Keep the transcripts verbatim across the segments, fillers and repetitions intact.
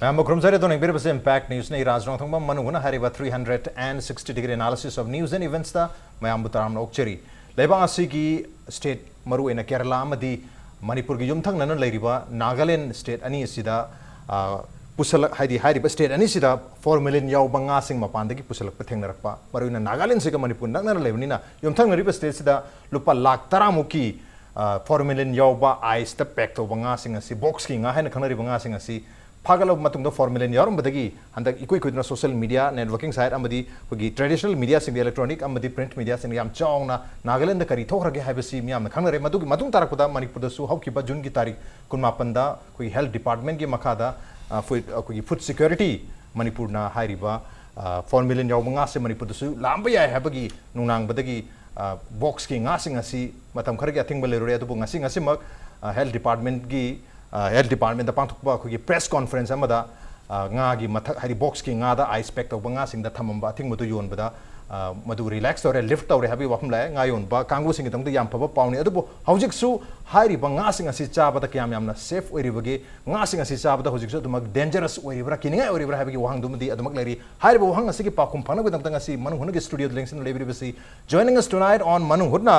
ꯃꯌꯥꯝꯕꯨ ꯈꯨꯔꯨꯝꯖꯔꯤ꯫ ꯑꯗꯣ ꯌꯦꯡꯕꯤꯔꯤꯕꯁꯦ Impact Newsꯅꯤ꯫ ꯔꯥꯖ ꯔꯣꯡꯊꯣꯡꯕꯝ ꯃꯅꯨꯡ ꯍꯨꯠꯅ ꯍꯥꯏꯔꯤꯕ three hundred and sixty degree analysis of news and eventsꯇ ꯃꯌꯥꯝꯕꯨ ꯇꯔꯥꯝꯅ ꯑꯣꯛꯆꯔꯤ꯫ ꯂꯩꯕꯥꯛ ꯑꯁꯤꯒꯤ state, ꯃꯔꯨꯑꯣꯏꯅ ꯀꯦꯔꯂꯥ ꯑꯃꯗꯤ ꯃꯅꯤꯄꯨꯔꯒꯤ ꯌꯨꯝꯊꯪꯅꯅ ꯂꯩꯔꯤꯕ ꯅꯥꯒꯥꯂꯦꯟ state ꯑꯅꯤ ꯑꯁꯤꯗ, ꯑ, ꯄꯨꯁꯜꯂꯛ-, ꯍꯥꯏꯗꯤ ꯍꯥꯏꯔꯤꯕ state ꯑꯅꯤꯁꯤꯗ formalin ꯌꯥꯎꯕ ꯉꯥꯁꯤꯡ ꯃꯄꯥꯟꯗꯒꯤ ꯄꯨꯁꯜꯂꯛꯄ ꯊꯦꯡꯅꯔꯛꯄ, ꯃꯔꯨꯑꯣꯏꯅ ꯅꯥꯒꯥꯂꯦꯟꯁꯤꯒ ꯃꯅꯤꯄꯨꯔ ꯅꯛꯅꯅ ꯂꯩꯕꯅꯤꯅ, ꯌꯨꯝꯊꯪꯅꯔꯤꯕ stateꯁꯤꯗ ꯂꯨꯄꯥ ꯂꯥꯈ ꯇꯔꯥꯃꯨꯛꯀꯤ, ꯑ, formalin ꯌꯥꯎꯕ iceꯇ pack ꯇꯧꯕ ꯉꯥꯁꯤꯡ ꯑꯁꯤ, boxꯀꯤ ꯉꯥ ꯍꯥꯏꯅ ꯈꯪꯅꯔꯤꯕ ꯉꯥꯁꯤꯡ ꯑꯁꯤ ꯐꯥꯒꯠꯂꯕ ꯃꯇꯨꯡꯗ formalin ꯌꯥꯎꯔꯝꯕꯗꯒꯤ ꯍꯟꯗꯛ ꯏꯀꯨꯏ ꯀꯨꯏꯗꯅ social media, networking site ꯑꯃꯗꯤ ꯑꯩꯈꯣꯏꯒꯤ traditional mediaꯁꯤꯡꯗ, electronic ꯑꯃꯗꯤ print mediaꯁꯤꯡꯗ ꯌꯥꯝ ꯆꯥꯎꯅ ꯅꯥꯒꯥꯂꯦꯟꯗ ꯀꯔꯤ ꯊꯣꯛꯈ꯭ꯔꯒꯦ ꯍꯥꯏꯕꯁꯤ ꯃꯤꯌꯥꯝꯅ ꯈꯪꯅꯔꯦ꯫ ꯃꯗꯨꯒꯤ ꯃꯇꯨꯡ ꯇꯥꯔꯛꯄꯗ ꯃꯅꯤꯄꯨꯔꯗꯁꯨ ꯍꯧꯈꯤꯕ Juneꯒꯤ ꯇꯥꯔꯤꯛ ꯀꯨꯟꯃꯥꯄꯟꯗ ꯑꯩꯈꯣꯏꯒꯤ health departmentꯀꯤ ꯃꯈꯥꯗ, ꯑ, food, ꯑꯩꯈꯣꯏꯒꯤ Food Security ꯃꯅꯤꯄꯨꯔꯅ ꯍꯥꯏꯔꯤꯕ, ꯑ, formalin ꯌꯥꯎꯕ ꯉꯥꯁꯦ ꯃꯅꯤꯄꯨꯔꯗꯁꯨ ꯂꯥꯛꯑꯝꯕ ꯌꯥꯏ ꯍꯥꯏꯕꯒꯤ ꯅꯨꯡꯅꯥꯡꯕꯗꯒꯤ, ꯑ, boxꯀꯤ ꯉꯥꯁꯤꯡ ꯑꯁꯤ ꯃꯇꯝ ꯈꯔꯒꯤ ꯑꯊꯤꯡꯕ ꯂꯩꯔꯨꯔꯦ꯫ ꯑꯗꯨꯕꯨ ꯉꯁꯤ, ꯉꯁꯤꯃꯛ, ꯑ, health departmentꯀꯤ, ꯑ, health departmentꯇ ꯄꯥꯡꯊꯣꯛꯄ ꯑꯩꯈꯣꯏꯒꯤ press conference ꯑꯃꯗ, ꯑ, ꯉꯥꯒꯤ ꯃꯊꯛ, ꯍꯥꯏꯗꯤ boxꯀꯤ ꯉꯥꯗ ice pack ꯇꯧꯕ ꯉꯥꯁꯤꯡꯗ ꯊꯝꯃꯝꯕ ꯑꯊꯤꯡꯕꯗꯨ ꯌꯣꯟꯕꯗ, ꯑ, ꯃꯗꯨ relax ꯇꯧꯔꯦ, lift ꯇꯧꯔꯦ ꯍꯥꯏꯕꯒꯤ ꯋꯥꯐꯝ ꯂꯥꯛꯑꯦ꯫ ꯉꯥ ꯌꯣꯟꯕ ꯀꯥꯡꯕꯨꯁꯤꯡꯒꯤꯗꯃꯛꯇ ꯌꯥꯝ ꯐꯕ ꯄꯥꯎꯅꯤ꯫ ꯑꯗꯨꯕꯨ ꯍꯧꯖꯤꯛꯁꯨ ꯍꯥꯏꯔꯤꯕ ꯉꯥꯁꯤꯡ ꯑꯁꯤ ꯆꯥꯕꯗ ꯀꯌꯥꯝ ꯌꯥꯝꯅ safe ꯑꯣꯏꯔꯤꯕꯒꯦ, ꯉꯥꯁꯤꯡ ꯑꯁꯤ ꯆꯥꯕꯗ ꯍꯧꯖꯤꯛꯁꯨ ꯑꯗꯨꯃꯛ dangerous ꯑꯣꯏꯔꯤꯕ꯭ꯔꯥ, ꯀꯤꯅꯤꯡꯉꯥꯏ ꯑꯣꯏꯔꯤꯕ꯭ꯔꯥ ꯍꯥꯏꯕꯒꯤ ꯋꯥꯍꯪꯗꯨꯃꯗꯤ ꯑꯗꯨꯃꯛ ꯂꯩꯔꯤ꯫ ꯍꯥꯏꯔꯤꯕ ꯋꯥꯍꯪ ꯑꯁꯤꯒꯤ ꯄꯥꯎꯈꯨꯝ ꯐꯪꯅꯕꯒꯤꯗꯃꯛꯇ ꯉꯁꯤ ꯃꯅꯨꯡ ꯍꯨꯠꯅꯒꯤ studioꯗ ꯂꯦꯡꯁꯤꯟꯅ ꯂꯩꯕꯤꯔꯤꯕꯁꯤ, joining us tonight on ꯃꯅꯨꯡ ꯍꯨꯠꯅ,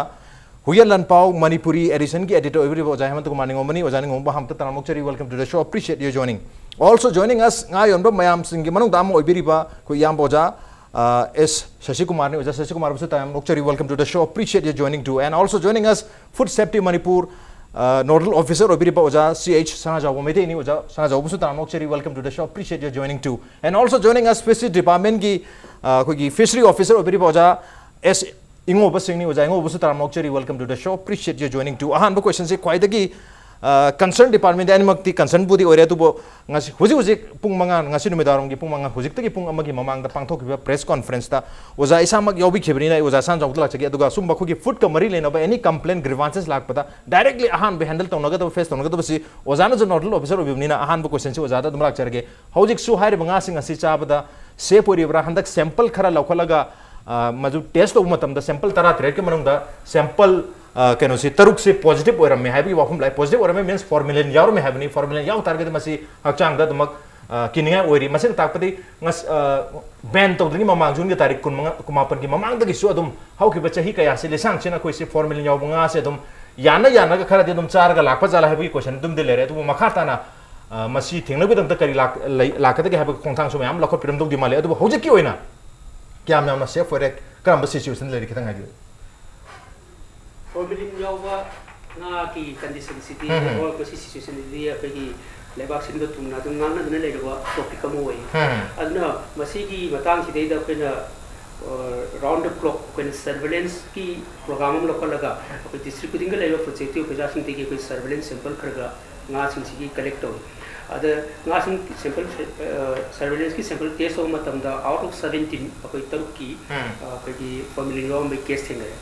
ꯍꯨꯏꯌꯦꯟ ꯂꯥꯟꯄꯥꯎ ꯃꯅꯤꯄꯨꯔꯤ editionꯒꯤ editor ꯑꯣꯏꯕꯤꯔꯤꯕ ꯑꯣꯖꯥ ꯍꯦꯃꯟꯇ ꯀꯨꯃꯥꯔ ꯅꯤꯉꯣꯝꯕꯅꯤ꯫ ꯑꯣꯖꯥ ꯅꯤꯉꯣꯝꯕ, ꯑꯍꯥꯟꯕꯗ ꯇꯔꯥꯝꯅ ꯑꯣꯛꯆꯔꯤ, welcome to the show, appreciate your joining. Also joining us, ꯉꯥ ꯌꯣꯟꯕ ꯃꯌꯥꯝꯁꯤꯡꯒꯤ ꯃꯅꯨꯡꯗ ꯑꯃ ꯑꯣꯏꯕꯤꯔꯤꯕ ꯑꯩꯈꯣꯏ ꯏꯌꯥꯝꯕ ꯑꯣꯖꯥ, ꯑ, ꯑꯦꯁ ꯁꯁꯤꯀꯨꯃꯥꯔꯅꯤ꯫ ꯑꯣꯖꯥ ꯁꯁꯤꯀꯨꯃꯥꯔꯕꯨꯁꯨ ꯇꯔꯥꯝꯅ ꯑꯣꯛꯆꯔꯤ, welcome to the show, appreciate your joining too. And also joining us, Food Safety Manipur, ꯑ, nodal officer ꯑꯣꯏꯕꯤꯔꯤꯕ ꯑꯣꯖꯥ ꯁꯤ ꯑꯩꯆ ꯁꯅꯥꯖꯥꯎꯕ ꯃꯩꯇꯩꯅꯤ꯫ ꯑꯣꯖꯥ ꯁꯅꯥꯖꯥꯎꯕꯁꯨ ꯇꯔꯥꯝꯅ ꯑꯣꯛꯆꯔꯤ, welcome to the show, appreciate your joining too. And also joining us, Fishery Departmentꯀꯤ, ꯑ, ꯑꯩꯈꯣꯏꯒꯤ fishery officer ꯑꯣꯏꯕꯤꯔꯤꯕ ꯑꯣꯖꯥ ꯑꯦꯁ ꯏꯉꯧꯕ ꯁꯤꯡꯅꯤ꯫ ꯑꯣꯖꯥ ꯏꯉꯧꯕꯁꯨ ꯇꯔꯥꯝꯅ ꯑꯣꯛꯆꯔꯤ, welcome to the show, appreciate your joining too. ꯑꯍꯥꯟꯕ questionꯁꯦ ꯈ꯭ꯋꯥꯏꯗꯒꯤ, ꯑ, concern departmentꯗꯤ ꯑꯅꯤꯃꯛꯇꯤ concernꯕꯨꯗꯤ ꯑꯣꯏꯔꯦ, ꯑꯗꯨꯕꯨ ꯉꯁꯤ, ꯍꯧꯖꯤꯛ ꯍꯧꯖꯤꯛ ꯄꯨꯡ ꯃꯉꯥ, ꯉꯁꯤ ꯅꯨꯃꯤꯗꯥꯡꯋꯥꯏꯔꯝꯒꯤ ꯄꯨꯡ ꯃꯉꯥ, ꯍꯧꯖꯤꯛꯇꯒꯤ ꯄꯨꯡ ꯑꯃꯒꯤ ꯃꯃꯥꯡꯗ ꯄꯥꯡꯊꯣꯛꯈꯤꯕ press conferenceꯇ ꯑꯣꯖꯥ ꯏꯁꯥꯃꯛ ꯌꯥꯎꯕꯤꯈꯤꯕꯅꯤꯅ ꯑꯩ ꯑꯣꯖꯥ ꯁꯅꯥꯖꯥꯎꯕꯗ ꯂꯥꯛꯆꯒꯦ꯫ ꯑꯗꯨꯒ ꯁꯨꯝꯕ ꯑꯩꯈꯣꯏꯒꯤ foodꯀ ꯃꯔꯤ ꯂꯩꯅꯕ any complaint, grievances ꯂꯥꯛꯄꯗ directly ꯑꯍꯥꯟꯕ handle ꯇꯧꯅꯒꯗꯕ, face ꯇꯧꯅꯒꯗꯕꯁꯤ ꯑꯣꯖꯥꯅꯁꯨ nodal officer ꯑꯣꯏꯕꯤꯕꯅꯤꯅ ꯑꯍꯥꯟꯕ questionꯁꯤ ꯑꯣꯖꯥꯗ ꯑꯗꯨꯝ ꯂꯥꯛꯆꯔꯒꯦ꯫ ꯍꯧꯖꯤꯛꯁꯨ ꯍꯥꯏꯔꯤꯕ ꯉꯥꯁꯤꯡ ꯑꯁꯤ ꯆꯥꯕꯗ safe ꯑꯣꯏꯔꯤꯕ꯭ꯔꯥ? ꯍꯟꯗꯛ sample ꯈꯔ ꯂꯧꯈꯠꯂꯒ, ꯑ, ꯃꯗꯨ test ꯇꯧꯕ ꯃꯇꯝꯗ sample ꯇꯔꯥꯇꯔꯦꯠꯀꯤ ꯃꯅꯨꯡꯗ sample, ꯑ, ꯀꯩꯅꯣꯁꯤ ꯇꯔꯨꯛꯁꯤ positive ꯑꯣꯏꯔꯝꯃꯦ ꯍꯥꯏꯕꯒꯤ ꯋꯥꯐꯝ ꯂꯥꯛꯑꯦ꯫ Positive ꯑꯣꯏꯔꯝꯃꯦ means formalin ꯌꯥꯎꯔꯝꯃꯦ ꯍꯥꯏꯕꯅꯤ꯫ Formalin ꯌꯥꯎ ꯇꯥꯔꯒꯗꯤ ꯃꯁꯤ ꯍꯛꯆꯥꯡꯗ ꯑꯗꯨꯃꯛ, ꯑ, ꯀꯤꯅꯤꯡꯉꯥꯏ ꯑꯣꯏꯔꯤ꯫ ꯃꯁꯤꯅ ꯇꯥꯛꯄꯗꯤ ꯉꯁ-, ꯑ, ban ꯇꯧꯗ꯭ꯔꯤꯉꯩ ꯃꯃꯥꯡ, ꯖꯨꯟꯒꯤ ꯇꯥꯔꯤꯛ ꯀꯨꯟꯃꯉꯥ, ꯀꯨꯟꯃꯥꯄꯟꯒꯤ ꯃꯃꯥꯡꯗꯒꯤꯁꯨ ꯑꯗꯨꯝ ꯍꯧꯈꯤꯕ ꯆꯍꯤ ꯀꯌꯥꯁꯤ ꯂꯤꯁꯥꯡꯁꯤꯟ ꯑꯩꯈꯣꯏꯁꯤ formalin ꯌꯥꯎꯕ ꯉꯥꯁꯦ ꯑꯗꯨꯝ ꯌꯥꯅ ꯌꯥꯅꯒ ꯈꯔꯗꯤ ꯑꯗꯨꯝ ꯆꯥꯔꯒ ꯂꯥꯛꯄ ꯖꯥꯠꯂꯥ ꯍꯥꯏꯕꯒꯤ question ꯑꯗꯨꯝꯗꯤ ꯂꯩꯔꯦ꯫ ꯑꯗꯨꯕꯨ ꯃꯈꯥ ꯇꯥꯅ, ꯑ, ꯃꯁꯤ ꯊꯦꯡꯅꯕꯒꯤꯗꯃꯛꯇ ꯀꯔꯤ ꯂꯥꯛ-, ꯂꯩ-, ꯂꯥꯛꯀꯗꯒꯦ ꯍꯥꯏꯕꯒꯤ ꯈꯣꯡꯊꯥꯡꯁꯨ ꯃꯌꯥꯝ ꯂꯧꯈꯠꯄꯤꯔꯝꯗꯧꯗꯤ ꯃꯥꯜꯂꯤ꯫ ꯑꯗꯨꯕꯨ ꯍꯧꯖꯤꯛꯀꯤ ꯑꯣꯏꯅ ꯀꯌꯥꯝ ꯌꯥꯝꯅ safe ꯑꯣꯏꯔꯦ, ꯀꯔꯝꯕ situation ꯂꯩꯔꯤ, ꯈꯤꯇꯪ ꯍꯥꯏꯕꯤꯌꯨ꯫ Formalin ꯌꯥꯎꯕ ꯉꯥꯒꯤ condition ꯁꯤꯗꯤ, ꯎꯝ, ꯎꯝ꯫ ꯍꯧꯔꯛꯄꯁꯤ situation ꯁꯤꯗꯤ ꯑꯩꯈꯣꯏꯒꯤ ꯂꯩꯕꯥꯛ ꯁꯤꯟꯕ ꯊꯨꯡꯅ ꯑꯗꯨꯝ ꯉꯥꯡꯅꯗꯨꯅ ꯂꯩꯔꯕ topic ꯑꯃ ꯑꯣꯏ꯫ ꯎꯝ꯫ ꯑꯗꯨꯅ ꯃꯁꯤꯒꯤ ꯃꯇꯥꯡꯁꯤꯗꯩꯗ ꯑꯩꯈꯣꯏꯅ, ꯑ, round the clock ꯑꯩꯈꯣꯏꯅ surveillance ꯀꯤ program ꯑꯃ ꯂꯧꯈꯠꯂꯒ ꯑꯩꯈꯣꯏ district ꯈꯨꯗꯤꯡꯗ ꯂꯩꯔꯤꯕ food safety officer ꯁꯤꯡꯗꯒꯤ ꯑꯩꯈꯣꯏ surveillance sample ꯈꯔ ꯈꯔ ꯉꯥꯁꯤꯡꯁꯤꯒꯤ collect ꯇꯧꯏ꯫ ꯑꯗ ꯉꯥꯁꯤꯡ sample, ꯑ, surveillance ꯀꯤ sample test ꯇꯧꯕ ꯃꯇꯝꯗ out of seventeen ꯑꯩꯈꯣꯏ ꯇꯔꯨꯛꯀꯤ, ꯎꯝ꯫ ꯑ, ꯑꯩꯈꯣꯏꯒꯤ formalin ꯌꯥꯎꯔꯝꯕꯒꯤ case ꯊꯦꯡꯅꯔꯦ꯫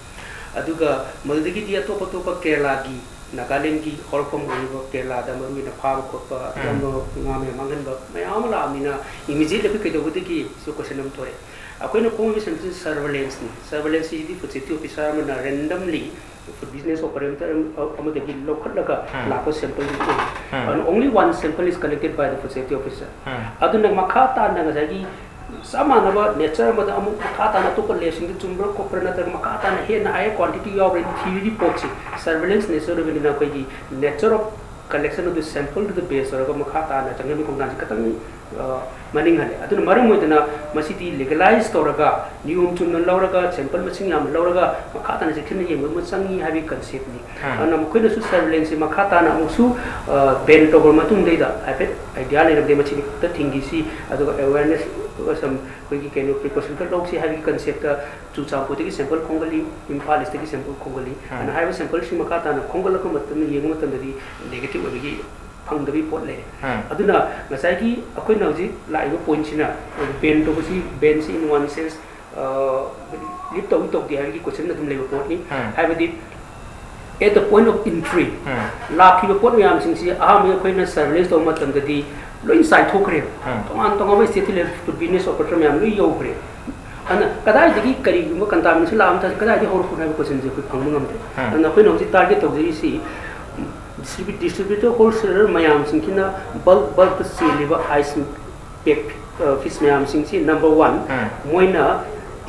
ꯑꯗꯨꯒ ꯃꯗꯨꯗꯒꯤꯗꯤ ꯑꯇꯣꯞ ꯑꯇꯣꯞꯄ ꯀꯦꯔꯂꯥꯒꯤ, ꯅꯥꯒꯥꯂꯦꯟꯒꯤ ꯍꯧꯔꯛꯐꯝ ꯑꯣꯏꯔꯤꯕ ꯀꯦꯔꯂꯥꯗ ꯃꯔꯨꯑꯣꯏꯅ ꯐꯥꯕ ꯈꯣꯠꯄ, ꯎꯝ꯫ ꯑꯗꯨꯒꯨꯝꯕ ꯉꯥ ꯃꯌꯥꯝ ꯃꯥꯡꯍꯟꯕ ꯃꯌꯥꯝ ꯑꯃ ꯂꯥꯛꯑꯕꯅꯤꯅ, immediately ꯑꯩꯈꯣꯏ ꯀꯩꯗꯧꯒꯗꯒꯦ ꯁꯤ question ꯑꯃ ꯊꯣꯛꯑꯦ꯫ ꯑꯩꯈꯣꯏꯅ ꯈꯣꯝꯃꯤꯕ sample ꯁꯤ surveillance ꯅꯤ꯫ Surveillance ꯁꯤꯗꯤ food safety officer ꯑꯃꯅ randomly food business operator ꯑꯃ-, ꯑꯃꯗꯒꯤ ꯂꯧꯈꯠꯂꯒ ꯎꯝ꯫ ꯂꯥꯛꯄ sample ꯗꯨ ꯑꯣꯏ꯫ ꯎꯝ꯫ And only one sample is collected by the food safety officer꯫ ꯎꯝ꯫ ꯑꯗꯨꯅ ꯃꯈꯥ ꯇꯥꯅ ꯉꯁꯥꯏꯒꯤ ꯆꯞ ꯃꯥꯟꯅꯕ nature ꯑꯃꯗ ꯑꯃꯨꯛ ꯃꯈꯥ ꯇꯥꯅ ꯑꯇꯣꯞꯄ lab ꯁꯤꯡꯗ ꯆꯨꯝꯕ꯭ꯔꯥ ꯈꯣꯠꯄ꯭ꯔꯥ ꯅꯠꯇ꯭ꯔꯒ ꯃꯈꯥ ꯇꯥꯅ ꯍꯦꯟꯅ higher quantity ꯌꯥꯎꯕ꯭ꯔꯥ ꯊꯤꯕꯒꯤ ꯄꯣꯠꯁꯤ surveillance nature ꯑꯣꯏꯕꯅꯤꯅ ꯑꯩꯈꯣꯏꯒꯤ nature of collection ꯑꯗꯨ sample ꯗꯨꯗ base ꯇꯧꯔꯒ ꯃꯈꯥ ꯇꯥꯅ ꯆꯪꯍꯟꯕꯒꯤ ꯈꯣꯡꯊꯥꯡꯁꯤ ꯈꯤꯇꯪ, ꯑ, ꯃꯅꯤꯡ ꯍꯜꯂꯦ꯫ ꯑꯗꯨꯅ ꯃꯔꯝ ꯑꯣꯏꯗꯅ ꯃꯁꯤꯗꯤ legalize ꯇꯧꯔꯒ, ꯅꯤꯌꯣꯝ ꯆꯨꯝꯅ ꯂꯧꯔꯒ, sample ꯃꯁꯤꯡ ꯌꯥꯝꯅ ꯂꯧꯔꯒ ꯃꯈꯥ ꯇꯥꯅ ꯆꯦꯛꯁꯤꯟꯅ ꯌꯦꯡꯕ ꯑꯃ ꯆꯪꯉꯤ ꯍꯥꯏꯕꯒꯤ concept ꯅꯤ꯫ ꯎꯝ꯫ ꯑꯗꯨꯅ ꯃꯈꯣꯏꯅꯁꯨ surveillance ꯁꯤ ꯃꯈꯥ ꯇꯥꯅ ꯑꯃꯨꯛꯁꯨ, ꯑ, ban ꯇꯧꯔꯕ ꯃꯇꯨꯡꯗꯩꯗ ꯍꯥꯏꯐꯦꯠ idea ꯂꯩꯔꯝꯗꯦ, ꯃꯁꯤꯗꯤ ꯈꯛꯇ ꯊꯤꯡꯈꯤꯁꯤ, ꯑꯗꯨꯒ awareness, ꯑꯗꯨꯒ ꯁꯨꯝ ꯑꯩꯈꯣꯏꯒꯤ ꯀꯩꯅꯣ precaution ꯈꯔ ꯂꯧꯁꯤ ꯍꯥꯏꯕꯒꯤ concept ꯇ ꯆꯨꯔꯆꯥꯟꯄꯨꯔꯗꯒꯤ sample ꯈꯣꯝꯒꯠꯂꯤ, ꯏꯝꯐꯥꯜ East ꯇꯒꯤ sample ꯈꯣꯝꯒꯠꯂꯤ꯫ ꯎꯝ꯫ ꯑꯗꯨꯅ ꯍꯥꯏꯔꯤꯕ sample ꯁꯤꯡ ꯃꯈꯥ ꯇꯥꯅ ꯈꯣꯝꯒꯠꯂꯛꯄ ꯃꯇꯝꯗ ꯌꯦꯡꯕ ꯃꯇꯝꯗꯗꯤ negative ꯑꯣꯏꯕꯒꯤ ꯐꯪꯗꯕꯒꯤ ꯄꯣꯠ ꯂꯩꯔꯦ꯫ ꯎꯝ꯫ ꯑꯗꯨꯅ ꯉꯁꯥꯏꯒꯤ ꯑꯩꯈꯣꯏꯅ ꯍꯧꯖꯤꯛ ꯂꯥꯛꯏꯕ point ꯁꯤꯅ ban ꯇꯧꯕꯁꯤ, ban ꯁꯤ in one sense, ꯑ, lift ꯇꯧꯏ ꯇꯧꯗꯦ ꯍꯥꯏꯕꯒꯤ question ꯑꯗꯨꯝ ꯂꯩꯕ ꯄꯣꯠꯅꯤ꯫ ꯎꯝ꯫ ꯍꯥꯏꯕꯗꯤ at the point of entry, ꯎꯝ꯫ ꯂꯥꯛꯈꯤꯕ ꯄꯣꯠ ꯃꯌꯥꯝꯁꯤꯡꯁꯤ ꯑꯍꯥꯟꯕ ꯑꯩꯈꯣꯏꯅ surveillance ꯇꯧꯕ ꯃꯇꯝꯗꯗꯤ ꯂꯣꯏ ꯆꯥꯏꯊꯣꯛꯈ꯭ꯔꯦꯕ꯫ ꯎꯝ꯫ ꯇꯣꯉꯥꯟ ꯇꯣꯉꯥꯟꯕ state ꯇ ꯂꯩꯕ food business operator ꯃꯌꯥꯝ ꯂꯣꯏ ꯌꯧꯈ꯭ꯔꯦ꯫ ꯑꯗꯨꯅ ꯀꯗꯥꯏꯗꯒꯤ ꯀꯔꯤꯒꯨꯝꯕ contamination ꯂꯥꯛꯑ ꯃꯇꯝꯗ ꯀꯗꯥꯏꯗꯒꯤ ꯍꯧꯔꯛꯄꯅꯣ ꯍꯥꯏꯕ question ꯁꯦ ꯑꯩꯈꯣꯏ ꯐꯪꯕ ꯉꯝꯗ꯭ꯔꯦ꯫ ꯎꯝ꯫ ꯑꯗꯨꯅ ꯑꯩꯈꯣꯏꯅ ꯍꯧꯖꯤꯛ target ꯇꯧꯖꯔꯤꯁꯤ ꯗꯤꯁꯇ꯭ꯔꯤꯕ꯭ꯌꯨꯇꯔ ꯍꯣꯜꯁꯦꯂꯔ ꯃꯌꯥꯝꯁꯤꯡꯁꯤꯅ ꯕꯜꯛ ꯕꯜꯛꯇ ꯆꯦꯜꯂꯤꯕ ꯑꯥꯏꯁ ꯄꯦꯛ ꯐꯤꯁ ꯃꯌꯥꯝꯁꯤꯡꯁꯤ ꯅꯝꯕꯔ ꯋꯥꯟ, ꯎꯝ. ꯃꯣꯏꯅ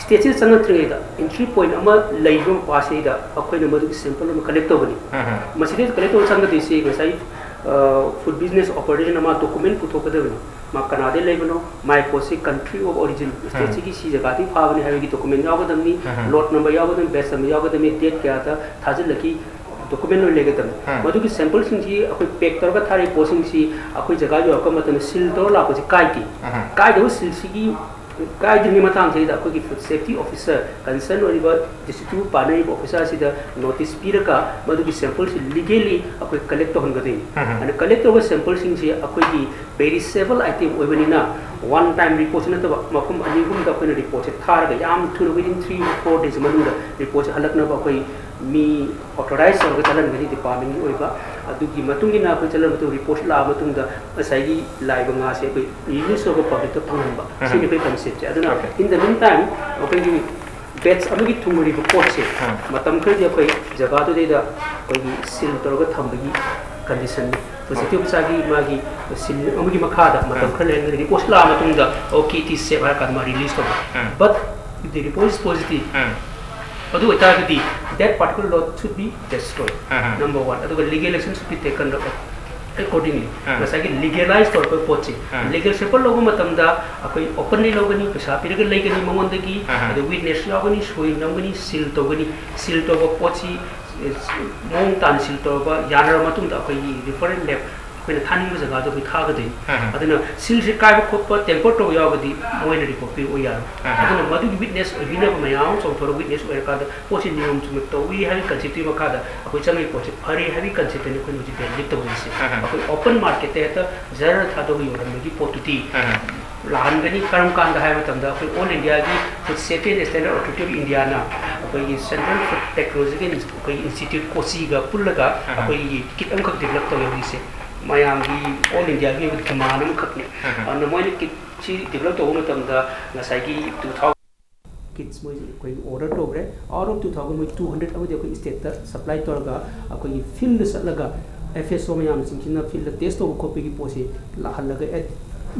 ꯁ꯭ꯇꯦꯠꯁꯤꯗ ꯆꯪꯉꯛꯇ꯭ꯔꯤꯉꯩꯗ ꯏꯟꯇ꯭ꯔꯤ ꯄꯣꯏꯟ ꯑꯃ ꯂꯩꯕ ꯃꯄꯥꯁꯤꯗ ꯑꯩꯈꯣꯏꯅ ꯃꯗꯨꯒꯤ ꯁꯦꯝꯄꯜ ꯑꯃ ꯀꯂꯦꯛ ꯇꯧꯒꯅꯤ꯫ ꯎꯝ. ꯃꯁꯤꯗ ꯀꯂꯦꯛ ꯇꯧꯕ ꯆꯪꯒꯗꯣꯏꯁꯤ ꯉꯁꯥꯏ ꯐꯨꯗ ꯕꯤꯖꯤꯅꯦꯁ ꯑꯣꯄꯔꯦꯇꯔꯅ ꯃꯥ ꯗꯣꯀꯨꯃꯦꯟ ꯄꯨꯊꯣꯛꯀꯗꯕꯅꯤ꯫ ꯃꯥ ꯀꯅꯥꯗꯩ ꯂꯩꯕꯅꯣ, ꯃꯥꯏ ꯄꯣꯠꯁꯤ ꯀꯟꯇ꯭ꯔꯤ ꯑꯣꯐ ꯑꯣꯔꯤꯖꯤꯟ, ꯁ꯭ꯇꯦꯠꯁꯤꯒꯤ ꯁꯤ ꯖꯒꯥꯗꯒꯤ ꯐꯥꯕꯅꯤ ꯍꯥꯏꯕꯒꯤ ꯗꯣꯀꯨꯃꯦꯟ ꯌꯥꯎꯒꯗꯕꯅꯤ, ꯎꯝ. ꯂꯣꯠ ꯅꯝꯕꯔ ꯌꯥꯎꯒꯗꯕꯅꯤ, ꯕꯦꯆ ꯅꯝꯕꯔ ꯌꯥꯎꯒꯗꯕꯅꯤ, ꯗꯦꯠ ꯀꯌꯥꯗ ꯊꯥꯖꯤꯜꯂꯛꯈꯤ, ꯗꯣꯀꯨꯃꯦꯟ ꯂꯣꯏ ꯂꯩꯒꯗꯕꯅꯤ꯫ ꯎꯝ. ꯃꯗꯨꯒꯤ ꯁꯦꯝꯄꯜꯁꯤꯡꯁꯤ ꯑꯩꯈꯣꯏ ꯄꯦꯛ ꯇꯧꯔꯒ ꯊꯥꯔꯛꯏ ꯄꯣꯠꯁꯤꯡꯁꯤ ꯑꯩꯈꯣꯏ ꯖꯒꯥ ꯌꯧꯔꯛꯄ ꯃꯇꯝꯗ ꯁꯤꯜ ꯇꯧꯔ ꯂꯥꯛꯄꯁꯤ ꯀꯥꯏꯗꯦ꯫ ꯎꯝ. ꯀꯥꯏꯗꯕ ꯁꯤꯜꯁꯤꯒꯤ ꯀꯥꯏꯗ꯭ꯔꯤꯉꯩ ꯃꯇꯥꯡꯁꯤꯗ ꯑꯩꯈꯣꯏꯒꯤ ꯐꯨꯗ ꯁꯦꯐꯇꯤ ꯑꯣꯐꯤꯁꯔ, ꯀꯟꯁꯔꯟ ꯑꯣꯏꯔꯤꯕ ꯗꯤꯁꯇ꯭ꯔꯤꯛꯇꯨ ꯄꯥꯟꯅꯔꯤꯕ ꯑꯣꯐꯤꯁꯥꯔꯁꯤꯗ ꯅꯣꯇꯤꯁ ꯄꯤꯔꯒ ꯃꯗꯨꯒꯤ ꯁꯦꯝꯄꯜꯁꯤ ꯂꯤꯒꯦꯂꯤ ꯑꯩꯈꯣꯏ ꯀꯂꯦꯛ ꯇꯧꯍꯟꯒꯗꯣꯏꯅꯤ꯫ ꯎꯝ. ꯑꯗꯨꯅ ꯀꯂꯦꯛ ꯇꯧꯕ ꯁꯦꯝꯄꯜꯁꯤꯡꯁꯤ ꯑꯩꯈꯣꯏꯒꯤ ꯄꯦꯔꯤꯁꯦꯕꯜ ꯑꯥꯏꯇꯦꯝ ꯑꯣꯏꯕꯅꯤꯅ ꯋꯥꯟ ꯇꯥꯏꯝ ꯔꯤꯄꯣꯔꯠꯁꯤ ꯅꯠꯇꯕ ꯃꯐꯝ ꯑꯅꯤ ꯑꯍꯨꯝꯗ ꯑꯩꯈꯣꯏꯅ ꯔꯤꯄꯣꯔꯠꯁꯦ ꯊꯥꯔꯒ ꯌꯥꯝ ꯊꯨꯅ within three four days ꯃꯅꯨꯡꯗ ꯔꯤꯄꯣꯔꯠꯁꯦ ꯍꯜꯂꯛꯅꯕ ꯑꯩꯈꯣꯏ ꯃꯤ ꯑꯣꯊꯣꯔꯥꯏꯖ ꯇꯧꯔꯒ ꯆꯠꯍꯟꯒꯅꯤ ꯗꯤꯄꯥꯔꯠꯃꯦꯟꯒꯤ ꯑꯣꯏꯕ꯫ ꯑꯗꯨꯒꯤ ꯃꯇꯨꯡ ꯏꯟꯅ ꯑꯩꯈꯣꯏ ꯆꯠꯂꯕ ꯃꯇꯨꯡ ꯔꯤꯄꯣꯔꯠ ꯂꯥꯛꯑ ꯃꯇꯨꯡꯗ ꯉꯁꯥꯏꯒꯤ ꯂꯥꯛꯏꯕ ꯉꯥꯁꯦ ꯑꯩꯈꯣꯏ ꯔꯤꯂꯤꯁ ꯇꯧꯔꯒ ꯄꯕ꯭ꯂꯤꯛꯇ ꯐꯪꯍꯟꯕ꯫ ꯁꯤꯅꯤ ꯑꯩꯈꯣꯏ ꯀꯟꯁꯦꯞꯁꯦ꯫ ꯑꯗꯨꯅ Okay. In the meantime ꯑꯩꯈꯣꯏꯒꯤ ꯕꯦꯆ ꯑꯃꯒꯤ ꯊꯨꯡꯉꯔꯤꯕ ꯄꯣꯠꯁꯦ ꯎꯝ. ꯃꯇꯝ ꯈꯔꯗꯤ ꯑꯩꯈꯣꯏ ꯖꯒꯥꯗꯨꯗꯩꯗ ꯑꯩꯈꯣꯏꯒꯤ ꯁꯤꯜ ꯇꯧꯔꯒ ꯊꯝꯕꯒꯤ ꯀꯟꯗꯤꯁꯟꯅꯤ꯫ ꯄꯣꯖꯤꯇꯤꯚ ꯃꯆꯥꯒꯤ ꯃꯥꯒꯤ ꯁꯤꯜ ꯑꯃꯒꯤ ꯃꯈꯥꯗ ꯃꯇꯝ ꯎꯝ. ꯈꯔ ꯂꯩꯔꯒ ꯔꯤꯄꯣꯔꯠꯁ ꯂꯥꯛꯑ ꯃꯇꯨꯡꯗ okay, it is safe ꯍꯥꯏꯔ ꯀꯥꯟꯗ ꯃꯥ ꯔꯤꯂꯤꯁ ꯇꯧꯕ꯫ ꯎꯝ. But if the report is positive, ꯎꯝ. ꯑꯗꯨ ꯑꯣꯏꯇꯥꯔꯒꯗꯤ that particular lot should be destroyed, um. number one. ꯑꯗꯨꯒ legal action should be taken accordingly. ꯎꯝ. ꯉꯁꯥꯏꯒꯤ ꯂꯤꯒꯦꯂꯥꯏꯁ ꯇꯧꯔꯛꯄ ꯄꯣꯠꯁꯤ ꯎꯝ. ꯂꯤꯒꯦꯜ ꯁꯦꯝꯄꯜ ꯂꯧꯕ ꯃꯇꯝꯗ ꯑꯩꯈꯣꯏ ꯑꯣꯄꯟꯂꯤ ꯂꯧꯒꯅꯤ, ꯄꯩꯁꯥ ꯄꯤꯔꯒ ꯂꯩꯒꯅꯤ ꯃꯉꯣꯟꯗꯒꯤ꯫ ꯎꯝ. ꯑꯗ ꯋꯤꯠꯅꯦꯁ ꯌꯥꯎꯒꯅꯤ, ꯁꯣꯏ ꯅꯝꯒꯅꯤ, ꯁꯤꯜ ꯇꯧꯒꯅꯤ꯫ ꯁꯤꯜ ꯇꯧꯕ ꯄꯣꯠꯁꯤ ꯑꯦ, ꯃꯑꯣꯡ ꯇꯥꯅ ꯁꯤꯜ ꯇꯧꯔꯕ ꯌꯥꯅꯔꯕ ꯃꯇꯨꯡꯗ ꯑꯩꯈꯣꯏꯒꯤ ꯔꯤꯐꯔꯦꯟ ꯂꯦꯕ ꯑꯩꯈꯣꯏꯅ ꯊꯥꯅꯤꯡꯕ ꯖꯒꯥꯗꯣ ꯑꯩꯈꯣꯏ ꯊꯥꯒꯗꯣꯏꯅꯤ꯫ ꯎꯝ. ꯑꯗꯨꯅ ꯁꯤꯜꯁꯦ ꯀꯥꯏꯕ ꯈꯣꯠꯄ, ꯇꯦꯝꯄꯔ ꯇꯧꯕ ꯌꯥꯎꯔꯒꯗꯤ ꯃꯣꯏꯅ ꯔꯤꯄꯣꯔꯠ ꯄꯤꯕ ꯑꯣꯏ ꯌꯥꯔꯣꯏ꯫ ꯎꯝ. ꯑꯗꯨꯅ ꯃꯗꯨꯒꯤ ꯋꯤꯠꯅꯦꯁ ꯑꯣꯏꯕꯤꯅꯕ ꯃꯌꯥꯝ ꯑꯃ ꯆꯣꯡꯊꯣꯔꯒ ꯋꯤꯠꯅꯦꯁ ꯑꯣꯏꯔꯀꯥꯟꯗ ꯄꯣꯠꯁꯤ ꯅꯤꯌꯣꯝ ꯆꯨꯝꯅ ꯇꯧꯏ ꯍꯥꯏꯕꯒꯤ ꯀꯟꯁꯦꯞꯇꯨꯒꯤ ꯃꯈꯥꯗ ꯑꯩꯈꯣꯏ ꯆꯪꯉꯛꯏ ꯄꯣꯠꯁꯦ ꯐꯔꯦ ꯍꯥꯏꯕꯒꯤ ꯀꯟꯁꯦꯞꯇꯅꯤ ꯑꯩꯈꯣꯏꯅ ꯍꯧꯖꯤꯛ ꯚꯦꯂꯤꯗꯦꯠ ꯇꯧꯖꯔꯤꯁꯦ꯫ ꯎꯝ. ꯑꯩꯈꯣꯏ ꯑꯣꯄꯟ ꯃꯥꯔꯀꯦꯠꯇ ꯍꯦꯛꯇ ꯖꯔ ꯊꯥꯗꯣꯛꯑꯒ ꯌꯣꯜꯍꯟꯕꯒꯤ ꯄꯣꯠꯇꯨꯗꯤ ꯎꯝ. ꯂꯥꯛꯍꯟꯒꯅꯤ꯫ ꯀꯔꯝ ꯀꯥꯟꯗ ꯍꯥꯏꯕ ꯃꯇꯝꯗ ꯑꯩꯈꯣꯏ All India ꯒꯤ Food Safety and Standard Authority of India ꯅ ꯑꯩꯈꯣꯏꯒꯤ Central Food Technological ꯑꯩꯈꯣꯏꯒꯤ ꯏꯟꯁꯇꯤꯇ꯭ꯌꯨꯠ ꯀꯣꯆꯤꯒ ꯄꯨꯜꯂꯒ ꯑꯍ. ꯑꯩꯈꯣꯏꯒꯤ ꯀꯤꯠ ꯑꯃꯈꯛ ꯗꯤꯕꯂꯞ ꯇꯧꯋꯦ ꯍꯧꯖꯤꯛꯁꯦ꯫ ꯃꯌꯥꯝꯒꯤ ꯑꯣꯜ ꯏꯟꯗꯤꯌꯥꯒꯤ ꯑꯣꯏꯕ ꯗꯤꯃꯥꯟ ꯑꯃꯈꯛꯅꯤ꯫ ꯑꯍ. ꯑꯗꯨꯅ ꯃꯣꯏꯅ ꯀꯤꯠꯁꯤ ꯗꯤꯕꯂꯞ ꯇꯧꯕ ꯃꯇꯝꯗ ꯉꯁꯥꯏꯒꯤ ꯇꯨ ꯊꯥꯎꯖꯟ ꯀꯤꯠꯁ ꯃꯣꯏꯁꯦ ꯑꯩꯈꯣꯏꯒꯤ ꯑꯣꯔꯗꯔ ꯇꯧꯈ꯭ꯔꯦ꯫ ꯑꯥꯎꯠ ꯑꯣꯐ ꯇꯨ ꯊꯥꯎꯖꯟ ꯃꯣꯏ ꯇꯨ ꯍꯟꯗ꯭ꯔꯦꯗ ꯑꯃꯗꯤ ꯑꯩꯈꯣꯏ ꯁ꯭ꯇꯦꯠꯇ ꯁꯄ꯭ꯂꯥꯏ ꯇꯧꯔꯒ ꯑꯩꯈꯣꯏꯒꯤ ꯐꯤꯜꯗ ꯆꯠꯂꯒ ꯑꯦꯐ ꯑꯦꯁ ꯑꯣ ꯃꯌꯥꯝꯁꯤꯡꯁꯤꯅ ꯐꯤꯜꯗ ꯇꯦꯁ ꯇꯧꯕ ꯈꯣꯠꯄꯒꯤ ꯄꯣꯠꯁꯤ ꯂꯥꯛꯍꯜꯂꯒ at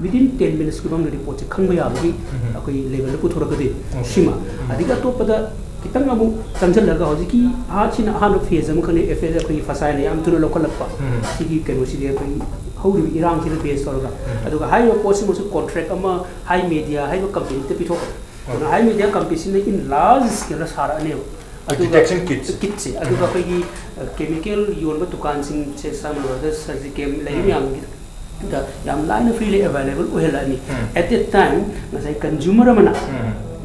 within ten minutesꯀꯤ ꯃꯅꯨꯡꯗ ꯔꯤꯄꯣꯔꯠꯁꯦ ꯈꯪꯕ ꯌꯥꯕꯒꯤ ꯑꯩꯈꯣꯏꯒꯤ ꯂꯦꯕꯦꯜꯗ ꯄꯨꯊꯣꯔꯛꯀꯗꯣꯏꯅꯤ꯫ ꯁꯤꯃ ꯑꯗꯒꯤ ꯑꯇꯣꯞꯄꯗ ꯈꯤꯇꯪ ꯑꯃꯨꯛ ꯆꯪꯁꯤꯜꯂꯒ ꯍꯧꯖꯤꯛꯀꯤ ꯑꯍꯥꯟꯁꯤꯅ ꯑꯍꯥꯟꯕ ꯐꯦꯖ ꯑꯃꯈꯛꯅꯤ ꯑꯦꯐ ꯑꯦꯁ ꯑꯩꯈꯣꯏꯒꯤ ꯐꯁꯥꯏꯅ ꯌꯥꯝ ꯊꯨꯅ ꯂꯧꯈꯠꯂꯛꯄ꯫ ꯁꯤꯒꯤ ꯀꯩꯅꯣꯁꯤꯗꯤ ꯑꯩꯈꯣꯏꯒꯤ ꯍꯧꯔꯤꯕ ꯏꯔꯥꯡꯁꯤꯗ ꯕꯦꯁ ꯇꯧꯔꯒ꯫ ꯑꯗꯨꯒ ꯍꯥꯏꯔꯤꯕ ꯄꯣꯠꯁꯤꯃꯁꯨ ꯀꯣꯟꯇ꯭ꯔꯦꯛ ꯑꯃ ꯍꯥꯏ ꯃꯦꯗꯤꯌꯥ ꯍꯥꯏꯕ ꯀꯝꯄꯦꯅꯤꯗ ꯄꯤꯊꯣꯛꯑꯦ꯫ ꯑꯗꯨꯅ ꯍꯥꯏ ꯃꯦꯗꯤꯌꯥ ꯀꯝꯄꯦꯅꯤꯁꯤꯅ in large scaleꯗ ꯁꯥꯔꯛꯑꯅꯦꯕ꯫ ꯑꯗꯨꯒ detection kits꯫ Kitꯁꯦ, ꯑꯗꯨꯒ ꯑꯩꯈꯣꯏꯒꯤ ꯀꯦꯃꯤꯀꯦꯜ ꯌꯣꯟꯕ ꯗꯨꯀꯥꯟꯁꯤꯡꯁꯦ, ꯁꯝꯅ ꯍꯥꯏꯔꯕꯗ ꯁꯖꯤꯀꯦꯝ ꯂꯩꯔꯤ ꯃꯌꯥꯝꯒꯤꯗ ꯌꯥꯝ ꯂꯥꯏꯅ freely available ꯑꯣꯏꯍꯜꯂꯛꯑꯅꯤ꯫ At that time ꯉꯁꯥꯏ consumer ꯑꯃꯅ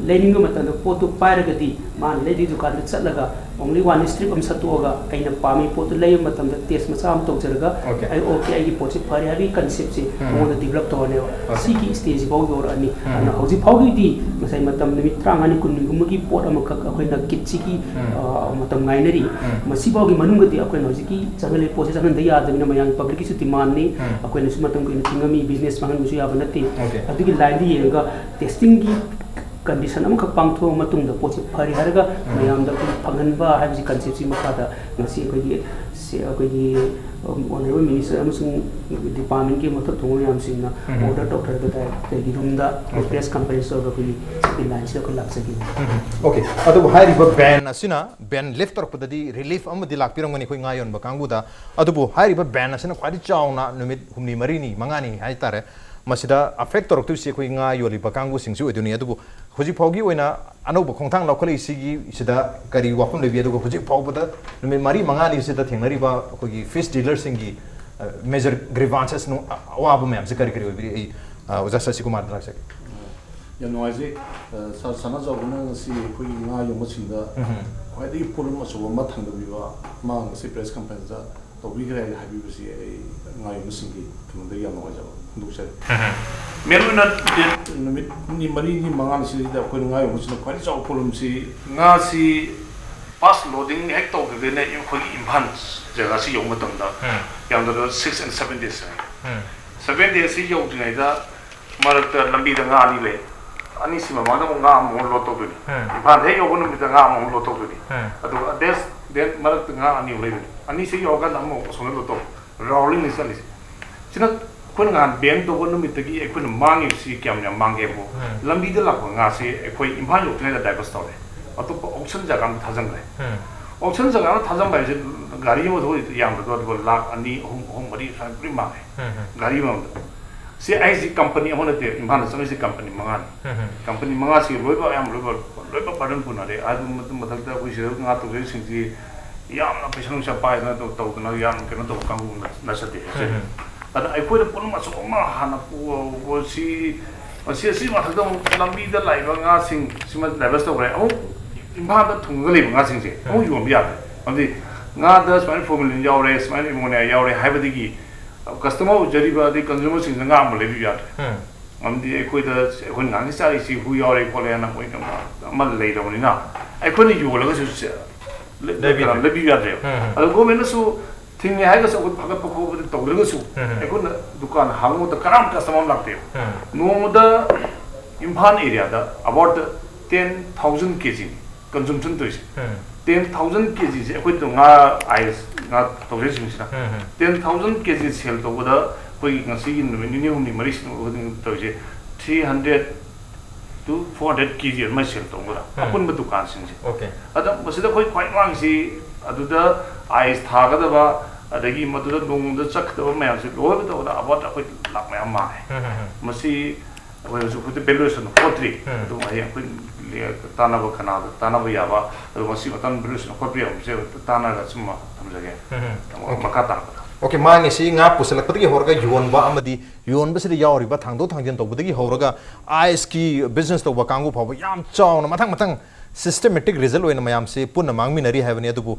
ꯂꯩꯅꯤꯡꯕ ꯃꯇꯝꯗ ꯄꯣꯠꯇꯨ ꯄꯥꯏꯔꯒꯗꯤ ꯃꯥꯅ ꯂꯩꯔꯤ ꯗꯨꯀꯥꯟꯗ ꯆꯠꯂꯒ only one strip ꯑꯃ ꯁꯠꯇꯣꯛꯑꯒ ꯑꯩꯅ ꯄꯥꯝꯃꯤ ꯄꯣꯠꯇꯨ ꯂꯩꯕ ꯃꯇꯝꯗ ꯇꯦꯁ ꯃꯆꯥ ꯑꯃ ꯇꯧꯖꯔꯒ ꯑꯩ okay, ꯑꯩꯒꯤ ꯄꯣꯠꯁꯤ ꯐꯔꯦ ꯍꯥꯏꯕꯒꯤ conceptꯁꯤ ꯃꯉꯣꯟꯗ develop ꯇꯧꯔꯅꯦꯕ꯫ ꯁꯤꯒꯤ stageꯁꯤꯐꯥꯎ ꯌꯧꯔꯛꯑꯅꯤ꯫ ꯑꯗꯨꯅ ꯍꯧꯖꯤꯛ ꯐꯥꯎꯒꯤꯗꯤ ꯉꯁꯥꯏ ꯃꯇꯝ ꯅꯨꯃꯤꯠ ꯇꯔꯥꯃꯉꯥꯅꯤꯒꯨꯝꯕꯒꯤ ꯄꯣꯠ ꯑꯃꯈꯛ ꯑꯩꯈꯣꯏꯅ kitꯁꯤꯒꯤ ꯃꯇꯝ ꯉꯥꯏꯅꯔꯤ꯫ ꯃꯁꯤꯐꯥꯎꯒꯤ ꯃꯅꯨꯡꯗꯗꯤ ꯑꯩꯈꯣꯏꯅ ꯍꯧꯖꯤꯛꯀꯤ ꯆꯪꯍꯜꯂꯤꯕ ꯄꯣꯠꯁꯤ ꯆꯪꯍꯟꯗ ꯌꯥꯗꯕꯅꯤꯅ ꯃꯌꯥꯝꯒꯤ publicꯀꯤꯁꯨ demandꯅꯤ꯫ ꯑꯩꯈꯣꯏꯅꯁꯨ ꯃꯇꯝ ꯀꯨꯏꯅ ꯊꯤꯡꯉꯝꯃꯤ, business ꯃꯥꯡꯍꯟꯕꯁꯨ ꯌꯥꯕ ꯅꯠꯇꯦ꯫ Okay꯫ ꯑꯗꯨꯒꯤ lineꯗ ꯌꯦꯡꯉꯒ testingꯒꯤ condition ꯑꯃꯈꯛ ꯄꯥꯡꯊꯣꯛꯑ ꯃꯇꯨꯡꯗ ꯄꯣꯠꯁꯦ ꯐꯔꯦ ꯍꯥꯏꯔꯒ ꯃꯌꯥꯝꯗ ꯑꯩꯈꯣꯏ ꯐꯪꯍꯟꯕ ꯍꯥꯏꯕꯁꯤ conceptꯁꯤ ꯃꯈꯥꯗ ꯉꯁꯤ ꯑꯩꯈꯣꯏꯒꯤ ꯁꯤ-, ꯑꯩꯈꯣꯏꯒꯤ, ꯎꯝ, honourable minister ꯑꯃꯁꯨꯡ departmentꯀꯤ ꯃꯊꯛ ꯊꯣꯡꯕ ꯃꯌꯥꯝꯁꯤꯡꯅ order ꯇꯧꯊꯔꯒ ꯗꯥꯏꯔꯦꯛ ꯑꯩꯈꯣꯏꯒꯤ ꯔꯨꯝꯗ ꯑꯩꯈꯣꯏ press conference ꯇꯧꯔꯒ ꯑꯩꯈꯣꯏꯒꯤ ꯁꯤꯒꯤ lineꯁꯤꯗ ꯑꯩꯈꯣꯏ ꯂꯥꯛꯆꯒꯦ꯫ Okay, ꯑꯗꯨꯕꯨ ꯍꯥꯏꯔꯤꯕ ban ꯑꯁꯤꯅ, ban lift ꯇꯧꯔꯛꯄꯗꯗꯤ relief ꯑꯃꯗꯤ ꯂꯥꯛꯄꯤꯔꯝꯒꯅꯤ ꯑꯩꯈꯣꯏ ꯉꯥ ꯌꯣꯟꯕ ꯀꯥꯡꯕꯨꯗ꯫ ꯑꯗꯨꯕꯨ ꯍꯥꯏꯔꯤꯕ ban ꯑꯁꯤꯅ ꯈ꯭ꯋꯥꯏꯗꯒꯤ ꯆꯥꯎꯅ ꯅꯨꯃꯤꯠ ꯍꯨꯝꯅꯤ ꯃꯔꯤꯅꯤ ꯃꯉꯥꯅꯤ ꯍꯥꯏꯇꯥꯔꯦ, ꯃꯁꯤꯗ affect ꯇꯧꯔꯛꯇꯣꯏꯁꯤ ꯑꯩꯈꯣꯏ ꯉꯥ ꯌꯣꯜꯂꯤꯕ ꯀꯥꯡꯕꯨꯁꯤꯡꯁꯤ ꯑꯣꯏꯗꯣꯏꯅꯤ꯫ ꯑꯗꯨꯕꯨ ꯍꯧꯖꯤꯛ ꯐꯥꯎꯒꯤ ꯑꯣꯏꯅ ꯑꯅꯧꯕ ꯈꯣꯡꯊꯥꯡ ꯂꯧꯈꯠꯂꯛꯏꯁꯤꯒꯤ ꯁꯤꯗ ꯀꯔꯤ ꯋꯥꯐꯝ ꯂꯩꯕꯤ? ꯑꯗꯨꯒ ꯍꯧꯖꯤꯛ ꯐꯥꯎꯕꯗ ꯅꯨꯃꯤꯠ ꯃꯔꯤ ꯃꯉꯥꯅꯤꯁꯤꯗ ꯊꯦꯡꯅꯔꯤꯕ ꯑꯩꯈꯣꯏꯒꯤ fish dealerꯁꯤꯡꯒꯤ, ꯑ, major grievances ꯅꯨꯡ-, ꯑ-, ꯑꯋꯥꯕ ꯃꯌꯥꯝꯁꯦ ꯀꯔꯤ ꯀꯔꯤ ꯑꯣꯏꯕꯤꯔꯤ? ꯑꯩ, ꯑ, ꯑꯣꯖꯥ ꯁꯁꯤꯀꯨꯃꯥꯔꯗ ꯂꯥꯛꯆꯒꯦ꯫ ꯌꯥꯝ ꯅꯨꯡꯉꯥꯏꯖꯩ꯫ ꯑ, ꯁꯥꯔ ꯁꯅꯥꯖꯥꯎꯕꯅ ꯉꯁꯤ ꯑꯩꯈꯣꯏꯒꯤ ꯉꯥ ꯌꯣꯟꯕꯁꯤꯡꯗ ꯎꯝ꯫ ꯈ꯭ꯋꯥꯏꯗꯒꯤ ꯄꯣꯠꯂꯨꯝ ꯑꯆꯧꯕ ꯑꯃ ꯊꯥꯡꯗꯕꯤꯕ ꯑꯃ ꯉꯁꯤ press conferenceꯗ ꯇꯧꯕꯤꯈ꯭ꯔꯦ ꯍꯥꯏꯅ ꯍꯥꯏꯕꯤꯕꯁꯤ ꯑꯩ ꯉꯥ ꯌꯣꯟꯕꯁꯤꯡꯒꯤ ꯀꯩꯅꯣꯗ ꯌꯥꯝ ꯅꯨꯡꯉꯥꯏꯖꯕ ꯐꯣꯡꯗꯣꯛꯆꯔꯤ꯫ ꯎꯝ꯫ ꯃꯦꯟ ꯑꯣꯏꯅ date ꯅꯨꯃꯤꯠ ꯍꯨꯝꯅꯤ ꯃꯔꯤꯅꯤ ꯃꯉꯥꯅꯤꯁꯤꯗꯩꯗ ꯑꯩꯈꯣꯏꯅ ꯉꯥ ꯌꯣꯟꯕꯁꯤꯅ ꯈ꯭ꯋꯥꯏꯗꯒꯤ ꯆꯥꯎꯕ ꯄꯣꯠꯂꯨꯝꯁꯤ ꯉꯥꯁꯤ first loading ꯍꯦꯛ ꯇꯧꯈꯤꯕꯗꯩꯅ ꯑꯩꯈꯣꯏꯒꯤ ꯏꯝꯐꯥꯜ ꯖꯒꯥꯁꯤ ꯌꯧꯕ ꯃꯇꯝꯗ ꯎꯝ꯫ ꯌꯥꯝꯗ꯭ꯔꯕꯗ six and seven days ꯆꯪꯉꯤ꯫ ꯎꯝ꯫ Seven daysꯁꯤ ꯌꯧꯗ꯭ꯔꯤꯉꯩꯗ ꯃꯔꯛꯇ ꯂꯝꯕꯤꯗ ꯉꯥ ꯑꯅꯤ ꯂꯩ꯫ ꯑꯅꯤꯁꯤ ꯃꯃꯥꯡꯗ ꯑꯃꯨꯛ ꯉꯥ ꯑꯃꯃꯨꯛ load ꯇꯧꯗꯣꯏꯅꯤ꯫ ꯎꯝ꯫ ꯏꯝꯐꯥꯜꯗ ꯍꯦꯛ ꯌꯧꯕ ꯅꯨꯃꯤꯠꯇ ꯉꯥ ꯑꯃꯃꯨꯛ load ꯇꯧꯗꯣꯏꯅꯤ꯫ ꯎꯝ꯫ ꯑꯗꯨꯒ ꯑꯗꯦꯁ Then ꯃꯔꯛꯇ ꯉꯥ ꯑꯅꯤ ꯑꯃꯨꯛ ꯂꯩꯕꯅꯤ꯫ ꯑꯅꯤꯁꯤ ꯌꯧꯔꯀꯥꯟꯗ ꯑꯃꯨꯛ ꯑꯁꯣꯝꯗ ꯇꯧ, ꯔꯥꯎꯂꯤꯡꯅꯤ ꯆꯠꯂꯤꯁꯦ꯫ ꯁꯤꯅ ꯑꯩꯈꯣꯏꯅ ꯉꯍꯥꯟ ꯕꯦꯟ ꯇꯧꯕ ꯅꯨꯃꯤꯠꯇꯒꯤ ꯑꯩꯈꯣꯏꯅ ꯃꯥꯡꯉꯤꯕꯁꯤ ꯀꯌꯥꯝ ꯌꯥꯝ ꯃꯥꯡꯒꯦꯕꯨ, ꯂꯝꯕꯤꯗ ꯂꯥꯛꯄ ꯉꯥꯁꯤ ꯑꯩꯈꯣꯏ ꯏꯝꯐꯥꯜ ꯌꯧꯗ꯭ꯔꯤꯉꯩꯗ ꯗꯥꯏꯚꯔꯁ ꯇꯧꯔꯦ, ꯑꯇꯣꯞꯄ ꯑꯣꯛꯁꯟ ꯖꯒꯥ ꯑꯃꯗ ꯊꯥꯖꯤꯟꯈ꯭ꯔꯦ꯫ ꯑꯣꯛꯁꯟ ꯖꯒꯥ ꯑꯃꯗ ꯊꯥꯖꯤꯟꯕ ꯍꯥꯏꯁꯦ ꯒꯥꯔꯤ ꯑꯃ ꯊꯧꯕ ꯌꯥꯝꯗ꯭ꯔꯕꯗ ꯑꯗꯨꯒ ꯂꯥꯛ ꯑꯅꯤ, ꯑꯍꯨꯝ, ꯑꯍꯨꯝ, ꯃꯔꯤ ꯁ꯭ꯋꯥꯏ ꯂꯣꯏ ꯃꯥꯡꯉꯦ꯫ ꯒꯥꯔꯤ ꯑꯃꯃꯝꯗ꯫ ꯁꯤ ꯑꯩꯁꯤ ꯀꯝꯄꯅꯤ ꯑꯃ ꯅꯠꯇꯦ, ꯏꯝꯐꯥꯜꯗ ꯆꯪꯉꯤꯁꯤ ꯀꯝꯄꯅꯤ ꯃꯉꯥꯅꯤ꯫ ꯀꯝꯄꯅꯤ ꯃꯉꯥꯁꯤ ꯂꯣꯏꯕ ꯑꯌꯥꯝꯕ ꯂꯣꯏꯕ, ꯂꯣꯏꯕ ꯕꯔꯗꯟ ꯄꯨꯅꯔꯦ꯫ ꯑꯗꯨ ꯃꯊꯛ-, ꯃꯊꯛꯇ ꯑꯩꯈꯣꯏ ꯁꯤꯗ ꯉꯥ ꯇꯧꯖꯔꯤꯁꯤꯡꯁꯤ ꯌꯥꯝꯅ ꯄꯩꯁꯥ ꯅꯨꯡꯁꯥ ꯄꯥꯏꯗꯅ ꯇꯧ-, ꯇꯧꯗꯅ ꯌꯥꯝ ꯀꯩꯅꯣ ꯇꯧꯕ ꯀꯥꯡꯕꯨ ꯅꯠ-, ꯅꯠꯆꯗꯦ꯫ ꯑꯗ ꯑꯩꯈꯣꯏꯅ ꯄꯣꯠꯂꯨꯝ ꯑꯆꯧꯕ ꯑꯃ ꯍꯥꯟꯅ ꯄꯨ-, ꯁꯤ, ꯃꯁꯤ, ꯑꯁꯤ ꯃꯊꯛꯇ ꯑꯃꯨꯛ ꯂꯝꯕꯤꯗ ꯂꯥꯛꯏꯕ ꯉꯥꯁꯤꯡ ꯁꯤꯃ ꯗꯥꯏꯚꯔꯁ ꯇꯧꯈ꯭ꯔꯦ꯫ ꯑꯃꯨꯛ ꯏꯝꯐꯥꯜꯗ ꯊꯨꯡꯉꯒ ꯂꯩꯕ ꯉꯥꯁꯤꯡꯁꯦ ꯑꯃꯨꯛ ꯌꯣꯟꯕ ꯌꯥꯗ꯭ꯔꯦ꯫ ꯃꯔꯝꯗꯤ ꯉꯥꯗ ꯁꯨꯃꯥꯏꯅ ꯐꯣꯔꯃꯦꯂꯤꯟ ꯌꯥꯎꯔꯦ, ꯁꯨꯃꯥꯏꯅ ꯑꯦꯃꯣꯅꯤꯌꯥ ꯌꯥꯎꯔꯦ ꯍꯥꯏꯕꯗꯒꯤ ꯀꯁꯇꯃꯔ ꯑꯣꯏꯖꯔꯤꯕ ꯑꯗꯩ ꯀꯟꯖꯨꯃꯔꯁꯤꯡꯁꯤꯅ ꯉꯥ ꯑꯃ ꯂꯩꯕꯤꯕ ꯌꯥꯗ꯭ꯔꯦ꯫ ꯃꯔꯝꯗꯤ ꯑꯩꯈꯣꯏꯗ, ꯑꯩꯈꯣꯏꯅ ꯉꯥꯏꯍꯥꯛꯀꯤ ꯆꯥꯔꯤꯁꯤ ꯍꯨ ꯌꯥꯎꯔꯦ ꯈꯣꯠꯂꯦ ꯍꯥꯏꯅ ꯃꯣꯏ ꯀꯩꯅꯣ ꯑꯃ ꯂꯩꯔꯕꯅꯤꯅ, ꯑꯩꯈꯣꯏꯅ ꯌꯣꯜꯂꯒꯁꯨ ꯁꯦ-, ꯂꯩ-, ꯂꯩꯕꯤꯗ꯭ꯔꯦ꯫ ꯀꯩꯅꯣ, ꯂꯩꯕꯤꯕ ꯌꯥꯗ꯭ꯔꯦꯕ꯫ ꯑꯗꯣ ꯒꯣꯔꯃꯦꯟꯅꯁꯨ ꯊꯤꯡꯉꯦ ꯍꯥꯏꯔꯒꯁꯨ ꯑꯩꯈꯣꯏ ꯐꯒꯠꯄ ꯈꯣꯠꯄꯗꯤ ꯇꯧꯗ꯭ꯔꯒꯁꯨ, ꯑꯩꯈꯣꯏꯅ ꯗꯨꯀꯥꯟ ꯍꯥꯡꯕ ꯃꯇꯝꯗ ꯀꯅꯥꯝ ꯀꯁꯇꯃꯔ ꯑꯃ ꯂꯥꯛꯇꯦꯕ꯫ ꯅꯣꯡꯃꯗ ꯏꯝꯐꯥꯜ ꯑꯦꯔꯤꯌꯥꯗ about ten thousand ꯀꯦ ꯖꯤꯅꯤ ꯀꯟꯖꯨꯝꯁꯟ ꯇꯧꯔꯤꯁꯦ꯫ Ten thousand ꯀꯦ ꯖꯤꯁꯦ ꯑꯩꯈꯣꯏꯗ ꯉꯥ, ꯑꯥꯏꯁ ꯉꯥ ꯇꯧꯖꯔꯤꯁꯤꯡꯁꯤꯅ ten thousand K G sale ꯇꯧꯕꯗ ꯑꯩꯈꯣꯏꯒꯤ ꯉꯁꯤꯒꯤ ꯅꯨꯃꯤꯠ ꯅꯤꯅꯤ ꯍꯨꯝꯅꯤ ꯃꯔꯤꯁꯤꯅ ꯇꯧꯔꯤꯁꯦ three hundred to four hundred K G ꯑꯗꯨꯃꯥꯏꯅ ꯁꯦꯜ ꯇꯧꯒꯗ꯭ꯔꯥ, ꯑꯄꯨꯟꯕ ꯗꯨꯀꯥꯟꯁꯤꯡꯁꯦ꯫ ꯑꯣꯀꯦ꯫ ꯑꯗ ꯃꯁꯤꯗ ꯑꯩꯈꯣꯏ ꯈ꯭ꯋꯥꯏ ꯃꯥꯡꯉꯤꯁꯤ ꯑꯗꯨꯗ ꯑꯥꯏꯁ ꯊꯥꯒꯗꯕ, ꯑꯗꯒꯤ ꯃꯗꯨꯗ ꯅꯣꯡꯃꯗ ꯆꯠꯀꯗꯕ ꯃꯌꯥꯝꯁꯦ ꯂꯣꯏꯅ ꯇꯧꯕꯗ about ꯑꯩꯈꯣꯏ ꯂꯥꯛ ꯃꯌꯥꯝ ꯃꯥꯡꯉꯦ꯫ ꯃꯁꯤ ꯑꯩꯈꯣꯏ ꯍꯧꯖꯤꯛ ꯍꯧꯖꯤꯛ ꯚꯦꯂꯨꯑꯦꯁꯟ ꯍꯣꯠꯇ꯭ꯔꯤ꯫ ꯑꯗꯨ ꯍꯌꯦꯡ ꯑꯩꯈꯣꯏ ꯂꯦ-, ꯇꯥꯟꯅꯕ ꯀꯅꯥꯗ ꯇꯥꯟꯅꯕ ꯌꯥꯕ, ꯑꯗꯨꯒ ꯃꯁꯤ ꯃꯇꯝ ꯚꯦꯂꯨꯑꯦꯁꯟ ꯍꯣꯠꯄ ꯌꯥꯕꯁꯦ ꯇꯥꯟꯅꯔꯒ ꯁꯨꯝ ꯊꯝꯖꯒꯦ꯫ ꯑꯣꯀꯦ꯫ ꯃꯈꯥ ꯇꯥꯔꯛꯄꯗ꯫ ꯑꯣꯀꯦ, ꯃꯥꯡꯉꯤꯁꯤ ꯉꯥ ꯄꯨꯁꯤꯜꯂꯛꯄꯗꯒꯤ ꯍꯧꯔꯒ ꯌꯣꯟꯕ ꯑꯃꯗꯤ ꯌꯣꯟꯕꯁꯤꯗ ꯌꯥꯎꯔꯤꯕ ꯊꯥꯡꯗꯣꯛ ꯊꯥꯡꯖꯤꯟ ꯇꯧꯕꯗꯒꯤ ꯍꯧꯔꯒ ꯑꯥꯏꯁꯀꯤ ꯕꯤꯖꯤꯅꯦꯁ ꯇꯧꯕ ꯀꯥꯡꯕꯨ ꯐꯥꯎꯕ ꯌꯥꯝ ꯆꯥꯎꯅ ꯃꯊꯪ ꯃꯊꯪ systematic result ꯑꯣꯏꯅ ꯃꯌꯥꯝꯁꯤ ꯄꯨꯟꯅ ꯃꯥꯡꯃꯤꯟꯅꯔꯤ ꯍꯥꯏꯕꯅꯤ꯫ ꯑꯗꯨꯕꯨ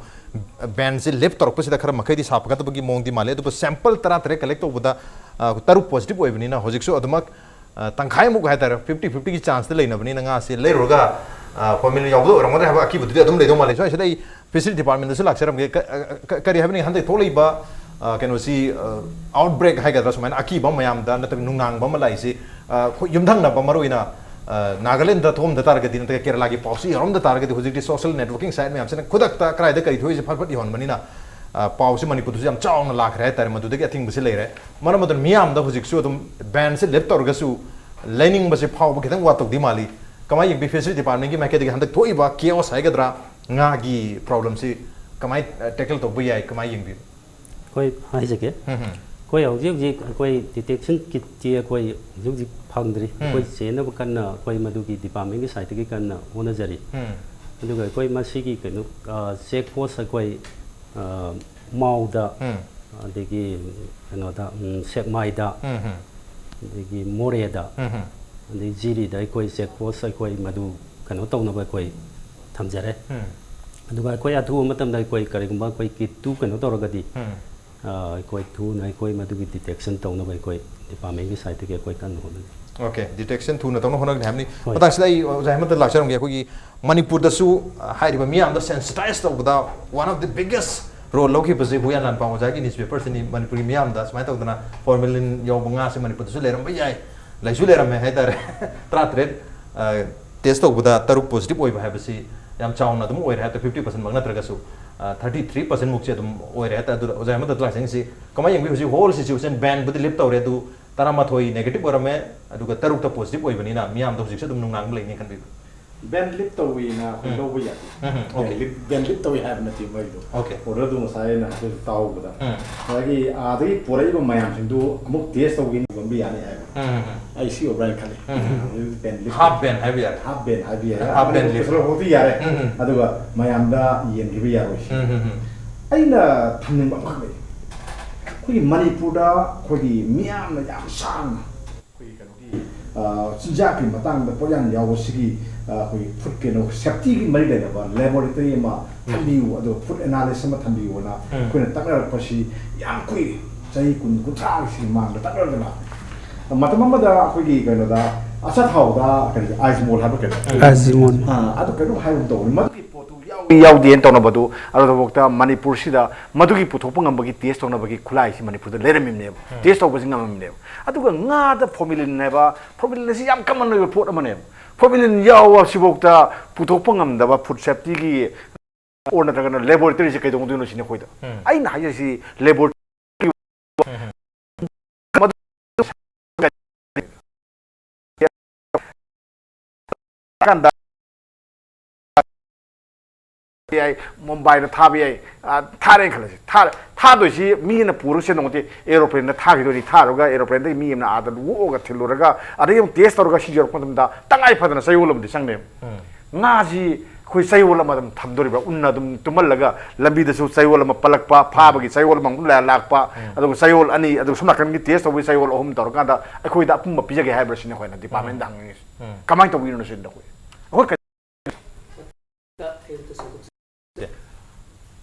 ꯕꯦꯟꯁꯦ ꯂꯤꯐ ꯇꯧꯔꯛꯄꯁꯤꯗ ꯈꯔ ꯃꯈꯩꯗꯤ ꯁꯥꯐꯒꯗꯕꯒꯤ ꯃꯑꯣꯡꯗꯤ ꯃꯥꯜꯂꯤ꯫ ꯑꯗꯨꯕꯨ ꯁꯦꯝꯄꯜ ꯇꯔꯥ ꯇꯔꯦꯠ ꯀꯂꯦꯛ ꯇꯧꯕꯗ, ꯑ, ꯇꯔꯨꯛ ꯄꯣꯖꯤꯇꯤꯚ ꯑꯣꯏꯕꯅꯤꯅ ꯍꯧꯖꯤꯛꯁꯨ ꯑꯗꯨꯃꯛ, ꯑ, ꯇꯪꯈꯥꯏꯃꯨꯛ ꯍꯥꯏꯇꯥꯔꯦ, ꯐꯤꯐꯇꯤ ꯐꯤꯐꯇꯤꯒꯤ ꯆꯥꯟꯁꯇ ꯂꯩꯅꯕꯅꯤꯅ ꯉꯥꯁꯦ ꯂꯩꯔꯨꯔꯒ, ꯑ, ꯐꯣꯔꯃꯦꯂꯤꯟ ꯌꯥꯎꯕꯗ ꯑꯣꯏꯔꯝꯒꯗ꯭ꯔꯥ ꯍꯥꯏꯕ ꯑꯀꯤꯕꯗꯨꯗꯤ ꯑꯗꯨꯝ ꯂꯩꯗꯧ ꯃꯥꯜꯂꯤ꯫ ꯁ꯭ꯋꯥꯏꯁꯤꯗ ꯑꯩ ꯐꯤꯁꯔꯤ ꯗꯤꯄꯥꯔꯠꯃꯦꯟꯗꯁꯨ ꯂꯥꯛꯆꯔꯝꯒꯦ꯫ ꯀ-, ꯑ, ꯀ-, ꯀꯔꯤ ꯍꯥꯏꯕꯅꯤ, ꯍꯟꯗꯛ ꯊꯣꯛꯂꯛꯏꯕ, ꯑ, ꯀꯩꯅꯣꯁꯤ, ꯑ, ꯑꯥꯎꯠꯕ꯭ꯔꯦꯛ ꯍꯥꯏꯒꯗ꯭ꯔꯥ, ꯁꯨꯃꯥꯏꯅ ꯑꯀꯤꯕ ꯃꯌꯥꯝꯗ ꯅꯠꯇ꯭ꯔꯒ ꯅꯨꯡꯅꯥꯡꯕ ꯑꯃ ꯂꯥꯛꯏꯁꯤ, ꯑ, ꯑꯩꯈꯣꯏ ꯌꯨꯝꯊꯪꯅꯕ ꯃꯔꯨꯑꯣꯏꯅ, ꯑ, ꯅꯥꯒꯥꯂꯦꯟꯗ ꯊꯣꯛꯑꯝꯗ ꯇꯥꯔꯒꯗꯤ, ꯅꯠꯇ꯭ꯔꯒ ꯀꯦꯔꯂꯥꯒꯤ ꯄꯥꯎꯁꯤ ꯌꯧꯔꯝꯗ ꯇꯥꯔꯒꯗꯤ, ꯍꯧꯖꯤꯛꯇꯤ social networking site ꯃꯌꯥꯝꯁꯤꯅ ꯈꯨꯗꯛꯇ ꯀꯗꯥꯏꯗ ꯀꯔꯤ ꯊꯣꯛꯏꯁꯦ ꯐꯠ ꯐꯠ ꯌꯧꯍꯟꯕꯅꯤꯅ, ꯑ, ꯄꯥꯎꯁꯤ ꯃꯅꯤꯄꯨꯔꯗꯁꯨ ꯌꯥꯝ ꯆꯥꯎꯅ ꯂꯥꯛꯈ꯭ꯔꯦ ꯍꯥꯏꯇꯥꯔꯦ꯫ ꯃꯗꯨꯗꯒꯤ ꯑꯊꯤꯡꯕꯁꯤ ꯂꯩꯔꯦ꯫ ꯃꯔꯝ ꯑꯗꯨꯅ ꯃꯤꯌꯥꯝꯗ ꯍꯧꯖꯤꯛꯁꯨ ꯑꯗꯨꯝ banꯁꯤ lift ꯇꯧꯔꯒꯁꯨ ꯂꯩꯅꯤꯡꯕꯁꯦ ꯐꯥꯎꯕ ꯈꯤꯇꯪ ꯋꯥꯠꯇꯧꯗꯤ ꯃꯥꯜꯂꯤ꯫ ꯀꯃꯥꯏꯅ ꯌꯦꯡꯕꯤ? Fishery departmentꯀꯤ ꯃꯥꯏꯀꯩꯗꯒꯤ ꯍꯟꯗꯛ ꯊꯣꯛꯏꯕ chaos ꯍꯥꯏꯒꯗ꯭ꯔꯥ, ꯉꯥꯒꯤ problemꯁꯤ ꯀꯃꯥꯏ, ꯑ, tackle ꯇꯧꯕ ꯌꯥꯏ, ꯀꯃꯥꯏ ꯌꯦꯡꯕꯤ? ꯑꯩꯈꯣꯏ ꯍꯥꯏꯖꯒꯦ꯫ ꯎꯝ, ꯎꯝ꯫ ꯑꯩꯈꯣꯏ ꯍꯧꯖꯤꯛ ꯍꯧꯖꯤꯛ ꯑꯩꯈꯣꯏ detection kitꯇꯤ ꯑꯩꯈꯣꯏ ꯍꯧꯖꯤꯛ ꯍꯧꯖꯤꯛ ꯐꯪꯗ꯭ꯔꯤ꯫ ꯎꯝ꯫ ꯑꯩꯈꯣꯏ ꯆꯦꯟꯅꯕ ꯀꯟꯅ ꯑꯩꯈꯣꯏ ꯃꯗꯨꯒꯤ departmentꯀꯤ sideꯇꯒꯤ ꯀꯟꯅ ꯍꯣꯠꯅꯖꯔꯤ꯫ ꯎꯝ꯫ ꯑꯗꯨꯒ ꯑꯩꯈꯣꯏ ꯃꯁꯤꯒꯤ ꯀꯩꯅꯣ, ꯑ, check post ꯑꯩꯈꯣꯏ, ꯑ, ꯃꯥꯎꯗ, ꯎꯝ꯫ ꯑꯗꯒꯤ ꯀꯩꯅꯣꯗ, ꯎꯝ, ꯁꯦꯛꯃꯥꯏꯗ, ꯎꯝ, ꯎꯝ꯫ ꯑꯗꯒꯤ ꯃꯣꯔꯦꯗ, ꯎꯝ, ꯎꯝ꯫ ꯑꯗꯒꯤ ꯖꯤꯔꯤꯗ ꯑꯩꯈꯣꯏ check post ꯑꯩꯈꯣꯏ ꯃꯗꯨ ꯀꯩꯅꯣ ꯇꯧꯅꯕ ꯑꯩꯈꯣꯏ ꯊꯝꯖꯔꯦ꯫ ꯎꯝ꯫ ꯑꯗꯨꯒ ꯑꯩꯈꯣꯏ ꯑꯊꯨꯕ ꯃꯇꯝꯗ ꯑꯩꯈꯣꯏ ꯀꯔꯤꯒꯨꯝꯕ ꯑꯩꯈꯣꯏ kitꯇꯨ ꯀꯩꯅꯣ ꯇꯧꯔꯒꯗꯤ, ꯎꯝ꯫ ꯑ, ꯑꯩꯈꯣꯏ ꯊꯨꯅ ꯑꯩꯈꯣꯏ ꯃꯗꯨꯒꯤ detection ꯇꯧꯅꯕ ꯑꯩꯈꯣꯏ departmentꯀꯤ sideꯇꯒꯤ ꯑꯩꯈꯣꯏ ꯀꯟꯅ ꯍꯣꯠꯅꯔꯤ꯫ Okay, detection ꯊꯨꯅ ꯇꯧꯅ ꯍꯣꯠꯅꯒꯅꯤ ꯍꯥꯏꯕꯅꯤ꯫ ꯍꯣꯏ꯫ ꯃꯇꯥꯡꯁꯤꯗ ꯑꯩ ꯑꯣꯖꯥ ꯍꯦꯃꯟꯇ ꯂꯥꯛꯆꯔꯝꯒꯦ꯫ ꯑꯩꯈꯣꯏꯒꯤ ꯃꯅꯤꯄꯨꯔꯗꯁꯨ, ꯑ, ꯍꯥꯏꯔꯤꯕ ꯃꯤꯌꯥꯝꯗ sensitize ꯇꯧꯕꯗ one of the biggest role ꯂꯧꯈꯤꯕꯁꯤ ꯍꯨꯌꯥꯟ ꯂꯥꯟꯄꯥꯎ ꯑꯣꯖꯥꯒꯤ newspaperꯁꯤꯅꯤ꯫ ꯃꯅꯤꯄꯨꯔꯒꯤ ꯃꯤꯌꯥꯝꯗ ꯁꯨꯃꯥꯏꯅ ꯇꯧꯗꯅ formalin ꯌꯥꯎꯕ ꯉꯥꯁꯦ ꯃꯅꯤꯄꯨꯔꯗꯁꯨ ꯂꯩꯔꯝꯕ ꯌꯥꯏ, ꯂꯩꯁꯨ ꯂꯩꯔꯝꯃꯦ ꯍꯥꯏꯇꯥꯔꯦ꯫ ꯇꯔꯥꯇꯔꯦꯠ, ꯑ, test ꯇꯧꯕꯗ ꯇꯔꯨꯛ positive ꯑꯣꯏꯕ ꯍꯥꯏꯕꯁꯤ ꯌꯥꯝ ꯆꯥꯎꯅ ꯑꯗꯨꯝ ꯑꯣꯏꯔꯦ ꯍꯥꯏꯇꯥꯔꯦ, fifty percent ꯃꯛ ꯅꯠꯇ꯭ꯔꯒꯁꯨ, ꯑ, thirty three percent ꯃꯨꯛꯁꯦ ꯑꯗꯨꯝ ꯑꯣꯏꯔꯦ ꯍꯥꯏꯇꯥꯔꯦ꯫ ꯑꯗꯨꯗ ꯑꯣꯖꯥ ꯍꯦꯃꯟꯇ ꯂꯥꯛꯆꯔꯝꯒꯦ, ꯁꯤ ꯀꯃꯥꯏꯅ ꯌꯦꯡꯕꯤ? ꯍꯧꯖꯤꯛ whole situation banꯕꯨꯗꯤ lift ꯇꯧꯔꯦ, ꯑꯗꯨ ꯇꯔꯥꯃꯥꯊꯣꯏ negative ꯑꯣꯏꯔꯝꯃꯦ, ꯑꯗꯨꯒ ꯇꯔꯨꯛꯇ positive ꯑꯣꯏꯕꯅꯤꯅ ꯃꯤꯌꯥꯝꯗ ꯍꯧꯖꯤꯛꯁꯨ ꯑꯗꯨꯝ ꯅꯨꯡꯅꯥꯡꯕ ꯂꯩꯅꯤ ꯈꯟꯕꯤꯕ꯭ꯔꯥ? Ban lift ꯇꯧꯋꯤꯅ ꯑꯩꯈꯣꯏ ꯎꯝ꯫ ꯂꯧꯕ ꯌꯥꯗꯦ꯫ ꯎꯝ, ꯎꯝ, okay꯫ Ban lift, ban lift ꯇꯧꯋꯤ ꯍꯥꯏꯕ ꯅꯠꯇꯦ ꯃꯣꯏꯗꯣ꯫ Okay꯫ Orderꯗꯨ ꯉꯁꯥꯏ ꯑꯩꯅ ꯍꯥꯏꯐꯦꯠ ꯇꯥꯍꯧꯕꯗ꯫ ꯎꯝ꯫ ꯉꯁꯥꯏꯒꯤ ꯑꯥꯗꯒꯤ ꯄꯨꯔꯛꯏꯕ ꯃꯌꯥꯝꯁꯤꯡꯗꯨ ꯑꯃꯨꯛ test ꯇꯧꯒꯦꯅ ꯌꯣꯟꯕ ꯌꯥꯅꯤ ꯍꯥꯏꯕ꯫ ꯎꯝ, ꯎꯝ, ꯎꯝ꯫ ꯑꯩ ꯁꯤ ꯑꯣꯏꯕ꯭ꯔꯥ ꯍꯥꯏꯅ ꯈꯜꯂꯤ꯫ ꯎꯝ, ꯎꯝ꯫ ꯑꯗꯨꯗꯤ ban lift half ban ꯍꯥꯏꯕ ꯌꯥꯔꯦ꯫ Half ban ꯍꯥꯏꯕ ꯌꯥꯏ꯫ Half ban ꯑꯅꯤꯃꯛ lift꯫ ꯄꯨꯁꯜꯂꯛꯄꯗꯤ ꯌꯥꯔꯦ꯫ ꯎꯝ, ꯎꯝ꯫ ꯑꯗꯨꯒ ꯃꯌꯥꯝꯗ ꯌꯦꯟꯈꯤꯕ ꯌꯥꯔꯣꯏ ꯁꯤ꯫ ꯎꯝ, ꯎꯝ, ꯎꯝ꯫ ꯑꯩꯅ ꯊꯝꯅꯤꯡꯕ ꯑꯃꯈꯛ ꯂꯩ꯫ ꯑꯩꯈꯣꯏꯒꯤ ꯃꯅꯤꯄꯨꯔꯗ ꯑꯩꯈꯣꯏꯒꯤ ꯃꯤꯌꯥꯝꯅ ꯌꯥꯝ ꯁꯥꯡꯅ ꯑꯩꯈꯣꯏꯒꯤ ꯀꯩꯅꯣꯒꯤ, ꯑ, ꯆꯤꯟꯖꯥꯛꯀꯤ ꯃꯇꯥꯡꯗ ꯄꯣꯠꯌꯥꯟ ꯌꯥꯎꯕꯁꯤꯒꯤ, ꯑ, ꯑꯩꯈꯣꯏꯒꯤ food ꯀꯩꯅꯣ safetyꯒꯤ ꯃꯔꯤ ꯂꯩꯅꯕ laboratory ꯑꯃ ꯎꯝ꯫ ꯊꯝꯕꯤꯌꯨ, ꯑꯗꯨꯒ food analysis ꯑꯃ ꯊꯝꯕꯤꯌꯨꯅ ꯎꯝ꯫ ꯑꯩꯈꯣꯏꯅ ꯇꯛꯅꯔꯛꯄꯁꯤ ꯌꯥꯝ ꯀꯨꯏꯔꯦ, ꯆꯍꯤ ꯀꯨꯟ, ꯀꯨꯟꯊ꯭ꯔꯥꯒꯤ ꯃꯃꯥꯡꯗ ꯇꯛꯅꯔꯛꯇꯅ꯫ ꯃꯇꯝ ꯑꯃꯗ ꯑꯩꯈꯣꯏꯒꯤ ꯀꯩꯅꯣꯗ ꯑꯆꯥꯊꯥꯎꯗ ꯀꯔꯤ Ajmol ꯍꯥꯏꯕ ꯀꯩꯅꯣ? Ajmol꯫ ꯑ, ꯑꯗꯨ ꯀꯩꯅꯣꯝ ꯍꯥꯏꯕ ꯇꯧꯕꯅꯤ꯫ ꯃꯗꯨꯒꯤ ꯄꯣꯠꯇꯨ ꯌꯥꯎ ꯌꯥꯎꯗꯦꯅ ꯇꯧꯅꯕꯗꯨ, ꯑꯗꯨꯐꯥꯎꯗ ꯃꯅꯤꯄꯨꯔꯁꯤꯗ ꯃꯗꯨꯒꯤ ꯄꯨꯊꯣꯛꯄ ꯉꯝꯕꯒꯤ ꯇꯦꯁ ꯇꯧꯅꯕꯒꯤ ꯈꯨꯠꯂꯥꯏꯁꯤ ꯃꯅꯤꯄꯨꯔꯗ ꯂꯩꯔꯝꯃꯤꯕꯅꯦꯕ꯫ ꯇꯦꯁ ꯇꯧꯕꯁꯤ ꯉꯝꯃꯝꯃꯤꯅꯦꯕ꯫ ꯑꯗꯨꯒ ꯉꯥꯗ ꯐꯣꯔꯃꯦꯂꯤꯟ ꯍꯥꯏꯕ, ꯐꯣꯔꯃꯦꯂꯤꯟ ꯑꯁꯤ ꯌꯥꯝ ꯀꯃꯟ ꯑꯣꯏꯕ ꯄꯣꯠ ꯑꯃꯅꯦꯕ꯫ ꯐꯣꯔꯃꯦꯂꯤꯟ ꯌꯥꯎꯕ ꯁꯤꯐꯥꯎꯗ ꯄꯨꯊꯣꯛꯄ ꯉꯝꯗꯕ ꯐꯨꯗ ꯁꯦꯐꯇꯤꯒꯤ ꯑꯣꯔ ꯅꯠꯇ꯭ꯔꯒꯅ ꯂꯦꯕꯣꯔꯦꯇꯔꯤꯁꯤ ꯀꯩꯗꯧꯗꯣꯏꯅꯣ ꯁꯤꯅꯤ ꯑꯩꯈꯣꯏꯗ꯫ ꯑꯩꯅ ꯍꯥꯏꯖꯔꯤꯁꯤ ꯂꯦꯕꯣꯔꯦꯇꯔꯤ ꯀꯥꯟꯗ ꯌꯥꯏ, ꯃꯨꯝꯕꯥꯏꯗ ꯊꯥꯕ ꯌꯥꯏ꯫ ꯑ, ꯊꯥꯔꯦꯅ ꯈꯜꯂꯁꯤ꯫ ꯊꯥꯔꯦ, ꯊꯥꯗꯣꯏꯁꯤ ꯃꯤꯅ ꯄꯨꯔꯒ ꯆꯦꯟꯗꯧ ꯅꯠꯇꯦ, ꯑꯦꯔꯣꯄ꯭ꯂꯦꯟꯗ ꯊꯥꯈꯤꯗꯣꯏꯅꯤ꯫ ꯊꯥꯔꯒ ꯑꯦꯔꯣꯄ꯭ꯂꯦꯟꯗꯒꯤ ꯃꯤ ꯑꯃꯅ ꯑꯥꯗ ꯑꯣꯛꯑꯒ ꯊꯤꯜꯂꯨꯔꯒ, ꯑꯗꯒꯤ ꯑꯃꯨꯛ ꯇꯦꯁ ꯇꯧꯔꯒ ꯁꯤ ꯌꯧꯔꯛꯄ ꯃꯇꯝꯗ ꯇꯉꯥꯏ ꯐꯗꯅ ꯆꯌꯣꯜ ꯑꯃꯗꯤ ꯆꯪꯅꯦꯕ꯫ ꯉꯥꯁꯤ ꯑꯩꯈꯣꯏ ꯆꯌꯣꯜ ꯑꯃ ꯑꯗꯨꯝ ꯊꯝꯗꯣꯔꯤꯕ, ꯎꯟꯅ ꯑꯗꯨꯝ ꯇꯨꯝꯍꯜꯂꯒ ꯂꯝꯕꯤꯗꯁꯨ ꯆꯌꯣꯜ ꯑꯃ ꯄꯜꯂꯛꯄ, ꯐꯥꯕꯒꯤ ꯆꯌꯣꯜ ꯑꯃ ꯑꯃꯨꯛ ꯂꯥ-, ꯂꯥꯛꯄ, ꯑꯗꯨꯒ ꯆꯌꯣꯜ ꯑꯅꯤ, ꯑꯗꯨꯒ ꯁꯣꯝ ꯅꯥꯀꯟꯒꯤ ꯇꯦꯁ ꯇꯧꯕꯒꯤ ꯆꯌꯣꯜ ꯑꯍꯨꯝ ꯇꯧꯔꯀꯥꯟꯗ ꯑꯩꯈꯣꯏꯗ ꯑꯄꯨꯝꯕ ꯄꯤꯖꯒꯦ ꯍꯥꯏꯕ꯭ꯔꯥ ꯁꯤꯅꯤ ꯑꯩꯈꯣꯏꯅ ꯗꯤꯄꯥꯔꯠꯃꯦꯟꯗ ꯍꯪꯅꯤꯡꯉꯤꯁꯦ꯫ ꯀꯃꯥꯏꯅ ꯇꯧꯕꯤꯔꯤꯅꯣ ꯁꯤꯅꯤꯗ ꯑꯩꯈꯣꯏ, ꯑꯩꯈꯣꯏ ꯀ-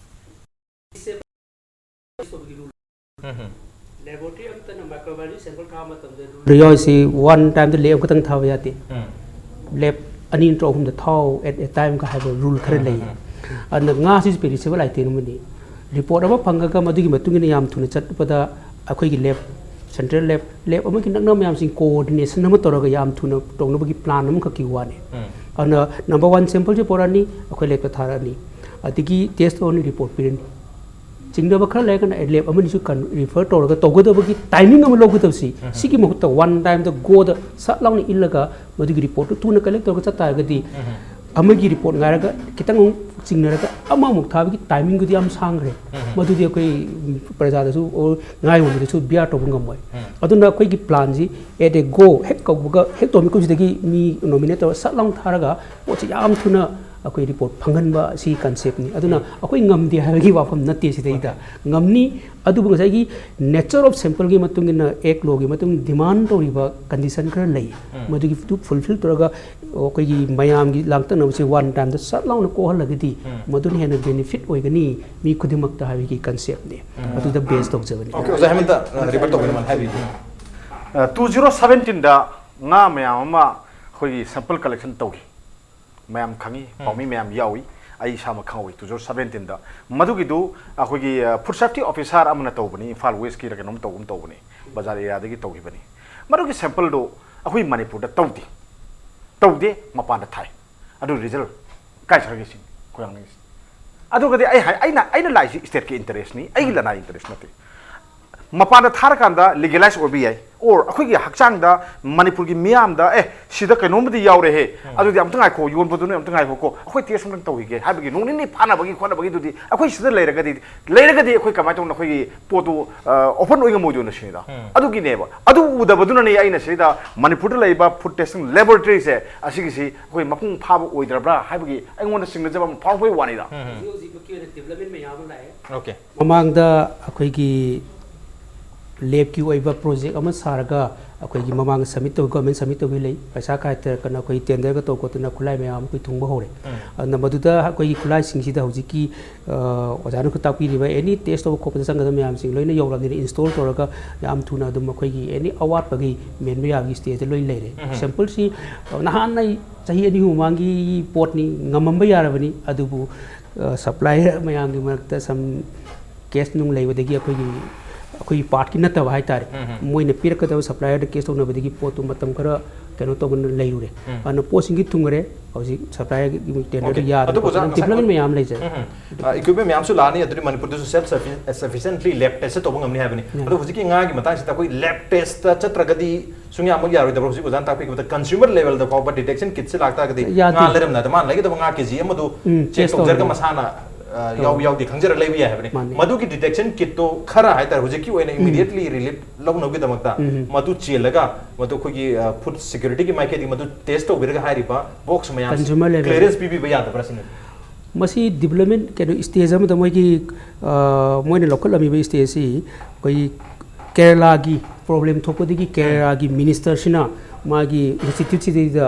ꯂꯦꯕꯣꯔꯦꯇꯔꯤ ꯑꯃꯠꯇꯅ ꯃꯥꯏꯀ꯭ꯔꯣꯕꯥꯌꯣꯂꯣꯖꯤ ꯁꯦꯝꯄꯜ ꯊꯥꯕ ꯃꯇꯝꯗ ꯔꯨꯜ ꯌꯥꯎꯔꯤꯁꯤ ꯋꯥꯟ ꯇꯥꯏꯝꯗ ꯂꯦꯞ ꯑꯃꯈꯛꯇꯪ ꯊꯥꯕ ꯌꯥꯗꯦ꯫ ꯂꯦꯞ ꯑꯅꯤ ꯅꯠꯇ꯭ꯔ ꯑꯍꯨꯝꯗ ꯊꯥꯎ ꯑꯦꯠ ꯑꯦ ꯇꯥꯏꯝꯒ ꯍꯥꯏꯕ ꯔꯨꯜ ꯈꯔ ꯂꯩ꯫ ꯑꯗꯨꯅ ꯉꯥꯁꯤꯁꯨ ꯄꯦꯔꯤꯁꯦꯕꯜ ꯑꯥꯏꯇꯦꯝ ꯑꯃꯅꯤ꯫ ꯔꯤꯄꯣꯔꯠ ꯑꯃ ꯐꯪꯉꯒ ꯃꯗꯨꯒꯤ ꯃꯇꯨꯡ ꯏꯟꯅ ꯌꯥꯝ ꯊꯨꯅ ꯆꯠꯄꯗ ꯑꯩꯈꯣꯏꯒꯤ ꯂꯦꯞ, ꯁꯦꯟꯇ꯭ꯔꯦꯜ ꯂꯦꯞ, ꯂꯦꯞ ꯑꯃꯒꯤ ꯅꯛꯅꯕ ꯃꯌꯥꯝꯁꯤꯡ ꯀꯣꯑꯣꯔꯗꯤꯅꯦꯁꯟ ꯑꯃ ꯇꯧꯔꯒ ꯌꯥꯝ ꯊꯨꯅ ꯇꯧꯅꯕꯒꯤ ꯄ꯭ꯂꯥꯟ ꯑꯃꯈꯛꯀꯤ ꯋꯥꯅꯤ꯫ ꯑꯗꯨꯅ ꯅꯝꯕꯔ ꯋꯥꯟ ꯁꯦꯝꯄꯜꯁꯦ ꯄꯣꯔꯛꯑꯅꯤ, ꯑꯩꯈꯣꯏ ꯂꯦꯞꯇ ꯊꯥꯔꯛꯑꯅꯤ꯫ ꯑꯗꯒꯤ ꯇꯦꯁ ꯇꯧꯔꯅꯤ, ꯔꯤꯄꯣꯔꯠ ꯄꯤꯔꯅꯤ꯫ ꯆꯤꯡꯅꯕ ꯈꯔ ꯂꯩꯔꯒꯅ ꯂꯦꯞ ꯑꯃꯅꯤꯁꯨ ꯀꯟ-, ꯔꯤꯐꯔ ꯇꯧꯔꯒ ꯇꯧꯒꯗꯕꯒꯤ ꯇꯥꯏꯃꯤꯡ ꯑꯃ ꯂꯧꯒꯗꯕꯁꯤ, ꯁꯤꯒꯤ ꯃꯍꯨꯠꯇ ꯋꯥꯟ ꯇꯥꯏꯝꯗ ꯒꯣꯗ ꯁꯠ ꯂꯥꯎꯅ ꯏꯜꯂꯒ ꯃꯗꯨꯒꯤ ꯔꯤꯄꯣꯔꯠꯇꯨ ꯊꯨꯅ ꯀꯂꯦꯛ ꯇꯧꯔꯒ ꯆꯠ ꯇꯥꯔꯒꯗꯤ, ꯑꯃꯒꯤ ꯔꯤꯄꯣꯔꯠ ꯉꯥꯏꯔꯒ ꯈꯤꯇꯪ ꯑꯃꯨꯛ ꯆꯤꯡꯅꯔꯒ ꯑꯃꯃꯨꯛ ꯊꯥꯕꯒꯤ ꯇꯥꯏꯃꯤꯡꯗꯨꯗꯤ ꯌꯥꯝ ꯁꯥꯡꯈ꯭ꯔꯦ꯫ ꯃꯗꯨꯗꯤ ꯑꯩꯈꯣꯏ ꯄ꯭ꯔꯖꯥꯗꯁꯨ ꯑꯣꯔ ꯉꯥꯏꯔꯨꯕꯗꯁꯨ ꯕꯤꯌꯥꯔ ꯇꯧꯕ ꯉꯝꯃꯣꯏ꯫ ꯑꯗꯨꯅ ꯑꯩꯈꯣꯏꯒꯤ ꯄ꯭ꯂꯥꯟꯁꯤ ꯑꯦꯠ ꯑꯦ ꯒꯣ, ꯍꯦꯛ ꯀꯧꯕꯒ, ꯍꯦꯛ ꯇꯧꯔꯝꯃꯤ ꯀꯨꯝꯁꯤꯗꯒꯤ ꯃꯤ ꯅꯣꯃꯤꯅꯦꯠ ꯇꯧꯔꯒ ꯁꯠ ꯂꯥꯎꯅ ꯊꯥꯔꯒ ꯄꯣꯠꯁꯤ ꯌꯥꯝ ꯊꯨꯅ ꯑꯩꯈꯣꯏ ꯔꯤꯄꯣꯔꯠ ꯐꯪꯍꯟꯕ ꯁꯤ ꯀꯟꯁꯦꯞꯅꯤ꯫ ꯑꯗꯨꯅ ꯑꯩꯈꯣꯏ ꯉꯝꯗꯦ ꯍꯥꯏꯕꯒꯤ ꯋꯥꯐꯝ ꯅꯠꯇꯦ ꯁꯤꯗꯩꯗ꯫ ꯉꯝꯅꯤ꯫ ꯑꯗꯨꯕꯨ ꯉꯁꯥꯏꯒꯤ ꯅꯦꯆꯔ ꯑꯣꯐ ꯁꯦꯝꯄꯜꯒꯤ ꯃꯇꯨꯡ ꯏꯟꯅ ꯑꯦꯛ ꯂꯣꯒꯤ ꯃꯇꯨꯡ ꯏꯟꯅ ꯗꯤꯃꯥꯟ ꯇꯧꯔꯤꯕ ꯀꯟꯗꯤꯁꯟ ꯈꯔ ꯂꯩ꯫ ꯃꯗꯨꯒꯤꯗꯨ ꯐꯨꯜꯐꯤꯜ ꯇꯧꯔꯒ ꯑꯩꯈꯣꯏꯒꯤ ꯃꯌꯥꯝꯒꯤ ꯂꯥꯡꯇꯛꯅꯕꯁꯦ ꯋꯥꯟ ꯇꯥꯏꯝꯗ ꯁꯠ ꯂꯥꯎꯅ ꯀꯣꯛꯍꯜꯂꯒꯗꯤ ꯃꯗꯨꯅ ꯍꯦꯟꯅ ꯕꯦꯅꯤꯐꯤꯠ ꯑꯣꯏꯒꯅꯤ ꯃꯤ ꯈꯨꯗꯤꯡꯃꯛꯇ ꯍꯥꯏꯕꯒꯤ ꯀꯟꯁꯦꯞꯅꯤ꯫ ꯑꯗꯨꯗ ꯕꯦꯁ ꯇꯧꯖꯕꯅꯤ꯫ ꯑꯣꯀꯦ, ꯑꯣꯖꯥ ꯍꯦꯃꯟꯇ, ꯑ, ꯔꯤꯄꯣꯔꯠ ꯇꯧꯕꯤꯔꯝꯃꯣ, ꯍꯥꯏꯕꯤꯌꯨ꯫ ꯑ, ꯇꯨ ꯖꯤꯔꯣ ꯁꯕꯦꯟꯇꯤꯟꯗ ꯉꯥ ꯃꯌꯥꯝ ꯑꯃ ꯑꯩꯈꯣꯏꯒꯤ ꯁꯦꯝꯄꯜ ꯀꯂꯦꯛꯁꯟ ꯇꯧꯈꯤ꯫ ꯃꯌꯥꯝ ꯈꯪꯉꯤ, ꯄꯥꯎꯃꯤ ꯃꯌꯥꯝ ꯌꯥꯎꯏ꯫ ꯑꯩ ꯏꯁꯥꯃꯛ ꯈꯪꯍꯧꯏ, two thousand seventeen ꯗ ꯃꯗꯨꯒꯤꯗꯨ ꯑꯩꯈꯣꯏꯒꯤ ꯐꯨꯗ ꯁꯦꯐꯇꯤ ꯑꯣꯐꯤꯁꯥꯔ ꯑꯃꯅ ꯇꯧꯕꯅꯤ, ꯏꯝꯐꯥꯜ ꯋꯦꯁꯀꯤꯔ ꯀꯩꯅꯣꯝ ꯇꯧꯒꯨꯝ ꯇꯧꯕꯅꯤ, ꯕꯖꯥꯔ ꯑꯦꯔꯤꯌꯥꯗꯒꯤ ꯇꯧꯈꯤꯕꯅꯤ꯫ ꯃꯗꯨꯒꯤ ꯁꯦꯝꯄꯜꯗꯨ ꯑꯩꯈꯣꯏ ꯃꯅꯤꯄꯨꯔꯗ ꯇꯧꯗꯦ, ꯇꯧꯗꯦ, ꯃꯄꯥꯟꯗ ꯊꯥꯏ꯫ ꯑꯗꯨ ꯔꯤꯖꯜ ꯀꯥꯏ ꯆꯠꯈ꯭ꯔꯒꯦ ꯁꯤꯅꯤ ꯑꯩꯈꯣꯏ ꯍꯪꯅꯤꯡꯉꯤꯁꯤ꯫ ꯑꯗꯨꯒꯗꯤ ꯑꯩ ꯍꯥꯏ, ꯑꯩꯅ, ꯑꯩꯅ ꯂꯥꯛꯏꯁꯤ ꯁ꯭ꯇꯦꯠꯀꯤ ꯏꯟꯇꯔꯦꯁꯅꯤ, ꯑꯩꯒꯤ ꯂꯅꯥꯏ ꯏꯟꯇꯔꯦꯁ ꯅꯠꯇꯦ꯫ ꯃꯄꯥꯟꯗ ꯊꯥꯔꯀꯥꯟꯗ ꯂꯤꯒꯦꯂꯥꯏꯁ ꯑꯣꯏꯕ ꯌꯥꯏ, ꯑꯣꯔ ꯑꯩꯈꯣꯏꯒꯤ ꯍꯛꯆꯥꯡꯗ, ꯃꯅꯤꯄꯨꯔꯒꯤ ꯃꯤꯌꯥꯝꯗ, "ꯑꯦ, ꯁꯤꯗ ꯀꯩꯅꯣꯝꯃꯗꯤ ꯌꯥꯎꯔꯦꯍꯦ, ꯑꯗꯨꯗꯤ ꯑꯝꯇ ꯉꯥꯏꯈꯣ, ꯌꯣꯟꯕꯗꯨꯅ ꯑꯝꯇ ꯉꯥꯏꯈꯣꯀꯣ, ꯑꯩꯈꯣꯏ ꯇꯦꯁ ꯑꯝꯇꯪ ꯇꯧꯈꯤꯒꯦ" ꯍꯥꯏꯕꯒꯤ ꯅꯣꯡ ꯅꯤꯅꯤ ꯐꯥꯅꯕꯒꯤ ꯈꯣꯠꯅꯕꯒꯤꯗꯨꯗꯤ ꯑꯩꯈꯣꯏ ꯁꯤꯗ ꯂꯩꯔꯒꯗꯤ, ꯂꯩꯔꯒꯗꯤ ꯑꯩꯈꯣꯏ ꯀꯃꯥꯏꯅ ꯇꯧꯅ ꯑꯩꯈꯣꯏꯒꯤ ꯄꯣꯠꯇꯨ ꯑꯣꯄꯟ ꯑꯣꯏ ꯉꯝꯃꯣꯏꯗꯣꯏꯅꯣ ꯁꯤꯅꯤꯗ꯫ ꯑꯗꯨꯒꯤꯅꯦꯕ꯫ ꯑꯗꯨ ꯎꯗꯕꯗꯨꯅꯅꯦ ꯑꯩꯅ ꯁꯤꯗ ꯃꯅꯤꯄꯨꯔꯗ ꯂꯩꯕ ꯐꯨꯗ ꯇꯦꯁꯇꯤꯡ ꯂꯦꯕꯣꯔꯦꯇꯔꯤꯁꯦ ꯑꯁꯤꯒꯤꯁꯤ ꯑꯩꯈꯣꯏ ꯃꯄꯨꯡ ꯐꯥꯕ ꯑꯣꯏꯗ꯭ꯔꯕ꯭ꯔꯥ ꯍꯥꯏꯕꯒꯤ ꯑꯩꯉꯣꯟꯗ ꯆꯤꯡꯅꯖꯕ ꯑꯃ ꯐꯥꯎꯔꯛꯄꯒꯤ ꯋꯥꯅꯤꯗ꯫ ꯍꯧꯖꯤꯛ ꯍꯧꯖꯤꯛꯃꯛꯀꯤ ꯑꯣꯏꯅ ꯗꯤꯕ꯭ꯂꯞꯃꯦꯟ ꯃꯌꯥꯝ ꯑꯃ ꯂꯥꯛꯑꯦ꯫ ꯑꯣꯀꯦ꯫ ꯃꯃꯥꯡꯗ ꯑꯩꯈꯣꯏꯒꯤ ꯂꯦꯞꯀꯤ ꯑꯣꯏꯕ ꯄ꯭ꯔꯣꯖꯦꯛ ꯑꯃ ꯁꯥꯔꯒ ꯑꯩꯈꯣꯏꯒꯤ ꯃꯃꯥꯡꯗ ꯁꯕꯃꯤꯠ ꯇꯧ, ꯒꯣꯔꯃꯦꯟ ꯁꯕꯃꯤꯠ ꯇꯧꯕꯤ ꯂꯩ, ꯄꯩꯁꯥ ꯀꯥꯏꯊꯔꯛꯇꯅ ꯑꯩꯈꯣꯏ ꯇꯦꯟꯗꯔꯒ ꯇꯧ ꯈꯣꯠꯇꯅ ꯈꯨꯠꯂꯥꯏ ꯃꯌꯥꯝ ꯑꯃ ꯑꯩꯈꯣꯏ ꯊꯨꯡꯕ ꯍꯧꯔꯦ꯫ ꯑꯗꯨꯅ ꯃꯗꯨꯗ ꯑꯩꯈꯣꯏꯒꯤ ꯈꯨꯠꯂꯥꯏꯁꯤꯡꯁꯤꯗ ꯍꯧꯖꯤꯛꯀꯤ ꯑ, ꯑꯣꯖꯥꯅ ꯈꯨꯠ ꯇꯥꯛꯄꯤꯔꯤꯕ ꯑꯦꯅꯤ ꯇꯦꯁ ꯇꯧꯕ ꯈꯣꯠꯄꯗ ꯆꯪꯒꯗꯕ ꯃꯌꯥꯝꯁꯤꯡ ꯂꯣꯏꯅ ꯌꯧꯔꯕꯅꯤꯅ ꯏꯟꯁꯇꯣꯜ ꯇꯧꯔꯒ ꯌꯥꯝ ꯊꯨꯅ ꯑꯗꯨꯝ ꯑꯩꯈꯣꯏꯒꯤ ꯑꯦꯅꯤ ꯑꯋꯥꯠꯄꯒꯤ ꯃꯦꯟꯕ ꯌꯥꯕꯒꯤ ꯁ꯭ꯇꯦꯖꯇ ꯂꯣꯏ ꯂꯩꯔꯦ꯫ ꯁꯦꯝꯄꯜꯁꯤ, ꯑ, ꯅꯍꯥꯟ ꯑꯩ ꯆꯍꯤ ꯑꯅꯤ ꯑꯍꯨꯝ ꯃꯃꯥꯡꯒꯤ ꯄꯣꯠꯅꯤ, ꯉꯝꯃꯝꯕ ꯌꯥꯔꯕꯅꯤ, ꯑꯗꯨꯕꯨ ꯁꯄ꯭ꯂꯥꯏꯌꯔ ꯃꯌꯥꯝꯒꯤ ꯃꯔꯛꯇ ꯁꯝ ꯀꯦꯁ ꯅꯨꯡ ꯂꯩꯕꯗꯒꯤ ꯑꯩꯈꯣꯏꯒꯤ, ꯑꯩꯈꯣꯏꯒꯤ ꯄꯥꯔꯠꯀꯤ ꯅꯠꯇꯕ ꯍꯥꯏꯇꯥꯔꯦ, ꯃꯣꯏꯅ ꯄꯤꯔꯛꯀꯗꯕ ꯁꯄ꯭ꯂꯥꯏꯌꯔꯗ ꯀꯦꯁ ꯇꯧꯅꯕꯗꯒꯤ ꯄꯣꯠꯇꯨ ꯃꯇꯝ ꯈꯔ ꯀꯩꯅꯣ ꯇꯧꯗꯅ ꯂꯩꯔꯨꯔꯦ꯫ ꯑꯗꯨꯅ ꯄꯣꯠꯁꯤꯡꯒꯤ ꯊꯨꯡꯉꯔꯦ, ꯍꯧꯖꯤꯛ ꯁꯄ꯭ꯂꯥꯏꯌꯔꯒꯤ ꯇꯦꯟꯗꯔꯗꯨ Okay. ꯌꯥꯗ꯭ꯔꯦ ꯑꯗꯨꯕꯨ ꯑꯣꯖꯥ, ꯈꯣꯠꯇꯅ ꯉꯁꯥꯏ ꯗꯤꯕ꯭ꯂꯞꯃꯦꯟ ꯃꯌꯥꯝ ꯂꯩꯖꯔꯦ꯫ ꯏꯀ꯭ꯋꯤꯞꯃꯦꯟ ꯃꯌꯥꯝꯁꯨ ꯂꯥꯛꯑꯅꯤ, ꯑꯗꯨꯗꯤ ꯃꯅꯤꯄꯨꯔꯗꯁꯨ ꯁꯦꯜꯐ ꯁꯐꯤꯁꯦꯟꯠꯂꯤ ꯂꯦꯕ ꯇꯦꯁ ꯇꯧꯕ ꯉꯝꯅꯤ ꯍꯥꯏꯕꯅꯤ꯫ ꯑꯗꯣ ꯍꯧꯖꯤꯛꯀꯤ ꯉꯥꯒꯤ ꯃꯇꯥꯡꯁꯤꯗ ꯑꯩꯈꯣꯏ ꯂꯦꯕ ꯇꯦꯁꯇ ꯆꯠꯇ꯭ꯔꯒꯗꯤ ꯁꯨꯡꯌꯥꯃꯛ ꯌꯥꯔꯣꯏꯗꯕ꯭ꯔꯥ? ꯍꯧꯖꯤꯛ ꯑꯣꯖꯥꯅ ꯇꯥꯛꯄꯤꯈꯤꯕꯗ ꯀꯟꯁ꯭ꯌꯨꯃꯔ ꯂꯦꯕꯦꯜꯗ ꯐꯥꯎꯕ ꯗꯤꯇꯦꯛꯁꯟ ꯀꯤꯠꯁꯦ ꯂꯥꯛꯇꯥꯔꯒꯗꯤ ꯌꯥꯗꯦ꯫ ꯉꯥ ꯂꯩꯔꯝꯗꯥꯏꯗ ꯃꯥꯅ ꯂꯩꯒꯗꯕ ꯉꯥ ꯀꯦꯖꯤ ꯑꯃꯗꯨ ꯎꯝ, ꯆꯦꯛ test ꯇꯧꯖꯔꯒ ꯇꯧꯔꯒ꯫ ꯃꯁꯥꯅ ꯑ, ꯌꯥꯎ ꯌꯥꯎꯗꯦ ꯈꯪꯖꯔ ꯂꯩꯕ ꯌꯥꯏ ꯍꯥꯏꯕꯅꯤ꯫ ꯃꯥꯅꯦ꯫ ꯃꯗꯨꯒꯤ ꯗꯤꯇꯦꯛꯁꯟ ꯀꯤꯠꯇꯣ ꯈꯔ ꯍꯥꯏꯇꯥꯔꯦ, ꯍꯧꯖꯤꯛꯀꯤ ꯑꯣꯏꯅ ꯏꯃꯤꯗꯤꯌꯦꯠꯂꯤ ꯔꯤꯂꯤꯐ ꯂꯧꯅꯕꯒꯤꯗꯃꯛꯇ ꯃꯗꯨ ꯆꯦꯜꯂꯒ ꯃꯗꯨ ꯑꯩꯈꯣꯏꯒꯤ ꯐꯨꯗ ꯁꯦꯀ꯭ꯌꯨꯔꯤꯇꯤꯒꯤ ꯃꯥꯏꯀꯩꯗꯒꯤ ꯃꯗꯨ ꯇꯦꯁ ꯇꯧꯕꯤꯔꯒ ꯍꯥꯏꯔꯤꯕ ꯕꯣꯛꯁ ꯃꯌꯥꯝꯁꯤ Consumer level. ꯀ꯭ꯂꯤꯌꯔꯦꯟꯁ ꯄꯤꯕꯤꯕ ꯌꯥꯗꯕ꯭ꯔꯥ ꯁꯤꯅꯤ꯫ ꯃꯁꯤ ꯗꯤꯕ꯭ꯂꯞꯃꯦꯟ ꯀꯩꯅꯣ ꯁ꯭ꯇꯦꯖ ꯑꯃꯗ ꯃꯣꯏꯒꯤ, ꯑ, ꯃꯣꯏꯅ ꯂꯧꯈꯠꯂꯝꯃꯤꯕ ꯁ꯭ꯇꯦꯖꯁꯤ ꯑꯩꯈꯣꯏꯒꯤ ꯀꯦꯔꯂꯥꯒꯤ ꯄ꯭ꯔꯣꯕ꯭ꯂꯦꯝ ꯊꯣꯛꯄꯗꯒꯤ ꯀꯦꯔꯂꯥꯒꯤ ꯃꯤꯅꯤꯁꯇꯔꯁꯤꯅ ꯃꯥꯒꯤ ꯏꯟꯁꯇꯤꯇ꯭ꯌꯨꯠꯁꯤꯗꯩꯗ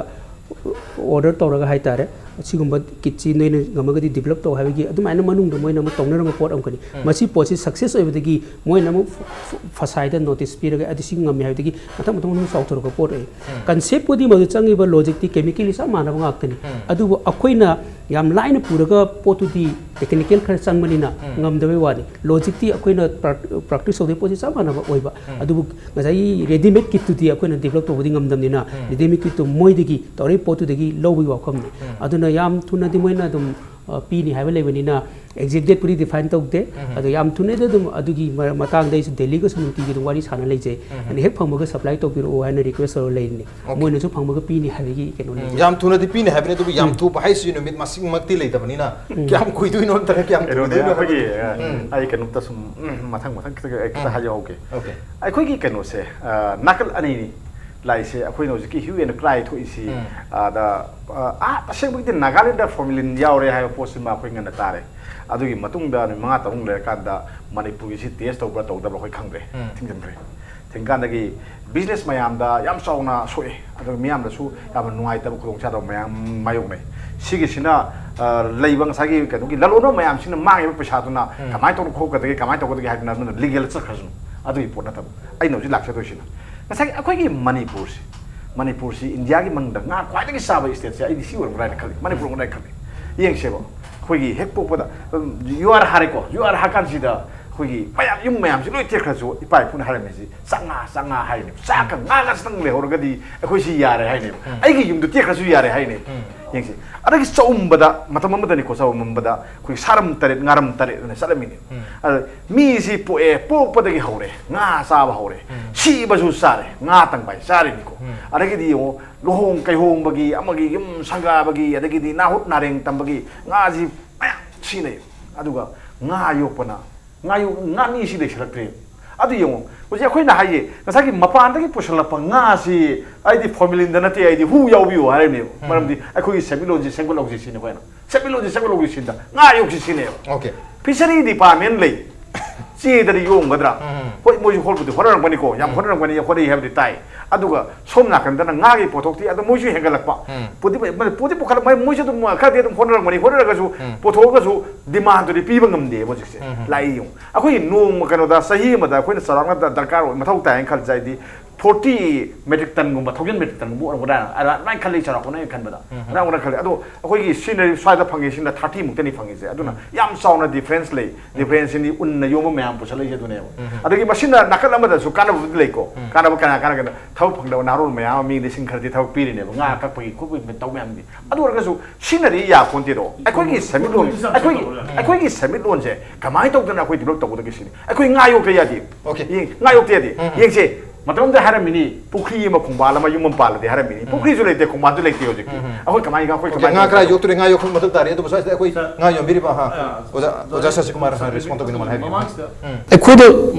ꯑꯣꯔꯗꯔ ꯇꯧꯔꯒ ꯍꯥꯏꯇꯥꯔꯦ, ꯑꯁꯤꯒꯨꯝꯕ ꯀꯤꯠꯁꯤ ꯅꯣꯏꯅ ꯉꯝꯃꯒꯗꯤ ꯗꯤꯕꯂꯞ ꯇꯧ ꯍꯥꯏꯕꯒꯤ ꯑꯗꯨꯃꯥꯏꯅ ꯃꯅꯨꯡꯗ ꯃꯣꯏꯅ ꯑꯃ ꯇꯧꯅꯔꯝꯕ ꯄꯣꯠ ꯑꯃꯈꯛꯅꯤ꯫ ꯃꯁꯤ ꯄꯣꯠꯁꯤ ꯁꯛꯁꯦꯁ ꯑꯣꯏꯕꯗꯒꯤ ꯃꯣꯏꯅ ꯑꯃꯨꯛ ꯐ-, ꯐ-, ꯐꯁꯥꯏꯗ ꯅꯣꯇꯤꯁ ꯄꯤꯔꯒ ꯑꯗꯨ ꯁꯤ ꯉꯝꯃꯦ ꯍꯥꯏꯕꯗꯒꯤ ꯃꯊꯪ ꯃꯊꯪ ꯃꯊꯪ ꯆꯥꯎꯊꯣꯔꯛꯄ ꯄꯣꯠ ꯑꯣꯏ꯫ ꯀꯟꯁꯦꯞꯄꯨꯗꯤ ꯃꯗꯨ ꯆꯪꯉꯤꯕ ꯂꯣꯖꯤꯛꯇꯤ ꯀꯦꯃꯤꯀꯦꯜꯂꯤ ꯆꯞ ꯃꯥꯟꯅꯕ ꯉꯥꯛꯇꯅꯤ꯫ ꯑꯗꯨꯕꯨ ꯑꯩꯈꯣꯏꯅ ꯌꯥꯝ ꯂꯥꯏꯅ ꯄꯨꯔꯒ ꯄꯣꯠꯇꯨꯗꯤ ꯇꯦꯛꯅꯤꯀꯦꯜ ꯈꯔ ꯆꯪꯕꯅꯤꯅ ꯉꯝꯗꯕꯩ ꯋꯥꯅꯤ꯫ ꯂꯣꯖꯤꯛꯇꯤ ꯑꯩꯈꯣꯏꯅ ꯄ꯭ꯔꯥꯛ-, ꯄ꯭ꯔꯥꯛꯇꯤꯁ ꯇꯧꯗꯣꯏ ꯄꯣꯠꯁꯤ ꯆꯞ ꯃꯥꯟꯅꯕ ꯑꯣꯏꯕ꯫ ꯑꯗꯨꯕꯨ ꯉꯁꯥꯏꯒꯤ ꯔꯦꯗꯤꯃꯦꯗ ꯀꯤꯠꯇꯨꯗꯤ ꯑꯩꯈꯣꯏꯅ ꯗꯤꯕꯂꯞ ꯇꯧꯕꯗꯤ ꯉꯝꯗꯕꯅꯤꯅ ꯔꯦꯗꯤꯃꯦꯗ ꯀꯤꯠꯇꯨ ꯃꯣꯏꯗꯒꯤ ꯇꯧꯔꯛꯏ ꯄꯣꯠꯇꯨꯗꯒꯤ ꯂꯧꯕꯒꯤ ꯋꯥꯐꯝꯅꯤ꯫ ꯑꯗꯨꯅ ꯌꯥꯝ ꯊꯨꯅꯗꯤ ꯃꯣꯏꯅ ꯑꯗꯨꯝ, ꯑ, ꯄꯤꯅꯤ ꯍꯥꯏꯕ ꯂꯩꯕꯅꯤꯅ ꯑꯦꯛꯖꯦꯛ ꯗꯦꯠꯄꯨꯗꯤ ꯗꯤꯐꯥꯏꯟ ꯇꯧꯗꯦ꯫ ꯑꯗꯣ ꯌꯥꯝ ꯊꯨꯅꯗꯤ ꯑꯗꯨꯝ ꯑꯗꯨꯒꯤ ꯃ-, ꯃꯇꯥꯡꯗ ꯑꯩꯁꯨ ꯗꯦꯜꯂꯤꯒꯁꯨ ꯅꯨꯡꯇꯤꯒꯤ ꯑꯗꯨꯝ ꯋꯥꯔꯤ ꯁꯥꯟꯅ ꯂꯩꯖꯩ꯫ ꯑꯗꯨꯅ ꯍꯦꯛ ꯐꯪꯕꯒ ꯁꯄ꯭ꯂꯥꯏ ꯇꯧꯕꯤꯔꯛꯑꯣ ꯍꯥꯏꯅ ꯔꯤꯀ꯭ꯋꯦꯁ ꯇꯧꯔ ꯂꯩꯔꯤꯅꯤ꯫ ꯃꯣꯏꯅꯁꯨ ꯐꯪꯕꯒ ꯄꯤꯅꯤ ꯍꯥꯏꯕꯒꯤ ꯀꯩꯅꯣ ꯂꯩ꯫ ꯌꯥꯝ ꯊꯨꯅꯗꯤ ꯄꯤꯅꯤ ꯍꯥꯏꯕꯅꯤ, ꯑꯗꯨꯕꯨ ꯌꯥꯝ ꯊꯨꯕ ꯍꯥꯏꯁꯤ ꯅꯨꯃꯤꯠ ꯃꯁꯤꯡꯃꯛꯇꯤ ꯂꯩꯇꯕꯅꯤꯅ ꯀꯌꯥꯝ ꯀꯨꯏꯗꯣꯏꯅꯣ ꯅꯠꯇ꯭ꯔꯒ ꯀꯌꯥꯝ ꯀꯩꯅꯣꯅꯦ, ꯊꯨꯗꯣꯏꯅꯣ ꯑꯩꯈꯣꯏꯒꯤ, ꯍꯥꯏꯕꯗꯨꯗꯤ꯫ ꯑꯩ ꯀꯩꯅꯣꯝꯇ ꯁꯨꯝ, ꯎꯝ, ꯃꯊꯪ ꯃꯊꯪ ꯈꯤꯇꯪ, ꯑꯩ ꯈꯤꯇ ꯍꯥꯏꯖꯍꯧꯒꯦ꯫ Okay. ꯑꯩꯈꯣꯏꯒꯤ ꯀꯩꯅꯣꯁꯦ, ꯑ, ꯅꯥꯀꯜ ꯑꯅꯤꯅꯤ ꯂꯥꯛꯏꯁꯦ꯫ ꯑꯩꯈꯣꯏꯅ ꯍꯧꯖꯤꯛꯀꯤ ꯍ꯭ꯌꯨ ꯑꯦꯟ ꯀ꯭ꯔꯥꯏ ꯊꯣꯛꯏꯁꯤ, ꯑꯗ, ꯑ, ꯑꯥ, ꯑꯁꯦꯡꯕꯒꯤꯗꯤ ꯅꯥꯒꯥꯂꯦꯟꯗ ꯐꯣꯔꯃꯦꯂꯤꯟ ꯌꯥꯎꯔꯦ ꯍꯥꯏꯕ ꯄꯣꯠꯁꯤꯃ ꯑꯩꯈꯣꯏ ꯉꯟꯅ ꯇꯥꯔꯦ꯫ ꯑꯗꯨꯒꯤ ꯃꯇꯨꯡꯗ ꯅꯨꯃꯤꯠ ꯃꯉꯥ ꯇꯔꯨꯛ ꯂꯩꯔꯀꯥꯟꯗ ꯃꯅꯤꯄꯨꯔꯒꯤꯁꯤ ꯇꯦꯁ ꯇꯧꯕ꯭ꯔꯥ ꯇꯧꯗꯕ꯭ꯔꯥ ꯑꯩꯈꯣꯏ ꯈꯪꯗ꯭ꯔꯦ, ꯊꯤꯡꯖꯤꯟꯈ꯭ꯔꯦ꯫ ꯊꯤꯡꯀꯥꯟꯗꯒꯤ ꯕꯤꯖꯤꯅꯦꯁ ꯃꯌꯥꯝꯗ ꯌꯥꯝ ꯆꯥꯎꯅ ꯁꯣꯛꯑꯦ, ꯑꯗꯨꯒ ꯃꯤꯌꯥꯝꯗꯁꯨ ꯌꯥꯝꯅ ꯅꯨꯡꯉꯥꯏꯇꯕ ꯈꯨꯗꯣꯡꯆꯥꯗꯕ ꯃꯌꯥꯝ ꯃꯥꯌꯣꯛꯅꯩ꯫ ꯁꯤꯒꯤꯁꯤꯅ, ꯑ, ꯂꯩꯕ ꯉꯁꯥꯏꯒꯤ ꯀꯩꯅꯣꯒꯤ ꯂꯂꯣꯟꯕ ꯃꯌꯥꯝꯁꯤꯅ ꯃꯥꯡꯉꯤꯕ ꯄꯩꯁꯥꯗꯨꯅ ꯀꯃꯥꯏꯅ ꯇꯧꯅ ꯈꯣꯛꯀꯗꯒꯦ, ꯀꯃꯥꯏꯅ ꯇꯧꯒꯗꯒꯦ ꯍꯥꯏꯗꯅ ꯑꯗꯨꯅ ꯂꯤꯒꯦꯜ ꯆꯠꯈ꯭ꯔꯁꯅꯨ, ꯑꯗꯨꯒꯤ ꯄꯣꯠ ꯅꯠꯇꯕ꯫ ꯑꯩꯅ ꯍꯧꯖꯤꯛ ꯂꯥꯛꯆꯗꯣꯏꯁꯤꯅ ꯉꯁꯥꯏꯒꯤ ꯑꯩꯈꯣꯏꯒꯤ ꯃꯅꯤꯄꯨꯔꯁꯤ, ꯃꯅꯤꯄꯨꯔꯁꯤ ꯏꯟꯗꯤꯌꯥꯒꯤ ꯃꯅꯨꯡꯗ ꯉꯥ ꯈ꯭ꯋꯥꯏꯗꯒꯤ ꯆꯥꯕ ꯁ꯭ꯇꯦꯠꯁꯦ ꯑꯩꯗꯤ ꯁꯤ ꯑꯣꯏꯔꯝꯒꯗ꯭ꯔꯥ ꯍꯥꯏꯅ ꯈꯜꯂꯤ, ꯃꯅꯤꯄꯨꯔ ꯑꯣꯏꯔꯝꯒꯗ꯭ꯔꯥ ꯍꯥꯏꯅ ꯈꯜꯂꯤ꯫ ꯌꯦꯡꯁꯦꯕ, ꯑꯩꯈꯣꯏꯒꯤ ꯍꯦꯛ ꯄꯣꯛꯄꯗ, ꯎꯝ, ꯌꯨ ꯑꯥꯔ ꯍꯥꯏꯔꯦꯀꯣ, ꯌꯨ ꯑꯥꯔ ꯍꯥꯏꯔ ꯀꯥꯟꯁꯤꯗ ꯑꯩꯈꯣꯏꯒꯤ ꯃꯌꯥꯝ, ꯌꯨꯝ ꯃꯌꯥꯝꯁꯤ ꯂꯣꯏ ꯇꯦꯛꯈ꯭ꯔꯁꯨ ꯏꯄꯥ ꯏꯄꯨꯅ ꯍꯥꯏꯔꯝꯃꯤꯁꯤ ꯆꯥꯛꯉꯥ, ꯆꯥꯛꯉꯥ ꯍꯥꯏꯔꯤꯅꯦꯕ꯫ ꯆꯥꯛꯀ ꯉꯥꯒ ꯆꯪ ꯂꯩꯍꯧꯔꯒꯗꯤ ꯑꯩꯈꯣꯏ ꯁꯤ ꯌꯥꯔꯦ ꯍꯥꯏꯅꯦꯕ꯫ ꯑꯩꯒꯤ ꯌꯨꯝꯗ ꯇꯦꯛꯈ꯭ꯔꯁꯨ ꯌꯥꯔꯦ ꯍꯥꯏꯅꯦꯕ꯫ ꯌꯦꯡꯁꯤ꯫ ꯑꯗꯒꯤ ꯆꯥꯎꯝꯕꯗ, ꯃꯇꯝ ꯑꯃꯗꯅꯤꯀꯣ, ꯆꯥꯎꯝꯕꯗ ꯑꯩꯈꯣꯏ ꯁꯥꯔꯝ ꯇꯔꯦꯠ, ꯉꯥꯔꯝ ꯇꯔꯦꯠ ꯑꯅ ꯆꯠꯂꯝꯃꯤꯅꯦꯕ꯫ ꯑꯗ ꯃꯤꯁꯤ ꯄꯣꯛꯑꯦ, ꯄꯣꯛꯄꯗꯒꯤ ꯍꯧꯔꯦ, ꯉꯥ ꯆꯥꯕ ꯍꯧꯔꯦ, ꯁꯤꯕꯁꯨ ꯆꯥꯔꯦ, ꯉꯥ ꯇꯪꯕꯥꯏ ꯆꯥꯔꯤꯅꯤꯀꯣ꯫ ꯑꯗꯒꯤꯗꯤ ꯌꯦꯡꯉꯣ, ꯂꯨꯍꯣꯡ ꯀꯩꯍꯣꯡꯕꯒꯤ, ꯑꯃꯒꯤ ꯌꯨꯝ ꯁꯪꯒꯥꯕꯒꯤ, ꯑꯗꯒꯤꯗꯤ ꯅꯥꯍꯨꯠ ꯅꯥꯔꯦꯡ ꯇꯝꯕꯒꯤ ꯉꯥꯁꯤ ꯃꯌꯥꯝ ꯁꯤꯅꯩ꯫ ꯑꯗꯨꯒ ꯉꯥ ꯌꯣꯛꯄꯅ, ꯉꯥ ꯌꯣꯛ-, ꯉꯥꯃꯤꯁꯤ ꯂꯩꯁꯜꯂꯛꯇ꯭ꯔꯦ꯫ ꯑꯗꯨ ꯌꯦꯡꯉꯣ, ꯍꯧꯖꯤꯛ ꯑꯩꯈꯣꯏꯅ ꯍꯥꯏꯌꯦ, ꯉꯁꯥꯏꯒꯤ ꯃꯄꯥꯟꯗꯒꯤ ꯄꯨꯁꯜꯂꯛꯄ ꯉꯥꯁꯤ ꯑꯩꯗꯤ ꯐꯣꯔꯃꯦꯂꯤꯟꯗ ꯅꯠꯇꯦ, ꯑꯩꯗꯤ ꯍꯨ ꯌꯥꯎꯕꯤꯌꯨ ꯍꯥꯏꯔꯤꯅꯦꯕ꯫ ꯃꯔꯝꯗꯤ ꯑꯩꯈꯣꯏꯒꯤ ꯁꯦꯟꯃꯤꯠꯂꯣꯟꯁꯤ ꯁꯦꯝꯒꯠꯍꯧꯁꯤ ꯁꯤꯅꯤ ꯑꯩꯈꯣꯏꯅ꯫ ꯁꯦꯟꯃꯤꯠꯂꯣꯟꯁꯤ ꯁꯦꯝꯒꯠꯍꯧꯁꯤ ꯁꯤꯗ ꯉꯥ ꯌꯣꯛꯁꯤ ꯁꯤꯅꯦꯕ꯫ Okay. ꯐꯤꯁꯔꯤ ꯗꯤꯄꯥꯔꯠꯃꯦꯟ ꯂꯩ, ꯆꯦꯗꯗꯤ ꯌꯣꯡꯒꯗ꯭ꯔꯥ? ꯎꯝ꯫ ꯍꯣꯏ, ꯃꯣꯏꯁꯨ ꯍꯣꯜꯕꯨꯗꯤ ꯍꯣꯠꯅꯔꯝꯒꯅꯤꯀꯣ, ꯌꯥꯝ ꯎꯝ꯫ ꯍꯣꯠꯅꯔꯝꯒꯅꯤ, ꯍꯣꯠꯅꯩ ꯍꯥꯏꯕꯗꯤ ꯇꯥꯏ꯫ ꯑꯗꯨꯒ ꯁꯣꯝ ꯅꯥꯀꯟꯗꯅ ꯉꯥꯒꯤ ꯄꯣꯠꯊꯣꯛꯇꯤ ꯑꯗꯨꯝ ꯃꯣꯏꯁꯨ ꯍꯦꯟꯒꯠꯂꯛꯄ꯫ ꯎꯝ꯫ ꯄꯨꯗꯤ ꯄꯨꯗꯤ ꯄꯨꯈꯠꯂꯛ-, ꯃꯣꯏ-, ꯃꯣꯏꯁꯨ ꯑꯗꯨꯝ ꯈꯔꯗꯤ ꯑꯗꯨꯝ ꯍꯣꯠꯅꯔꯝꯒꯅꯤ, ꯍꯣꯠꯅꯔꯒꯁꯨ ꯎꯝ꯫ ꯄꯨꯊꯣꯛꯑꯒꯁꯨ ꯗꯤꯃꯥꯟꯗꯨꯗꯤ ꯄꯤꯕ ꯉꯝꯗꯦꯕ ꯍꯧꯖꯤꯛꯁꯦ꯫ ꯎꯝ꯫ ꯂꯥꯛꯏ ꯌꯦꯡꯉꯨ꯫ ꯑꯩꯈꯣꯏꯒꯤ ꯅꯣꯡꯃ ꯀꯩꯅꯣꯗ, ꯆꯍꯤ ꯑꯃꯗ ꯑꯩꯈꯣꯏꯅ ꯆꯥꯎꯔꯥꯛꯅ ꯗ-, ꯗꯔꯀꯥꯔ ꯑꯣꯏ, ꯃꯊꯧ ꯇꯥꯏ ꯍꯥꯏꯅ ꯈꯜꯂꯤꯁꯦ ꯍꯥꯏꯗꯤ ꯐꯣꯔꯇꯤ ꯃꯦꯇ꯭ꯔꯤꯛ ꯇꯟꯒꯨꯝꯕ, ꯊꯥꯎꯖꯟ ꯃꯦꯇ꯭ꯔꯤꯛ ꯇꯟꯒꯨꯝꯕ ꯑꯣꯏꯔꯝꯒꯗ꯭ꯔꯥ, ꯑꯗꯨꯃꯥꯏꯅ ꯈꯜꯂꯤ, ꯆꯥꯎꯔꯥꯛꯄꯅ ꯑꯩꯅ ꯈꯟꯕꯗ꯫ ꯎꯝ꯫ ꯑꯗꯨꯃꯥꯏꯅ ꯈꯜꯂꯤ꯫ ꯑꯗꯣ ꯑꯩꯈꯣꯏꯒꯤ ꯁꯤꯖꯤꯟꯅꯔꯤꯕ ꯁ꯭ꯋꯥꯏꯗ ꯐꯪꯉꯤꯁꯤꯅ ꯊꯥꯔꯇꯤ ꯃꯨꯛꯇꯅꯤ ꯐꯪꯉꯤꯁꯦ꯫ ꯑꯗꯨꯅ ꯎꯝ꯫ ꯌꯥꯝ ꯆꯥꯎꯅ ꯗꯤꯐ꯭ꯔꯦꯟꯁ ꯂꯩ꯫ ꯎꯝ꯫ ꯗꯤꯐ꯭ꯔꯦꯟꯁꯁꯤꯗꯤ ꯎꯟꯅ ꯌꯣꯝꯕ ꯃꯌꯥꯝ ꯄꯨꯁꯜꯂꯛꯏꯁꯦ ꯑꯗꯨꯅꯦꯕ꯫ ꯎꯝ꯫ ꯑꯗꯒꯤ ꯃꯁꯤꯅ ꯅꯥꯀꯜ ꯑꯃꯗꯁꯨ ꯀꯥꯟꯅꯕꯕꯨꯗꯤ ꯂꯩꯀꯣ꯫ ꯎꯝ꯫ ꯀꯥꯟꯅꯕ ꯀꯅꯥ ꯀꯥꯟꯅꯒꯅ ꯊꯕꯛ ꯐꯪꯗꯕ ꯅꯍꯥꯔꯣꯜ ꯃꯌꯥꯝ ꯑꯃ ꯃꯤ ꯂꯤꯁꯤꯡ ꯈꯔꯗꯤ ꯊꯕꯛ ꯄꯤꯔꯤꯅꯦꯕ꯫ ꯉꯥ ꯀꯛꯄꯒꯤ ꯈꯣꯠꯄꯒꯤ ꯇꯧ ꯃꯌꯥꯝꯗꯤ꯫ ꯑꯗꯨ ꯑꯣꯏꯔꯒꯁꯨ ꯁꯤꯖꯤꯟꯅꯔꯤ ꯌꯥꯄꯣꯟꯇꯦꯗꯣ꯫ ꯑꯩꯈꯣꯏꯒꯤ ꯁꯦꯟꯃꯤꯠꯂꯣꯟ, ꯑꯩꯈꯣꯏꯒꯤ, ꯑꯩꯈꯣꯏꯒꯤ ꯁꯦꯟꯃꯤꯠꯂꯣꯟꯁꯦ ꯀꯃꯥꯏꯅ ꯇꯧꯗꯅ ꯑꯩꯈꯣꯏ ꯗꯤꯕꯦꯂꯞ ꯇꯧꯒꯗꯒꯦ ꯁꯤꯅꯤ꯫ ꯑꯩꯈꯣꯏ ꯉꯥ ꯌꯣꯛꯇ ꯌꯥꯗꯦ꯫ ꯑꯣꯀꯦ꯫ ꯌꯦꯡ-, ꯉꯥ ꯌꯣꯛꯇ ꯌꯥꯗꯦ꯫ ꯎꯝ꯫ ꯌꯦꯡꯁꯦ, ꯃꯇꯝ ꯑꯃꯗ ꯍꯥꯏꯔꯝꯃꯤꯅꯤ, ꯄꯨꯈ꯭ꯔꯤ ꯑꯃ ꯈꯣꯡꯕꯥꯜ ꯑꯃ ꯌꯨꯝ ꯑꯃ ꯄꯥꯜꯂꯗꯤ ꯍꯥꯏꯔꯝꯃꯤꯅꯤ꯫ ꯎꯝ꯫ ꯄꯨꯈ꯭ꯔꯤꯁꯨ ꯂꯩꯇꯦ, ꯈꯣꯡꯕꯥꯜꯁꯨ ꯂꯩꯇꯦ ꯍꯧꯖꯤꯛꯇꯤ꯫ ꯎꯝ꯫ ꯑꯩꯈꯣꯏ ꯀꯃꯥꯏꯅ, ꯑꯩꯈꯣꯏ ꯑꯣꯀꯦ, ꯀꯃꯥꯏꯅ ꯉꯥ ꯈꯔ ꯇꯧꯒꯗꯒꯦ? ꯌꯣꯛꯇꯣꯔꯤ, ꯉꯥ ꯌꯣꯛꯄ ꯃꯊꯧ ꯇꯥꯔꯦ꯫ ꯑꯗꯨꯕꯨ ꯁ꯭ꯋꯥꯏꯁꯤꯗ ꯑꯩꯈꯣꯏ ꯁꯥꯔ, ꯉꯥ ꯌꯣꯟꯕꯤꯔꯤꯕ, ꯑꯍꯥ, ꯑ, ꯑꯣꯖꯥ, ꯑꯣꯖꯥ ꯁꯁꯤꯀꯨꯃꯥꯔ ꯍꯥꯟꯅ ꯔꯦꯁꯄꯣꯟ ꯇꯧꯕꯤꯅꯕ ꯍꯥꯏꯕꯤꯌꯨ꯫ ꯃꯃꯥꯡꯁꯤꯗ ꯎꯝ꯫ ꯑꯩꯈꯣꯏꯗ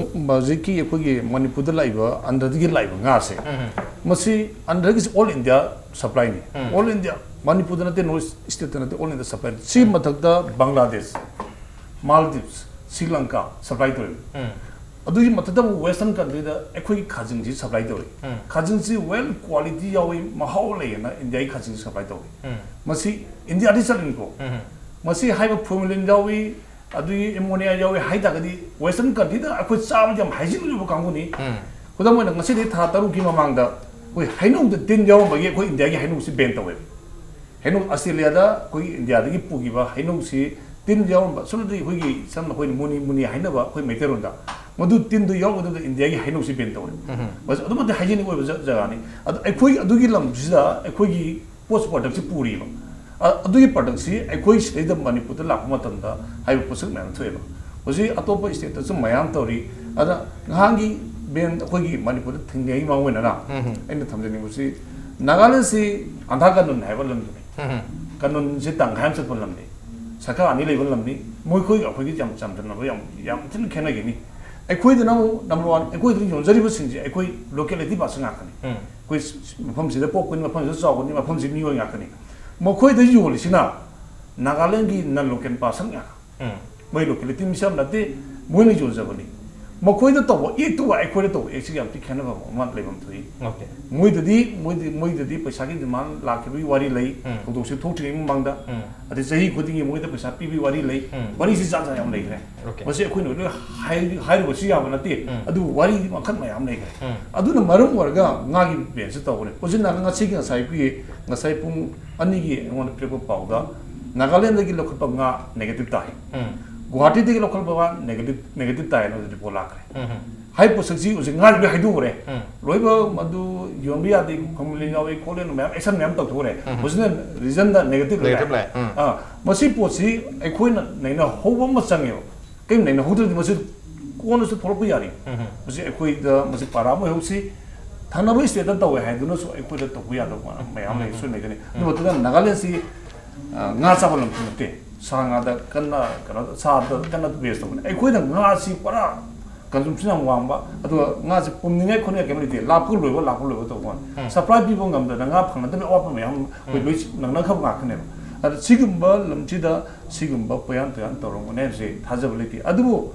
ꯍꯧꯖꯤꯛꯀꯤ ꯑꯩꯈꯣꯏꯒꯤ ꯃꯅꯤꯄꯨꯔꯗ ꯂꯥꯛꯏꯕ ꯑꯟꯙ꯭ꯔꯗꯒꯤ ꯂꯥꯛꯏꯕ ꯉꯥꯁꯦ, ꯎꯝ꯫ ꯃꯁꯤ ꯑꯟꯙ꯭ꯔꯒꯤꯁꯤ ꯑꯣꯜ ꯏꯟꯗꯤꯌꯥ ꯁꯄ꯭ꯂꯥꯏꯅꯤ꯫ ꯎꯝ꯫ ꯑꯣꯜ ꯏꯟꯗꯤꯌꯥ, ꯃꯅꯤꯄꯨꯔꯗ ꯅꯠꯇꯦ, ꯅꯣꯔꯠ ꯏꯁꯇꯦꯠꯇ ꯅꯠꯇꯦ, ꯑꯣꯜ ꯏꯟꯗꯤꯌꯥ ꯁꯄ꯭ꯂꯥꯏꯅꯤ꯫ ꯁꯤ ꯎꯝ꯫ ꯃꯊꯛꯇ ꯕꯪꯒ꯭ꯂꯥꯗꯦꯁ, ꯃꯥꯜꯗꯤꯞꯁ, ꯁ꯭ꯔꯤ ꯂꯪꯀꯥ ꯁꯄ꯭ꯂꯥꯏ ꯇꯧꯔꯤꯕ꯫ ꯎꯝ꯫ ꯑꯗꯨꯒꯤ ꯃꯊꯛꯇ ꯑꯃꯨꯛ ꯋꯦꯁꯇꯔꯟ ꯀꯟꯇ꯭ꯔꯤꯗ ꯑꯩꯈꯣꯏꯒꯤ ꯈꯥꯖꯤꯡꯁꯤ ꯁꯄ꯭ꯂꯥꯏ ꯇꯧꯔꯤ꯫ ꯎꯝ꯫ ꯈꯥꯖꯤꯡꯁꯤ ꯋꯦꯜ ꯀ꯭ꯋꯥꯂꯤꯇꯤ ꯌꯥꯎꯏ, ꯃꯍꯥꯎ ꯂꯩꯌꯦꯅ ꯏꯟꯗꯤꯌꯥꯒꯤ ꯈꯥꯖꯤꯡꯁꯤ ꯁꯄ꯭ꯂꯥꯏ ꯇꯧꯔꯤ꯫ ꯎꯝ꯫ ꯃꯁꯤ ꯏꯟꯗꯤꯌꯥꯗꯤ ꯆꯠꯂꯤꯅꯤꯀꯣ꯫ ꯎꯝ꯫ ꯃꯁꯤ ꯍꯥꯏꯔꯤꯕ ꯐꯣꯔꯃꯦꯂꯤꯟ ꯌꯥꯎꯏ, ꯑꯗꯨꯒꯤ ꯑꯦꯃꯣꯅꯤꯌꯥ ꯌꯥꯎꯏ ꯍꯥꯏ ꯇꯥꯔꯒꯗꯤ ꯋꯦꯁꯇꯔꯟ ꯀꯟꯇ꯭ꯔꯤꯗ ꯑꯩꯈꯣꯏ ꯆꯥꯕꯗꯤ ꯌꯥꯝ ꯍꯥꯏꯖꯤꯟ ꯑꯣꯏꯕ ꯀꯥꯡꯕꯨꯅꯤ꯫ ꯎꯝ꯫ ꯈꯨꯗꯝ ꯑꯣꯏꯅ ꯉꯁꯤꯗꯒꯤ ꯊꯥ ꯇꯔꯨꯛꯀꯤ ꯃꯃꯥꯡꯗ ꯑꯩꯈꯣꯏ ꯍꯩꯅꯧꯗ ꯇꯤꯟ ꯌꯥꯎꯔꯝꯕꯒꯤ ꯑꯩꯈꯣꯏ ꯏꯟꯗꯤꯌꯥꯒꯤ ꯍꯩꯅꯧꯁꯤ ꯕꯦꯟ ꯇꯧꯋꯦꯕ꯫ ꯍꯩꯅꯧ ꯑꯁꯇ꯭ꯔꯦꯂꯤꯌꯥꯗ ꯑꯩꯈꯣꯏꯒꯤ ꯏꯟꯗꯤꯌꯥꯗꯒꯤ ꯄꯨꯈꯤꯕ ꯍꯩꯅꯧꯁꯤ ꯇꯤꯟ ꯌꯥꯎꯔꯝꯕ, ꯁꯨꯞꯅꯇꯒꯤ ꯑꯩꯈꯣꯏꯒꯤ ꯁꯝꯅ ꯑꯩꯈꯣꯏꯅ ꯃꯨꯅꯤ, ꯃꯨꯅꯤ ꯍꯥꯏꯅꯕ ꯑꯩꯈꯣꯏ ꯃꯩꯇꯩꯔꯣꯟꯗ, ꯃꯗꯨ ꯇꯤꯟꯗꯨ ꯌꯥꯎꯔꯝꯒꯗꯕꯗ ꯏꯟꯗꯤꯌꯥꯒꯤ ꯍꯩꯅꯧꯁꯤ ꯕꯦꯟ ꯇꯧꯋꯦ꯫ ꯎꯝ꯫ ꯃꯁꯤ ꯑꯗꯨꯛꯀꯤ ꯃꯇꯤꯛ ꯍꯥꯏꯖꯤꯅꯤꯛ ꯑꯣꯏꯕ ꯖ-, ꯖꯒꯥꯅꯤ꯫ ꯑꯗꯣ ꯑꯩꯈꯣꯏ ꯑꯗꯨꯒꯤ ꯂꯝꯁꯤꯗ ꯑꯩꯈꯣꯏꯒꯤ ꯄꯣꯠ ꯄ꯭ꯔꯗꯛꯁꯤ ꯄꯨꯔꯤꯕ꯫ ꯑ-, ꯑꯗꯨꯒꯤ ꯄ꯭ꯔꯗꯛꯁꯤ ꯑꯩꯈꯣꯏ ꯁꯤꯗꯩꯗ ꯃꯅꯤꯄꯨꯔꯗ ꯂꯥꯛꯄ ꯃꯇꯝꯗ ꯍꯥꯏꯔꯤꯕ ꯄꯣꯠꯁꯛ ꯃꯌꯥꯝ ꯊꯣꯛꯑꯦꯕ꯫ ꯍꯧꯖꯤꯛ ꯑꯇꯣꯞꯄ ꯁ꯭ꯇꯦꯠꯇꯁꯨ ꯃꯌꯥꯝ ꯇꯧꯔꯤ꯫ ꯑꯗ ꯉꯍꯥꯟꯒꯤ ꯕꯦꯟ ꯑꯩꯈꯣꯏꯒꯤ ꯃꯅꯤꯄꯨꯔꯗ ꯊꯤꯡꯉꯩꯒꯤ ꯃꯔꯨ ꯑꯣꯏꯅ ꯎꯝ꯫ ꯑꯩꯅ ꯊꯝꯖꯅꯤꯡꯕꯁꯤ, ꯅꯥꯒꯥꯂꯦꯟꯁꯤ ꯑꯟꯙꯥ ꯀꯥꯅꯨꯟ ꯍꯥꯏꯕ ꯂꯝꯗꯨꯅꯤ꯫ ꯎꯝ꯫ ꯀꯥꯅꯨꯟꯁꯤ ꯇꯪꯈꯥꯏ ꯑꯃ ꯆꯠꯄ ꯂꯝꯅꯤ꯫ ꯁꯔꯀꯥꯔ ꯑꯅꯤ ꯂꯩꯕ ꯂꯝꯅꯤ꯫ ꯃꯈꯣꯏꯒ ꯑꯩꯈꯣꯏꯒꯤ ꯌꯥꯝ ꯆꯥꯡꯗꯝꯅꯕ ꯌꯥꯝ, ꯌꯥꯝ ꯊꯤꯅ ꯈꯦꯠꯅꯒꯅꯤ꯫ ꯑꯩꯈꯣꯏꯗꯅ ꯑꯃꯨꯛ, ꯅꯝꯕꯔ ꯋꯥꯟ, ꯑꯩꯈꯣꯏꯗ ꯌꯣꯟꯖꯔꯤꯕꯁꯤꯡꯁꯦ ꯑꯩꯈꯣꯏ ꯂꯣꯀꯦꯂꯤꯇꯤ ꯄꯥꯔꯁꯟ ꯉꯥꯛꯇꯅꯤ꯫ ꯎꯝ꯫ ꯑꯩꯈꯣꯏ ꯃꯐꯝꯁꯤꯗ ꯄꯣꯛꯄꯅꯤ, ꯃꯐꯝꯁꯤꯗ ꯆꯥꯎꯕꯅꯤ, ꯃꯐꯝꯁꯤ ꯃꯤꯑꯣꯏ ꯉꯥꯛꯇꯅꯤ꯫ ꯃꯈꯣꯏꯗ ꯌꯣꯜꯂꯤꯁꯤꯅ ꯅꯥꯒꯥꯂꯦꯟꯒꯤ ꯅꯟ ꯂꯣꯀꯦꯜ ꯄꯥꯔꯁꯟ ꯉꯥꯛ꯫ ꯎꯝ꯫ ꯃꯣꯏ ꯂꯣꯀꯦꯂꯤꯇꯤ ꯃꯤꯁꯛ ꯑꯃ ꯅꯠꯇꯦ, ꯃꯣꯏꯅ ꯌꯣꯟꯖꯕꯅꯤ꯫ ꯃꯈꯣꯏꯗ ꯇꯧꯕ ꯑꯦꯛꯇꯨꯒ ꯑꯩꯈꯣꯏꯗ ꯇꯧꯕ ꯑꯦꯛꯁꯤꯒ ꯌꯥꯝ ꯊꯤ ꯈꯦꯠꯅꯕ ꯑꯃ ꯂꯩꯐꯝ ꯊꯣꯛꯏ꯫ ꯑꯣꯀꯦ꯫ ꯃꯣꯏꯗꯗꯤ ꯃꯣꯏꯗꯤ ꯃꯣꯏꯗꯗꯤ ꯄꯩꯁꯥꯒꯤ ꯗꯤꯃꯥꯟ ꯂꯥꯛꯈꯤꯕꯒꯤ ꯋꯥꯔꯤ ꯂꯩ꯫ ꯎꯝ꯫ ꯊꯧꯗꯣꯛꯁꯦ ꯊꯣꯛꯇ꯭ꯔꯤꯉꯩ ꯃꯃꯥꯡꯗ, ꯎꯝ꯫ ꯑꯗꯩ ꯆꯍꯤ ꯈꯨꯗꯤꯡꯒꯤ ꯃꯣꯏꯗ ꯄꯩꯁꯥ ꯄꯤꯕꯒꯤ ꯋꯥꯔꯤ ꯂꯩ꯫ ꯎꯝ꯫ ꯋꯥꯔꯤꯁꯤ ꯖꯥꯠ ꯖꯥꯠ ꯌꯥꯝ ꯂꯩꯈ꯭ꯔꯦ꯫ ꯑꯣꯀꯦ꯫ ꯃꯁꯤ ꯑꯩꯈꯣꯏꯅ ꯂꯣꯏ ꯍꯥꯏ- ꯍꯥꯏꯔꯨꯕꯁꯨ ꯌꯥꯕ ꯅꯠꯇꯦ꯫ ꯎꯝ꯫ ꯑꯗꯨꯕꯨ ꯋꯥꯔꯤꯗꯤ ꯃꯈꯜ ꯃꯌꯥꯝ ꯂꯩꯈ꯭ꯔꯦ꯫ ꯎꯝ꯫ ꯑꯗꯨꯅ ꯃꯔꯝ ꯑꯣꯏꯔꯒ ꯉꯥꯒꯤ ꯕꯦꯟꯁꯤ ꯇꯧꯕꯅꯦ꯫ ꯍꯧꯖꯤꯛ ꯅꯍꯥꯟ ꯉꯁꯤꯒꯤ ꯉꯁꯥꯏ ꯑꯩꯈꯣꯏꯒꯤ ꯉꯁꯥꯏ ꯄꯨꯡ ꯑꯅꯤꯒꯤ ꯑꯩꯉꯣꯟꯗ ꯄꯤꯔꯛꯄ ꯄꯥꯎꯗ ꯅꯥꯒꯥꯂꯦꯟꯗꯒꯤ ꯂꯧꯈꯠꯄ ꯉꯥ ꯅꯦꯒꯦꯇꯤꯚ ꯇꯥꯏ꯫ ꯎꯝ꯫ ꯒꯨꯋꯥꯍꯥꯇꯤꯗꯒꯤ ꯂꯧꯈꯠꯄ ꯉꯥ ꯅꯦꯒꯦꯇꯤꯚ ꯅꯦꯒꯦꯇꯤꯚ ꯇꯥꯏꯅ ꯍꯧꯖꯤꯛ ꯔꯤꯄꯣꯔꯠ ꯂꯥꯛꯈ꯭ꯔꯦ꯫ ꯎꯝ꯫ ꯍꯥꯏꯔꯤꯕ ꯄꯣꯠꯁꯛꯁꯤ ꯍꯧꯖꯤꯛ ꯉꯥꯁꯤ ꯂꯣꯏ ꯍꯥꯏꯗꯣꯛꯈ꯭ꯔꯦ꯫ ꯎꯝ꯫ ꯂꯣꯏꯕ ꯃꯗꯨ ꯌꯣꯟꯕ ꯌꯥꯗꯦ, ꯐꯣꯔꯃꯦꯂꯤꯟ ꯌꯥꯎꯋꯤ ꯈꯣꯠꯂꯦꯅ ꯃꯌꯥꯝ ꯑꯦꯛꯁꯟ ꯃꯌꯥꯝ ꯇꯧꯊꯣꯛꯈ꯭ꯔꯦ꯫ ꯎꯝ꯫ ꯍꯧꯖꯤꯛꯅ ꯔꯤꯖꯟꯗ ꯅꯦꯒꯦꯇꯤꯚ ꯂꯥꯛꯑꯦ꯫ ꯅꯦꯒꯦꯇꯤꯚ ꯂꯥꯛꯑꯦ꯫ ꯎꯝ꯫ ꯑꯥ, ꯃꯁꯤ ꯄꯣꯠꯁꯤ ꯑꯩꯈꯣꯏꯅ ꯅꯩꯅꯍꯧꯕ ꯑꯃ ꯆꯪꯉꯦꯕ꯫ ꯀꯔꯤꯒꯨꯝꯕ ꯅꯩꯅꯍꯧꯗ꯭ꯔꯗꯤ ꯃꯁꯤ ꯀꯣꯟꯅꯁꯨ ꯊꯣꯛꯂꯛꯄ ꯌꯥꯔꯤ꯫ ꯎꯝ꯫ ꯃꯁꯤ ꯑꯩꯈꯣꯏꯗ ꯃꯁꯤ ꯄꯥꯔꯥ ꯑꯃ ꯑꯣꯏꯍꯧꯁꯤ, ꯊꯪꯅꯕ ꯁ꯭ꯇꯦꯠꯇ ꯇꯧꯋꯦ ꯍꯥꯏꯗꯨꯅꯁꯨ ꯑꯩꯈꯣꯏꯗ ꯇꯧꯕ ꯌꯥꯗꯕ ꯃꯌꯥꯝ ꯂꯩ, ꯁꯣꯏꯅ ꯂꯩꯒꯅꯤ꯫ ꯑꯗꯨ ꯃꯊꯛꯇ ꯅꯥꯒꯥꯂꯦꯟꯁꯤ, ꯑ, ꯉꯥ ꯆꯥꯕ ꯂꯝꯁꯨ ꯅꯠꯇꯦ, ꯁꯥ ꯉꯥꯗ ꯀꯟꯅ ꯀꯩꯅꯣ, ꯁꯥꯗ ꯀꯟꯅ ꯕꯦꯁ ꯇꯧꯕꯅꯦ꯫ ꯑꯩꯈꯣꯏꯅ ꯉꯥꯁꯤ ꯄꯨꯔꯥ ꯀꯟꯖꯨꯝꯁꯟ ꯌꯥꯝ ꯋꯥꯡꯕ, ꯑꯗꯨꯒ ꯉꯥꯁꯤ ꯄꯨꯝꯅꯤꯡꯉꯥꯏ ꯈꯣꯠꯅꯤꯡꯉꯥꯏ ꯀꯩꯝ ꯂꯩꯇꯦ, ꯂꯥꯛꯄ ꯂꯣꯏꯕ ꯂꯥꯛꯄ ꯂꯣꯏꯕ ꯇꯧꯕ ꯋꯥꯅꯤ꯫ ꯎꯝ꯫ ꯁꯄ꯭ꯂꯥꯏ ꯄꯤꯕ ꯉꯝꯗꯅ ꯉꯥ ꯐꯪꯅꯗꯕꯒꯤ ꯑꯋꯥꯠꯄ ꯃꯌꯥꯝ ꯑꯩꯈꯣꯏ ꯎꯝ꯫ ꯂꯣꯏ ꯅꯪꯅꯈ꯭ꯔꯕ ꯉꯥꯛꯇꯅꯦꯕ꯫ ꯑꯗ ꯁꯤꯒꯨꯝꯕ ꯂꯝꯁꯤꯗ ꯁꯤꯒꯨꯝꯕ ꯄꯣꯌꯥꯟ ꯇꯣꯌꯥꯟ ꯇꯧꯔꯝꯒꯅꯤ ꯍꯥꯏꯕꯁꯤ ꯊꯥꯖꯕ ꯂꯩꯇꯦ꯫ ꯑꯗꯨꯕꯨ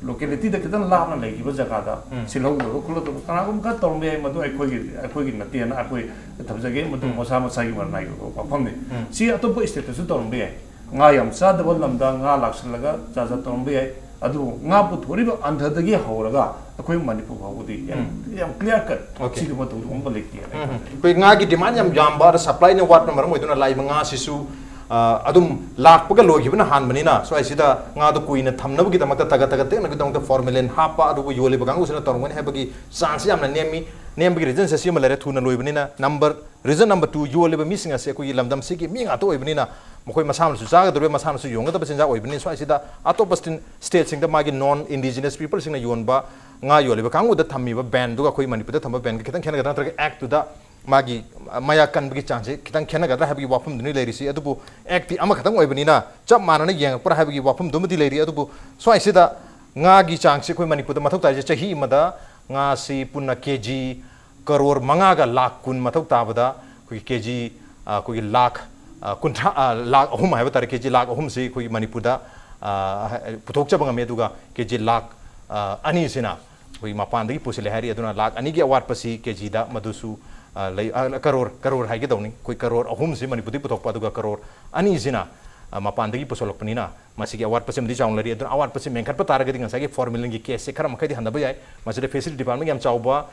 ꯂꯣꯀꯦꯂꯤꯇꯤꯗ ꯈꯤꯇꯪ ꯂꯥꯞꯅ ꯂꯩꯈꯤꯕ ꯖꯒꯥꯗ ꯎꯝ꯫ ꯁꯤꯜꯍꯧꯗꯕ ꯈꯣꯠꯍꯧꯗꯕ ꯀꯅꯥꯒꯨꯝꯕ ꯈꯔ ꯇꯧꯔꯝꯕ ꯌꯥꯏ, ꯃꯗꯨ ꯑꯩꯈꯣꯏꯒꯤ, ꯑꯩꯈꯣꯏꯒꯤ ꯅꯠꯇꯦꯅ ꯑꯩꯈꯣꯏ ꯊꯝꯖꯒꯦ꯫ ꯃꯗꯨ ꯎꯝ꯫ ꯃꯁꯥ ꯃꯁꯥꯒꯤ ꯃꯔꯅꯥꯏꯒꯤ ꯋꯥꯐꯝꯅꯤ꯫ ꯎꯝ꯫ ꯁꯤ ꯑꯇꯣꯞꯄ ꯁ꯭ꯇꯦꯠꯇꯁꯨ ꯇꯧꯔꯝꯕ ꯌꯥꯏ꯫ ꯉꯥ ꯌꯥꯝ ꯆꯥꯗꯕ ꯂꯝꯗ ꯉꯥ ꯂꯥꯛꯁꯤꯜꯂꯒ ꯖꯥꯠ ꯖꯥꯠ ꯇꯧꯔꯝꯕ ꯌꯥꯏ꯫ ꯑꯗꯨꯕꯨ ꯉꯥ ꯄꯨꯊꯣꯛꯂꯤꯕ ꯑꯟꯙ꯭ꯔꯗꯒꯤ ꯍꯧꯔꯒ ꯑꯩꯈꯣꯏ ꯃꯅꯤꯄꯨꯔ ꯐꯥꯎꯕꯗꯤ ꯌꯥꯝ, ꯎꯝ꯫ ꯌꯥꯝ ꯀ꯭ꯂꯤꯌꯥꯔ ꯀꯠ ꯑꯣꯀꯦ꯫ ꯁꯤꯒꯨꯝꯕ ꯊꯧꯗꯣꯛ ꯑꯃ ꯂꯩꯇꯦ꯫ ꯎꯝ꯫ ꯑꯩꯈꯣꯏ ꯉꯥꯒꯤ ꯗꯤꯃꯥꯟ ꯌꯥꯝ ꯌꯥꯝꯕ, ꯑꯗ ꯁꯄ꯭ꯂꯥꯏꯅ ꯋꯥꯠꯄꯅ ꯃꯔꯝ ꯑꯣꯏꯗꯨꯅ ꯂꯥꯛꯏꯕ ꯉꯥꯁꯤꯁꯨ, ꯑ, ꯑꯗꯨꯝ ꯂꯥꯛꯄꯒ ꯂꯣꯏꯈꯤꯕꯅ ꯍꯥꯟꯕꯅꯤꯅ, ꯁ꯭ꯋꯥꯏꯁꯤꯗ ꯉꯥꯗꯣ ꯀꯨꯏꯅ ꯊꯝꯅꯕꯒꯤꯗꯃꯛꯇ, ꯇꯒꯠ ꯇꯒꯠ ꯇꯦꯛꯅꯕꯒꯤꯗꯃꯛꯇ ꯐꯣꯔꯃꯦꯂꯤꯟ ꯍꯥꯞꯄ, ꯑꯗꯨꯕꯨ ꯌꯣꯜꯂꯤꯕ ꯀꯥꯡꯕꯨꯁꯤꯅ ꯇꯧꯔꯝꯒꯅꯤ ꯍꯥꯏꯕꯒꯤ ꯆꯥꯟꯁꯁꯤ ꯌꯥꯝꯅ ꯅꯦꯝꯃꯤ꯫ ꯅꯦꯝꯕꯒꯤ ꯔꯤꯖꯟꯁꯦ ꯁꯤ ꯑꯃ ꯂꯩꯔꯦ, ꯊꯨꯅ ꯂꯣꯏꯕꯅꯤꯅ꯫ ꯅꯝꯕꯔ, ꯔꯤꯖꯟ ꯅꯝꯕꯔ ꯇꯨ, ꯌꯣꯜꯂꯤꯕ ꯃꯤꯁꯤꯡ ꯑꯁꯦ ꯑꯩꯈꯣꯏꯒꯤ ꯂꯝꯗꯝꯁꯤꯒꯤ ꯃꯤ ꯉꯥꯛꯇ ꯑꯣꯏꯕꯅꯤꯅ, ꯃꯈꯣꯏ ꯃꯁꯥꯅꯁꯨ ꯆꯥꯒꯗꯧꯔꯤꯕ, ꯃꯁꯥꯅꯁꯨ ꯌꯣꯟꯒꯗꯕ ꯆꯤꯟꯖꯥꯛ ꯑꯣꯏꯕꯅꯤꯅ, ꯁ꯭ꯋꯥꯏꯁꯤꯗ ꯑꯇꯣꯞꯄ ꯁ꯭ꯇꯦꯠ, ꯁ꯭ꯇꯦꯠꯁꯤꯡꯗ ꯃꯥꯒꯤ ꯅꯣꯟ ꯏꯟꯗꯤꯖꯤꯅꯁ ꯄꯤꯄꯜꯁꯤꯡꯅ ꯌꯣꯟꯕ ꯉꯥ ꯌꯣꯜꯂꯤꯕ ꯀꯥꯡꯕꯨꯗ ꯊꯝꯃꯤꯕ ꯕꯦꯟꯗꯨꯒ ꯑꯩꯈꯣꯏ ꯃꯅꯤꯄꯨꯔꯗ ꯊꯝꯕ ꯕꯦꯟꯒ ꯈꯤꯇꯪ ꯈꯦꯠꯅꯒꯗ꯭ꯔꯥ, ꯅꯠꯇ꯭ꯔꯒ ꯑꯦꯛꯇꯨꯗ ꯃꯥꯒꯤ ꯃꯌꯥ ꯀꯟꯕꯒꯤ ꯆꯥꯡꯁꯦ ꯈꯤꯇꯪ ꯈꯦꯠꯅꯒꯗ꯭ꯔꯥ ꯍꯥꯏꯕꯒꯤ ꯋꯥꯐꯝꯗꯨꯅꯤ ꯂꯩꯔꯤꯁꯤ꯫ ꯑꯗꯨꯕꯨ ꯑꯦꯛꯇꯤ ꯑꯃꯈꯛꯇꯪ ꯑꯣꯏꯕꯅꯤꯅ ꯆꯞ ꯃꯥꯟꯅꯅ ꯌꯦꯡꯉꯛꯄ꯭ꯔꯥ ꯍꯥꯏꯕꯒꯤ ꯋꯥꯐꯝꯗꯨꯃꯗꯤ ꯂꯩꯔꯤ꯫ ꯑꯗꯨꯕꯨ ꯁ꯭ꯋꯥꯏꯁꯤꯗ ꯉꯥꯒꯤ ꯆꯥꯡꯁꯤ ꯑꯩꯈꯣꯏ ꯃꯅꯤꯄꯨꯔꯗ ꯃꯊꯧ ꯇꯥꯔꯤꯁꯦ, ꯆꯍꯤ ꯑꯃꯗ ꯉꯥꯁꯤ ꯄꯨꯟꯅ ꯀꯦ ꯖꯤ ꯀꯔꯣꯔ ꯃꯉꯥꯒ ꯂꯥꯈ ꯀꯨꯟ ꯃꯊꯧ ꯇꯥꯕꯗ, ꯑꯩꯈꯣꯏꯒꯤ ꯀꯦ ꯖꯤ, ꯑ, ꯑꯩꯈꯣꯏꯒꯤ ꯂꯥꯈ, ꯑ, ꯀꯨꯟꯊ꯭ꯔꯥ, ꯑ, ꯂꯥꯈ ꯑꯍꯨꯝ ꯍꯥꯏꯕ ꯇꯥꯔꯦ, ꯀꯦ ꯖꯤ ꯂꯥꯈ ꯑꯍꯨꯝꯁꯤ ꯑꯩꯈꯣꯏꯒꯤ ꯃꯅꯤꯄꯨꯔꯗ, ꯑ, ꯄꯨꯊꯣꯛꯆꯕ ꯉꯝꯃꯤ꯫ ꯑꯗꯨꯒ ꯀꯦ ꯖꯤ ꯂꯥꯛ, ꯑ, ꯑꯅꯤꯁꯤꯅ ꯑꯩꯈꯣꯏ ꯃꯄꯥꯟꯗꯒꯤ ꯄꯨꯁꯤꯜꯂꯦ ꯍꯥꯏꯔꯤ꯫ ꯑꯗꯨꯅ ꯂꯥꯛ ꯑꯅꯤꯒꯤ ꯑꯋꯥꯠꯄꯁꯤ ꯀꯦ ꯖꯤꯗ ꯃꯗꯨꯁꯨ, ꯑ, ꯂꯩ, ꯑ, ꯀꯔꯣꯔ, ꯀꯔꯣꯔ ꯍꯥꯏꯒꯗꯧꯅꯤ꯫ ꯑꯩꯈꯣꯏ ꯀꯔꯣꯔ ꯑꯍꯨꯝꯁꯤ ꯃꯅꯤꯄꯨꯔꯗꯒꯤ ꯄꯨꯊꯣꯛꯄ, ꯑꯗꯨꯒ ꯀꯔꯣꯔ ꯑꯅꯤꯁꯤꯅ, ꯑ, ꯃꯄꯥꯟꯗꯒꯤ ꯄꯨꯁꯜꯂꯛꯄꯅꯤꯅ ꯃꯁꯤꯒꯤ ꯑꯋꯥꯠꯄꯁꯤ ꯑꯃꯗꯤ ꯆꯥꯎꯅ ꯂꯩꯔꯤ꯫ ꯑꯗꯨꯅ ꯑꯋꯥꯠꯄꯁꯤ ꯃꯦꯟꯈꯠꯄ ꯇꯥꯔꯒꯗꯤ ꯉꯁꯥꯏꯒꯤ ꯐꯣꯔ ꯃꯤꯂꯤꯌꯟꯒꯤ ꯀꯦꯁꯁꯦ ꯈꯔ ꯃꯈꯩꯗꯤ ꯍꯟꯊꯕ ꯌꯥꯏ꯫ ꯃꯁꯤꯗ ꯐꯤꯁꯔꯤ ꯗꯤꯄꯥꯔꯠꯃꯦꯟꯒꯤ ꯌꯥꯝ ꯆꯥꯎꯕ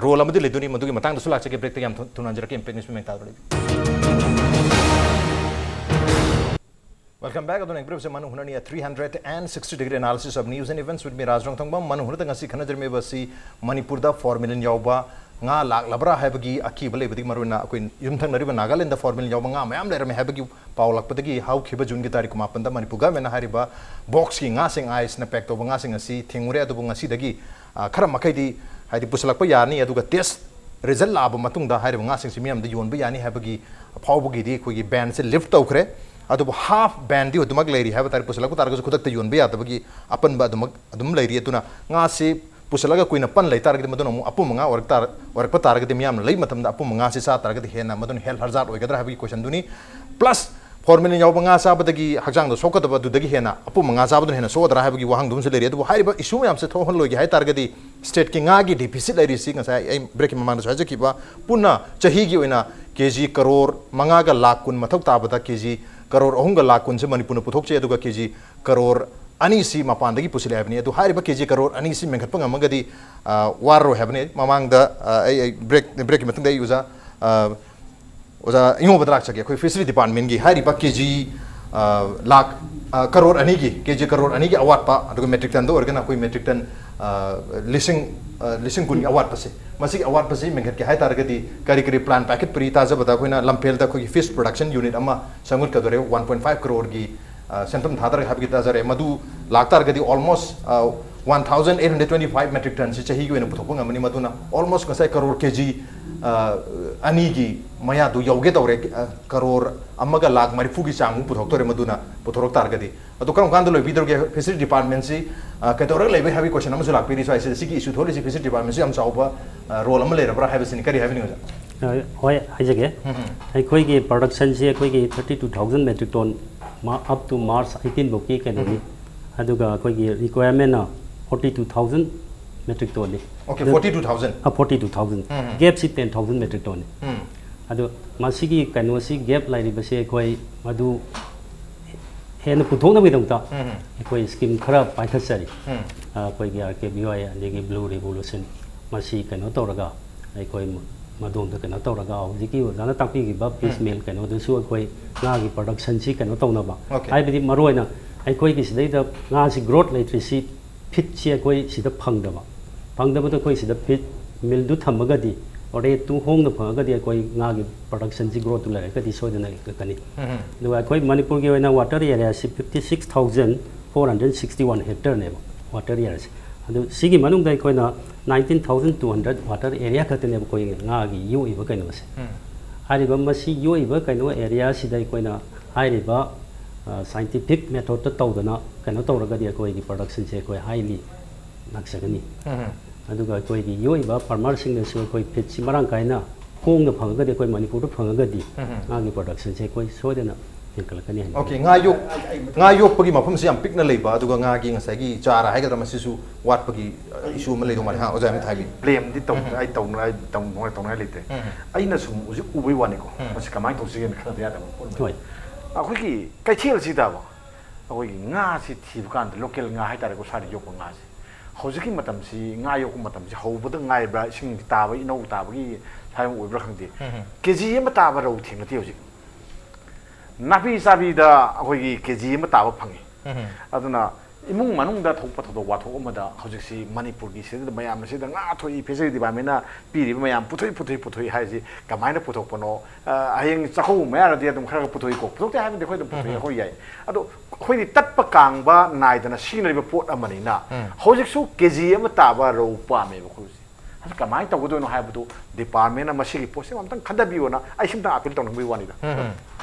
ꯔꯣꯜ ꯑꯃꯗꯤ ꯂꯩꯗꯣꯏꯅꯤ꯫ ꯃꯗꯨꯒꯤ ꯃꯇꯥꯡꯗꯁꯨ ꯂꯥꯛꯆꯒꯦ꯫ ꯕ꯭ꯔꯦꯛꯇ ꯌꯥꯝ ꯊꯨ-, ꯊꯨꯅ ꯍꯟꯖꯔꯛꯀꯦ꯫ ꯏꯝꯄꯦꯛ ꯅ꯭ꯌꯨꯁ ꯃꯦꯟ ꯇꯥꯗꯣꯔꯦ꯫ Welcome back꯫ ꯑꯗꯨꯅ ꯏꯝꯄ꯭ꯔꯨꯞꯁꯦ ꯃꯅꯨꯡ ꯍꯨꯅꯅꯤ꯫ Three hundred and sixty degree analysis of news and events with me, ꯔꯥꯖ ꯔꯣꯡꯊꯣꯡꯕꯝ꯫ ꯃꯅꯨꯡ ꯍꯨꯅꯗ ꯉꯁꯤ ꯈꯟꯅꯖꯔꯝꯃꯤꯕ ꯑꯁꯤ ꯃꯅꯤꯄꯨꯔꯗ ꯐꯣꯔ ꯃꯤꯂꯤꯌꯟ ꯌꯥꯎꯕ ꯉꯥ ꯂꯥꯛꯂꯕ꯭ꯔꯥ ꯍꯥꯏꯕꯒꯤ ꯑꯀꯤꯕ ꯂꯩꯕꯗꯒꯤ, ꯃꯔꯨꯑꯣꯏꯅ ꯑꯩꯈꯣꯏ ꯌꯨꯝꯊꯪꯅꯔꯤꯕ ꯅꯥꯒꯥꯂꯦꯟꯗ ꯐꯣꯔ ꯃꯤꯂꯤꯌꯟ ꯌꯥꯎꯕ ꯉꯥ ꯃꯌꯥꯝ ꯂꯩꯔꯝꯃꯦ ꯍꯥꯏꯕꯒꯤ ꯄꯥꯎ ꯂꯥꯛꯄꯗꯒꯤ ꯍꯧꯈꯤꯕ ꯖꯨꯟꯒꯤ ꯇꯥꯔꯤꯛ ꯀꯨꯟꯃꯥꯄꯟꯗ ꯃꯅꯤꯄꯨꯔ ꯒꯚꯔꯟꯃꯦꯟꯅ ꯍꯥꯏꯔꯤꯕ ꯕꯣꯛꯁꯀꯤ ꯉꯥꯁꯤꯡ, ꯑꯥꯏꯁꯅ ꯄꯦꯛ ꯇꯧꯕ ꯉꯥꯁꯤꯡ ꯑꯁꯤ ꯊꯤꯡꯉꯨꯔꯦ꯫ ꯑꯗꯨꯕꯨ ꯉꯁꯤꯗꯒꯤ, ꯑ, ꯈꯔ ꯃꯈꯩꯗꯤ ꯍꯥꯏꯗꯤ ꯄꯨꯁꯤꯜꯂꯛꯄ ꯌꯥꯔꯅꯤ꯫ ꯑꯗꯨꯒ ꯇꯦꯁ ꯔꯤꯖꯜ ꯂꯥꯛꯑꯕ ꯃꯇꯨꯡꯗ ꯍꯥꯏꯔꯤꯕ ꯉꯥꯁꯤꯡꯁꯤ ꯃꯤꯌꯥꯝꯗ ꯌꯣꯟꯕ ꯌꯥꯅꯤ ꯍꯥꯏꯕꯒꯤ ꯐꯥꯎꯕꯒꯤꯗꯤ ꯑꯩꯈꯣꯏꯒꯤ ꯕꯦꯟꯁꯦ ꯂꯤꯐ ꯇꯧꯈ꯭ꯔꯦ꯫ ꯑꯗꯨꯕꯨ ꯍꯥꯐ ꯕꯦꯟꯗꯤ ꯑꯗꯨꯃꯛ ꯂꯩꯔꯤ ꯍꯥꯏꯕ ꯇꯥꯔꯦ꯫ ꯄꯨꯁꯤꯜꯂꯛꯄ ꯇꯥꯔꯒꯁꯨ ꯈꯨꯗꯛꯇ ꯌꯣꯟꯕ ꯌꯥꯗꯕꯒꯤ ꯑꯄꯟꯕ ꯑꯗꯨꯃꯛ ꯑꯗꯨꯝ ꯂꯩꯔꯤ꯫ ꯑꯗꯨꯅ ꯉꯥꯁꯤ ꯄꯨꯁꯤꯜꯂꯒ ꯀꯨꯏꯅ ꯄꯟ ꯂꯩ ꯇꯥꯔꯒꯗꯤ, ꯃꯗꯨꯅ ꯑꯃꯨꯛ ꯑꯄꯨꯝꯕ ꯉꯥ ꯑꯣꯏꯔꯛ ꯇꯥꯔ-, ꯑꯣꯏꯔꯛꯄ ꯇꯥꯔꯒꯗꯤ, ꯃꯤꯌꯥꯝꯅ ꯂꯩ ꯃꯇꯝꯗ ꯑꯄꯨꯝꯕ ꯉꯥꯁꯤ ꯆꯥ ꯇꯥꯔꯒꯗꯤ ꯍꯦꯟꯅ ꯃꯗꯨꯅ ꯍꯦꯜꯊ ꯍꯖꯥꯔꯗ ꯑꯣꯏꯒꯗ꯭ꯔꯥ ꯍꯥꯏꯕꯒꯤ ꯀꯣꯏꯁꯟꯗꯨꯅꯤ꯫ ꯄ꯭ꯂꯁ ꯐꯣꯔ ꯃꯤꯂꯤꯌꯟ ꯌꯥꯎꯕ ꯉꯥ ꯆꯥꯕꯗꯒꯤ ꯍꯛꯆꯥꯡꯗ ꯁꯣꯛꯀꯗꯕ ꯑꯗꯨꯗꯒꯤ ꯍꯦꯟꯅ ꯑꯄꯨꯝꯕ ꯉꯥ ꯆꯥꯕꯗꯨꯅ ꯍꯦꯟꯅ ꯁꯣꯛꯀꯗ꯭ꯔꯥ ꯍꯥꯏꯕꯒꯤ ꯋꯥꯍꯪꯗꯨ ꯑꯃꯁꯨ ꯂꯩꯔꯤ꯫ ꯑꯗꯨꯕꯨ ꯍꯥꯏꯔꯤꯕ ꯏꯁꯨ ꯃꯌꯥꯝꯁꯦ ꯊꯣꯛꯍꯜꯂꯣꯏꯒꯦ ꯍꯥꯏ ꯇꯥꯔꯒꯗꯤ, ꯁ꯭ꯇꯦꯠꯀꯤ ꯉꯥꯒꯤ ꯗꯤꯐꯤꯁꯤꯠ ꯂꯩꯔꯤꯁꯤ ꯉꯁꯥꯏ ꯑꯩ ꯕ꯭ꯔꯦꯛꯀꯤ ꯃꯃꯥꯡꯗꯁꯨ ꯍꯥꯏꯖꯈꯤꯕ, ꯄꯨꯟꯅ ꯆꯍꯤꯒꯤ ꯑꯣꯏꯅ ꯀꯦ ꯖꯤ ꯀꯔꯣꯔ ꯃꯉꯥꯒ ꯂꯥꯛ ꯀꯨꯟ ꯃꯊꯧ ꯇꯥꯕꯗ ꯀꯦ ꯖꯤ ꯀꯔꯣꯔ ꯑꯍꯨꯝꯒ ꯂꯥꯛ ꯀꯨꯟꯁꯦ ꯃꯅꯤꯄꯨꯔꯅ ꯄꯨꯊꯣꯛꯆꯩ꯫ ꯑꯗꯨꯒ ꯀꯦ ꯖꯤ ꯀꯔꯣꯔ ꯑꯅꯤꯁꯤ ꯃꯄꯥꯟꯗꯒꯤ ꯄꯨꯁꯤꯜꯂꯦ ꯍꯥꯏꯕꯅꯤ꯫ ꯑꯗꯨ ꯍꯥꯏꯔꯤꯕ ꯀꯦ ꯖꯤ ꯀꯔꯣꯔ ꯑꯅꯤꯁꯤ ꯃꯦꯟꯈꯠꯄ ꯉꯝꯃꯒꯗꯤ, ꯑ, ꯋꯥꯔꯔꯣꯏ ꯍꯥꯏꯕꯅꯤ꯫ ꯃꯃꯥꯡꯗ, ꯑ, ꯑꯩ, ꯑꯩ ꯕ꯭ꯔꯦꯛ, ꯕ꯭ꯔꯦꯛꯀꯤ ꯃꯇꯨꯡꯗ ꯑꯩ ꯑꯣꯖꯥ, ꯑ, ꯑꯣꯖꯥ ꯏꯉꯣꯕꯗ ꯂꯥꯛꯆꯒꯦ꯫ ꯑꯩꯈꯣꯏ ꯐꯤꯁꯔꯤ ꯗꯤꯄꯥꯔꯠꯃꯦꯟꯒꯤ ꯍꯥꯏꯔꯤꯕ ꯀꯦ ꯖꯤ, ꯑ, ꯂꯥꯛ, ꯑ, ꯀꯔꯣꯔ ꯑꯅꯤꯒꯤ, ꯀꯦ ꯖꯤ ꯀꯔꯣꯔ ꯑꯅꯤꯒꯤ ꯑꯋꯥꯠꯄ, ꯑꯗꯨꯒ ꯃꯦꯇ꯭ꯔꯤꯛ ꯇꯟꯗ ꯑꯣꯏꯔꯒꯅ ꯑꯩꯈꯣꯏ ꯃꯦꯇ꯭ꯔꯤꯛ ꯇꯟ, ꯑ, ꯂꯤꯁꯤꯡ, ꯑ, ꯂꯤꯁꯤꯡ ꯀꯨꯟꯒꯤ ꯑꯋꯥꯠꯄꯁꯦ, ꯃꯁꯤꯒꯤ ꯑꯋꯥꯠꯄꯁꯤ ꯃꯦꯟꯈꯠꯀꯦ ꯍꯥꯏ ꯇꯥꯔꯒꯗꯤ ꯀꯔꯤ ꯀꯔꯤ ꯄ꯭ꯂꯥꯟ ꯄꯥꯏꯈꯠꯄ꯭ꯔꯤ? ꯇꯥꯖꯕꯗ ꯑꯩꯈꯣꯏꯅ ꯂꯝꯐꯦꯜꯗ ꯑꯩꯈꯣꯏꯒꯤ ꯐꯤꯁ ꯄ꯭ꯔꯣꯗꯛꯁꯟ ꯌꯨꯅꯤꯠ ꯑꯃ ꯁꯦꯝꯒꯠꯀꯗꯣꯔꯦ, ꯋꯥꯟ ꯄꯣꯏꯟ ꯐꯥꯏꯚ ꯀꯔꯣꯔꯒꯤ, ꯑ, ꯁꯦꯟꯐꯝ ꯊꯥꯗꯔꯒ ꯍꯥꯏꯕꯒꯤ ꯇꯥꯖꯔꯦ꯫ ꯃꯗꯨ ꯂꯥꯛꯇꯥꯔꯒꯗꯤ almost, ꯑ, one thousand eight hundred twenty five metric tonꯁꯤ ꯆꯍꯤꯒꯤ ꯑꯣꯏꯅ ꯄꯨꯊꯣꯛꯄ ꯉꯝꯃꯅꯤ꯫ ꯃꯗꯨꯅ almost ꯉꯁꯥꯏ ꯀꯔꯣꯔ ꯀꯦ ꯖꯤ, ꯑ, ꯑꯅꯤꯒꯤ ꯃꯌꯥꯗꯨ ꯌꯧꯒꯦ ꯇꯧꯔꯦ꯫ ꯑ, ꯀꯔꯣꯔ ꯑꯃꯒ ꯂꯥꯛ ꯃꯔꯤꯐꯨꯒꯤ ꯆꯥꯡꯃꯨꯛ ꯄꯨꯊꯣꯛꯇꯣꯔꯦ꯫ ꯃꯗꯨꯅ ꯄꯨꯊꯣꯔꯛ ꯇꯥꯔꯒꯗꯤ꯫ ꯑꯗꯣ ꯀꯔꯝ ꯀꯥꯟꯗ ꯂꯣꯏꯕꯤꯗꯧꯔꯒꯦ? ꯐꯤꯁꯔꯤ ꯗꯤꯄꯥꯔꯠꯃꯦꯟꯁꯤ, ꯑ, ꯀꯩꯗꯧꯔꯒ ꯂꯩꯕꯒꯦ ꯍꯥꯏꯕꯒꯤ ꯀꯣꯏꯁꯟ ꯑꯃꯁꯨ ꯂꯥꯛꯄꯤꯔꯤ ꯁ꯭ꯋꯥꯏꯁꯤꯗ꯫ ꯁꯤꯒꯤ ꯏꯁꯨ ꯊꯣꯛꯂꯤꯁꯤ ꯐꯤꯁꯔꯤ ꯗꯤꯄꯥꯔꯠꯃꯦꯟꯁꯤ ꯌꯥꯝ ꯆꯥꯎꯕ, ꯑ, ꯔꯣꯜ ꯑꯃ ꯂꯩꯔꯕ꯭ꯔꯥ ꯍꯥꯏꯕꯁꯤꯅꯤ꯫ ꯀꯔꯤ ꯍꯥꯏꯕꯤꯅꯤꯡꯉꯤ, ꯑꯣꯖꯥ? ꯑ, ꯍꯣꯏ, ꯍꯥꯏꯖꯒꯦ꯫ ꯎꯝ, ꯎꯝ꯫ ꯑꯩꯈꯣꯏꯒꯤ ꯄ꯭ꯔꯗꯛꯁꯟꯁꯤ ꯑꯩꯈꯣꯏꯒꯤ thirty two thousand metric ton up to March eighteen ꯐꯥꯎꯒꯤ ꯀꯩꯅꯣꯅꯤ꯫ ꯑꯗꯨꯒ ꯑꯩꯈꯣꯏꯒꯤ requirement ꯅ forty two thousand metric ton ꯅꯤ꯫ Okay, forty two thousand. ꯑ forty two thousand꯫ ꯎꯝ꯫ Gap ꯁꯤ ten thousand metric ton ꯅꯤ꯫ ꯎꯝ꯫ ꯑꯗꯣ ꯃꯁꯤꯒꯤ ꯀꯩꯅꯣꯁꯤ, gap ꯂꯩꯔꯤꯕꯁꯤ ꯑꯩꯈꯣꯏ ꯃꯗꯨ ꯍꯦꯟꯅ ꯄꯨꯊꯣꯛꯅꯕꯒꯤꯗꯃꯛꯇ ꯎꯝ꯫ ꯑꯩꯈꯣꯏ scheme ꯈꯔ ꯄꯥꯏꯈꯠꯆꯔꯤ꯫ ꯎꯝ꯫ ꯑꯩꯈꯣꯏꯒꯤ R K B Y ꯑꯗꯒꯤ Blue Revolution, ꯃꯁꯤ ꯀꯩꯅꯣ ꯇꯧꯔꯒ, ꯑꯩꯈꯣꯏ ꯃꯗꯣꯝꯗ ꯀꯩꯅꯣ ꯇꯧꯔꯒ, ꯍꯧꯖꯤꯛꯀꯤ ꯑꯣꯖꯥꯅ ꯇꯥꯛꯄꯤꯈꯤꯕ fish meal ꯀꯩꯅꯣꯗꯨꯁꯨ ꯑꯩꯈꯣꯏ ꯉꯥꯒꯤ production ꯁꯤ ꯀꯩꯅꯣ ꯇꯧꯅꯕ꯫ Okay. ꯍꯥꯏꯕꯗꯤ ꯃꯔꯨꯑꯣꯏꯅ ꯑꯩꯈꯣꯏꯒꯤ ꯁꯤꯗꯩꯗ ꯉꯥꯁꯤ growth ꯂꯩꯇ꯭ꯔꯤꯁꯤ, feed ꯁꯤ ꯑꯩꯈꯣꯏ ꯁꯤꯗ ꯐꯪꯗꯕ꯫ ꯐꯪꯗꯕꯗꯣ ꯑꯩꯈꯣꯏ ꯁꯤꯗ feed meal ꯗꯨ ꯊꯝꯃꯒꯗꯤ, rate ꯇꯨ ꯍꯣꯡꯅ ꯐꯪꯉꯒꯗꯤ ꯑꯩꯈꯣꯏ ꯉꯥꯒꯤ production ꯁꯤ growth ꯇꯨ ꯂꯩꯔꯒꯗꯤ ꯁꯣꯏꯗꯅ ꯍꯦꯟꯒꯠꯀꯅꯤ꯫ ꯎꯝ꯫ ꯑꯗꯨꯒ ꯑꯩꯈꯣꯏ ꯃꯅꯤꯄꯨꯔꯒꯤ ꯑꯣꯏꯅ water area ꯁꯤ fifty six thousand four hundred sixty one hectare ꯅꯦꯕ, water area ꯁꯦ꯫ ꯑꯗꯨ ꯁꯤꯒꯤ ꯃꯅꯨꯡꯗ ꯑꯩꯈꯣꯏꯅ nineteen thousand two hundred water area ꯈꯛꯇꯅꯦꯕ ꯑꯩꯈꯣꯏ ꯉꯥꯒꯤ ꯌꯣꯛꯏꯕ ꯀꯩꯅꯣꯁꯦ꯫ ꯎꯝ꯫ ꯍꯥꯏꯔꯤꯕ ꯃꯁꯤ ꯌꯣꯛꯏꯕ ꯀꯩꯅꯣ area ꯁꯤꯗ ꯑꯩꯈꯣꯏꯅ ꯍꯥꯏꯔꯤꯕ, ꯑ, scientific method ꯇ ꯇꯧꯗꯅ ꯀꯩꯅꯣ ꯇꯧꯔꯒꯗꯤ ꯑꯩꯈꯣꯏꯒꯤ production ꯁꯦ ꯑꯩꯈꯣꯏ highly ꯂꯥꯛꯆꯒꯅꯤ꯫ ꯎꯝ꯫ ꯑꯗꯨꯒ ꯑꯩꯈꯣꯏꯒꯤ ꯌꯣꯛꯏꯕ farmer ꯁꯤꯡꯅꯁꯨ ꯑꯩꯈꯣꯏ feed ꯁꯤ ꯃꯔꯥꯡ ꯀꯥꯏꯅ ꯍꯣꯡꯅ ꯐꯪꯉꯒꯗꯤ, ꯑꯩꯈꯣꯏ ꯃꯅꯤꯄꯨꯔꯗ ꯐꯪꯉꯒꯗꯤ, ꯎꯝ꯫ ꯉꯥꯒꯤ production ꯁꯦ ꯑꯩꯈꯣꯏ ꯁꯣꯏꯗꯅ ꯍꯦꯟꯒꯠꯂꯛꯀꯅꯤ ꯍꯥꯏꯅ Okay, ꯉꯥ ꯌꯣꯛ-, ꯉꯥ ꯌꯣꯛꯄꯒꯤ ꯃꯐꯝꯁꯤ ꯌꯥꯝ ꯄꯤꯛꯅ ꯂꯩꯕ, ꯑꯗꯨꯒ ꯉꯥꯒꯤ ꯉꯁꯥꯏꯒꯤ ꯆꯥꯔ ꯍꯥꯏꯒꯗ꯭ꯔꯥ, ꯃꯁꯤꯁꯨ ꯋꯥꯠꯄꯒꯤ, ꯑ, issue ꯑꯃ ꯂꯩꯗꯧ ꯃꯥꯜꯂꯦ꯫ ꯍꯥ, ꯑꯣꯖꯥ ꯑꯃ ꯍꯥꯏꯕꯤꯌꯨ꯫ Blame ꯗꯤ ꯇꯧ-, ꯑꯩ ꯇꯧꯅ-, ꯑꯩ ꯇꯧꯅꯉꯥꯏ ꯇꯧꯅꯉꯥꯏ ꯂꯩꯇꯦ꯫ ꯎꯝ꯫ ꯑꯩꯅ ꯁꯨꯝ ꯍꯧꯖꯤꯛ ꯎꯕꯩ ꯋꯥꯅꯤꯀꯣ꯫ ꯎꯝ꯫ ꯃꯁꯤ ꯀꯃꯥꯏꯅ ꯇꯧꯁꯤꯒꯦꯅ ꯈꯟꯅꯗ ꯌꯥꯗꯕ ꯄꯣꯠ ꯑꯃ꯫ ꯍꯣꯏ꯫ ꯑꯩꯈꯣꯏꯒꯤ ꯀꯩꯊꯦꯜꯁꯤꯗꯕ ꯑꯩꯈꯣꯏꯒꯤ ꯉꯥꯁꯤ ꯊꯤꯕ ꯀꯥꯟꯗ, local ꯉꯥ ꯍꯥꯏꯇꯥꯔꯦꯀꯣ, ꯁ꯭ꯋꯥꯏꯗ ꯌꯣꯛꯄ ꯉꯥꯁꯦ, ꯍꯧꯖꯤꯛꯀꯤ ꯃꯇꯝꯁꯤ ꯉꯥ ꯌꯣꯛꯄ ꯃꯇꯝꯁꯤ ꯍꯧꯕꯗ ꯉꯥꯏꯕ꯭ꯔꯥ, ꯏꯁꯤꯡ ꯇꯥꯕ, ꯏꯅꯧ ꯇꯥꯕꯒꯤ ꯁ꯭ꯋꯥꯏ ꯑꯣꯏꯕ꯭ꯔꯥ ꯈꯪꯗꯦ, ꯎꯝ꯫ KG ꯑꯃ ꯇꯥꯕ ꯔꯧ ꯊꯦꯡꯅꯗꯦ ꯍꯧꯖꯤꯛ꯫ ꯅꯥꯄꯤ ꯆꯥꯕꯤꯗ ꯑꯩꯈꯣꯏꯒꯤ KG ꯑꯃ ꯇꯥꯕ ꯐꯪꯉꯤ꯫ ꯎꯝ꯫ ꯑꯗꯨꯅ ꯏꯃꯨꯡ ꯃꯅꯨꯡꯗ ꯊꯣꯛꯄ ꯊꯧꯗꯣꯛ ꯋꯥꯊꯣꯛ ꯑꯃꯗ ꯍꯧꯖꯤꯛꯁꯤ ꯃꯅꯤꯄꯨꯔꯒꯤ ꯁꯤꯗ ꯃꯌꯥꯝꯅ ꯁꯤꯗ ꯉꯥ ꯊꯣꯛꯏ, fishery department ꯅ ꯄꯤꯔꯤꯕ ꯃꯌꯥꯝ ꯄꯨꯊꯣꯛꯏ, ꯄꯨꯊꯣꯛꯏ, ꯄꯨꯊꯣꯛꯏ ꯍꯥꯏꯔꯤꯁꯤ ꯀꯃꯥꯏꯅ ꯄꯨꯊꯣꯛꯄꯅꯣ? ꯑ, ꯍꯌꯦꯡ ꯆꯥꯛꯀꯧꯕ ꯃꯌꯥꯗꯗꯤ ꯑꯗꯨꯝ ꯈꯔ ꯈꯔ ꯄꯨꯊꯣꯛꯏꯀꯣ꯫ ꯄꯨꯊꯣꯛꯇꯦ ꯍꯥꯏꯕꯗꯤ ꯑꯩꯈꯣꯏ ꯑꯗꯨꯝ ꯄꯨꯊꯣꯛꯏ, ꯎꯝ꯫ ꯑꯩꯈꯣꯏ ꯌꯥꯏ꯫ ꯑꯗꯣ ꯑꯩꯈꯣꯏꯗꯤ ꯇꯠꯄ ꯀꯥꯡꯕ ꯅꯥꯏꯗꯅ ꯁꯤꯖꯤꯟꯅꯔꯤꯕ ꯄꯣꯠ ꯑꯃꯅꯤꯅ ꯎꯝ꯫ ꯍꯧꯖꯤꯛꯁꯨ KG ꯑꯃ ꯇꯥꯕ ꯔꯧ ꯄꯥꯝꯃꯦꯕ ꯑꯩꯈꯣꯏ ꯍꯧꯖꯤꯛ꯫ ꯑꯗꯨ ꯀꯃꯥꯏꯅ ꯇꯧꯒꯗꯣꯏꯅꯣ ꯍꯥꯏꯕꯗꯨ department ꯅ ꯃꯁꯤꯒꯤ ꯄꯣꯠꯁꯤꯃ ꯑꯝꯇꯪ ꯈꯟꯊꯕꯤꯌꯣꯅ ꯑꯩ ꯁꯤꯝꯇꯪ appeal ꯇꯧꯅꯤꯡꯕꯒꯤ ꯋꯥꯅꯤꯗ꯫ ꯎꯝ, ꯎꯝ꯫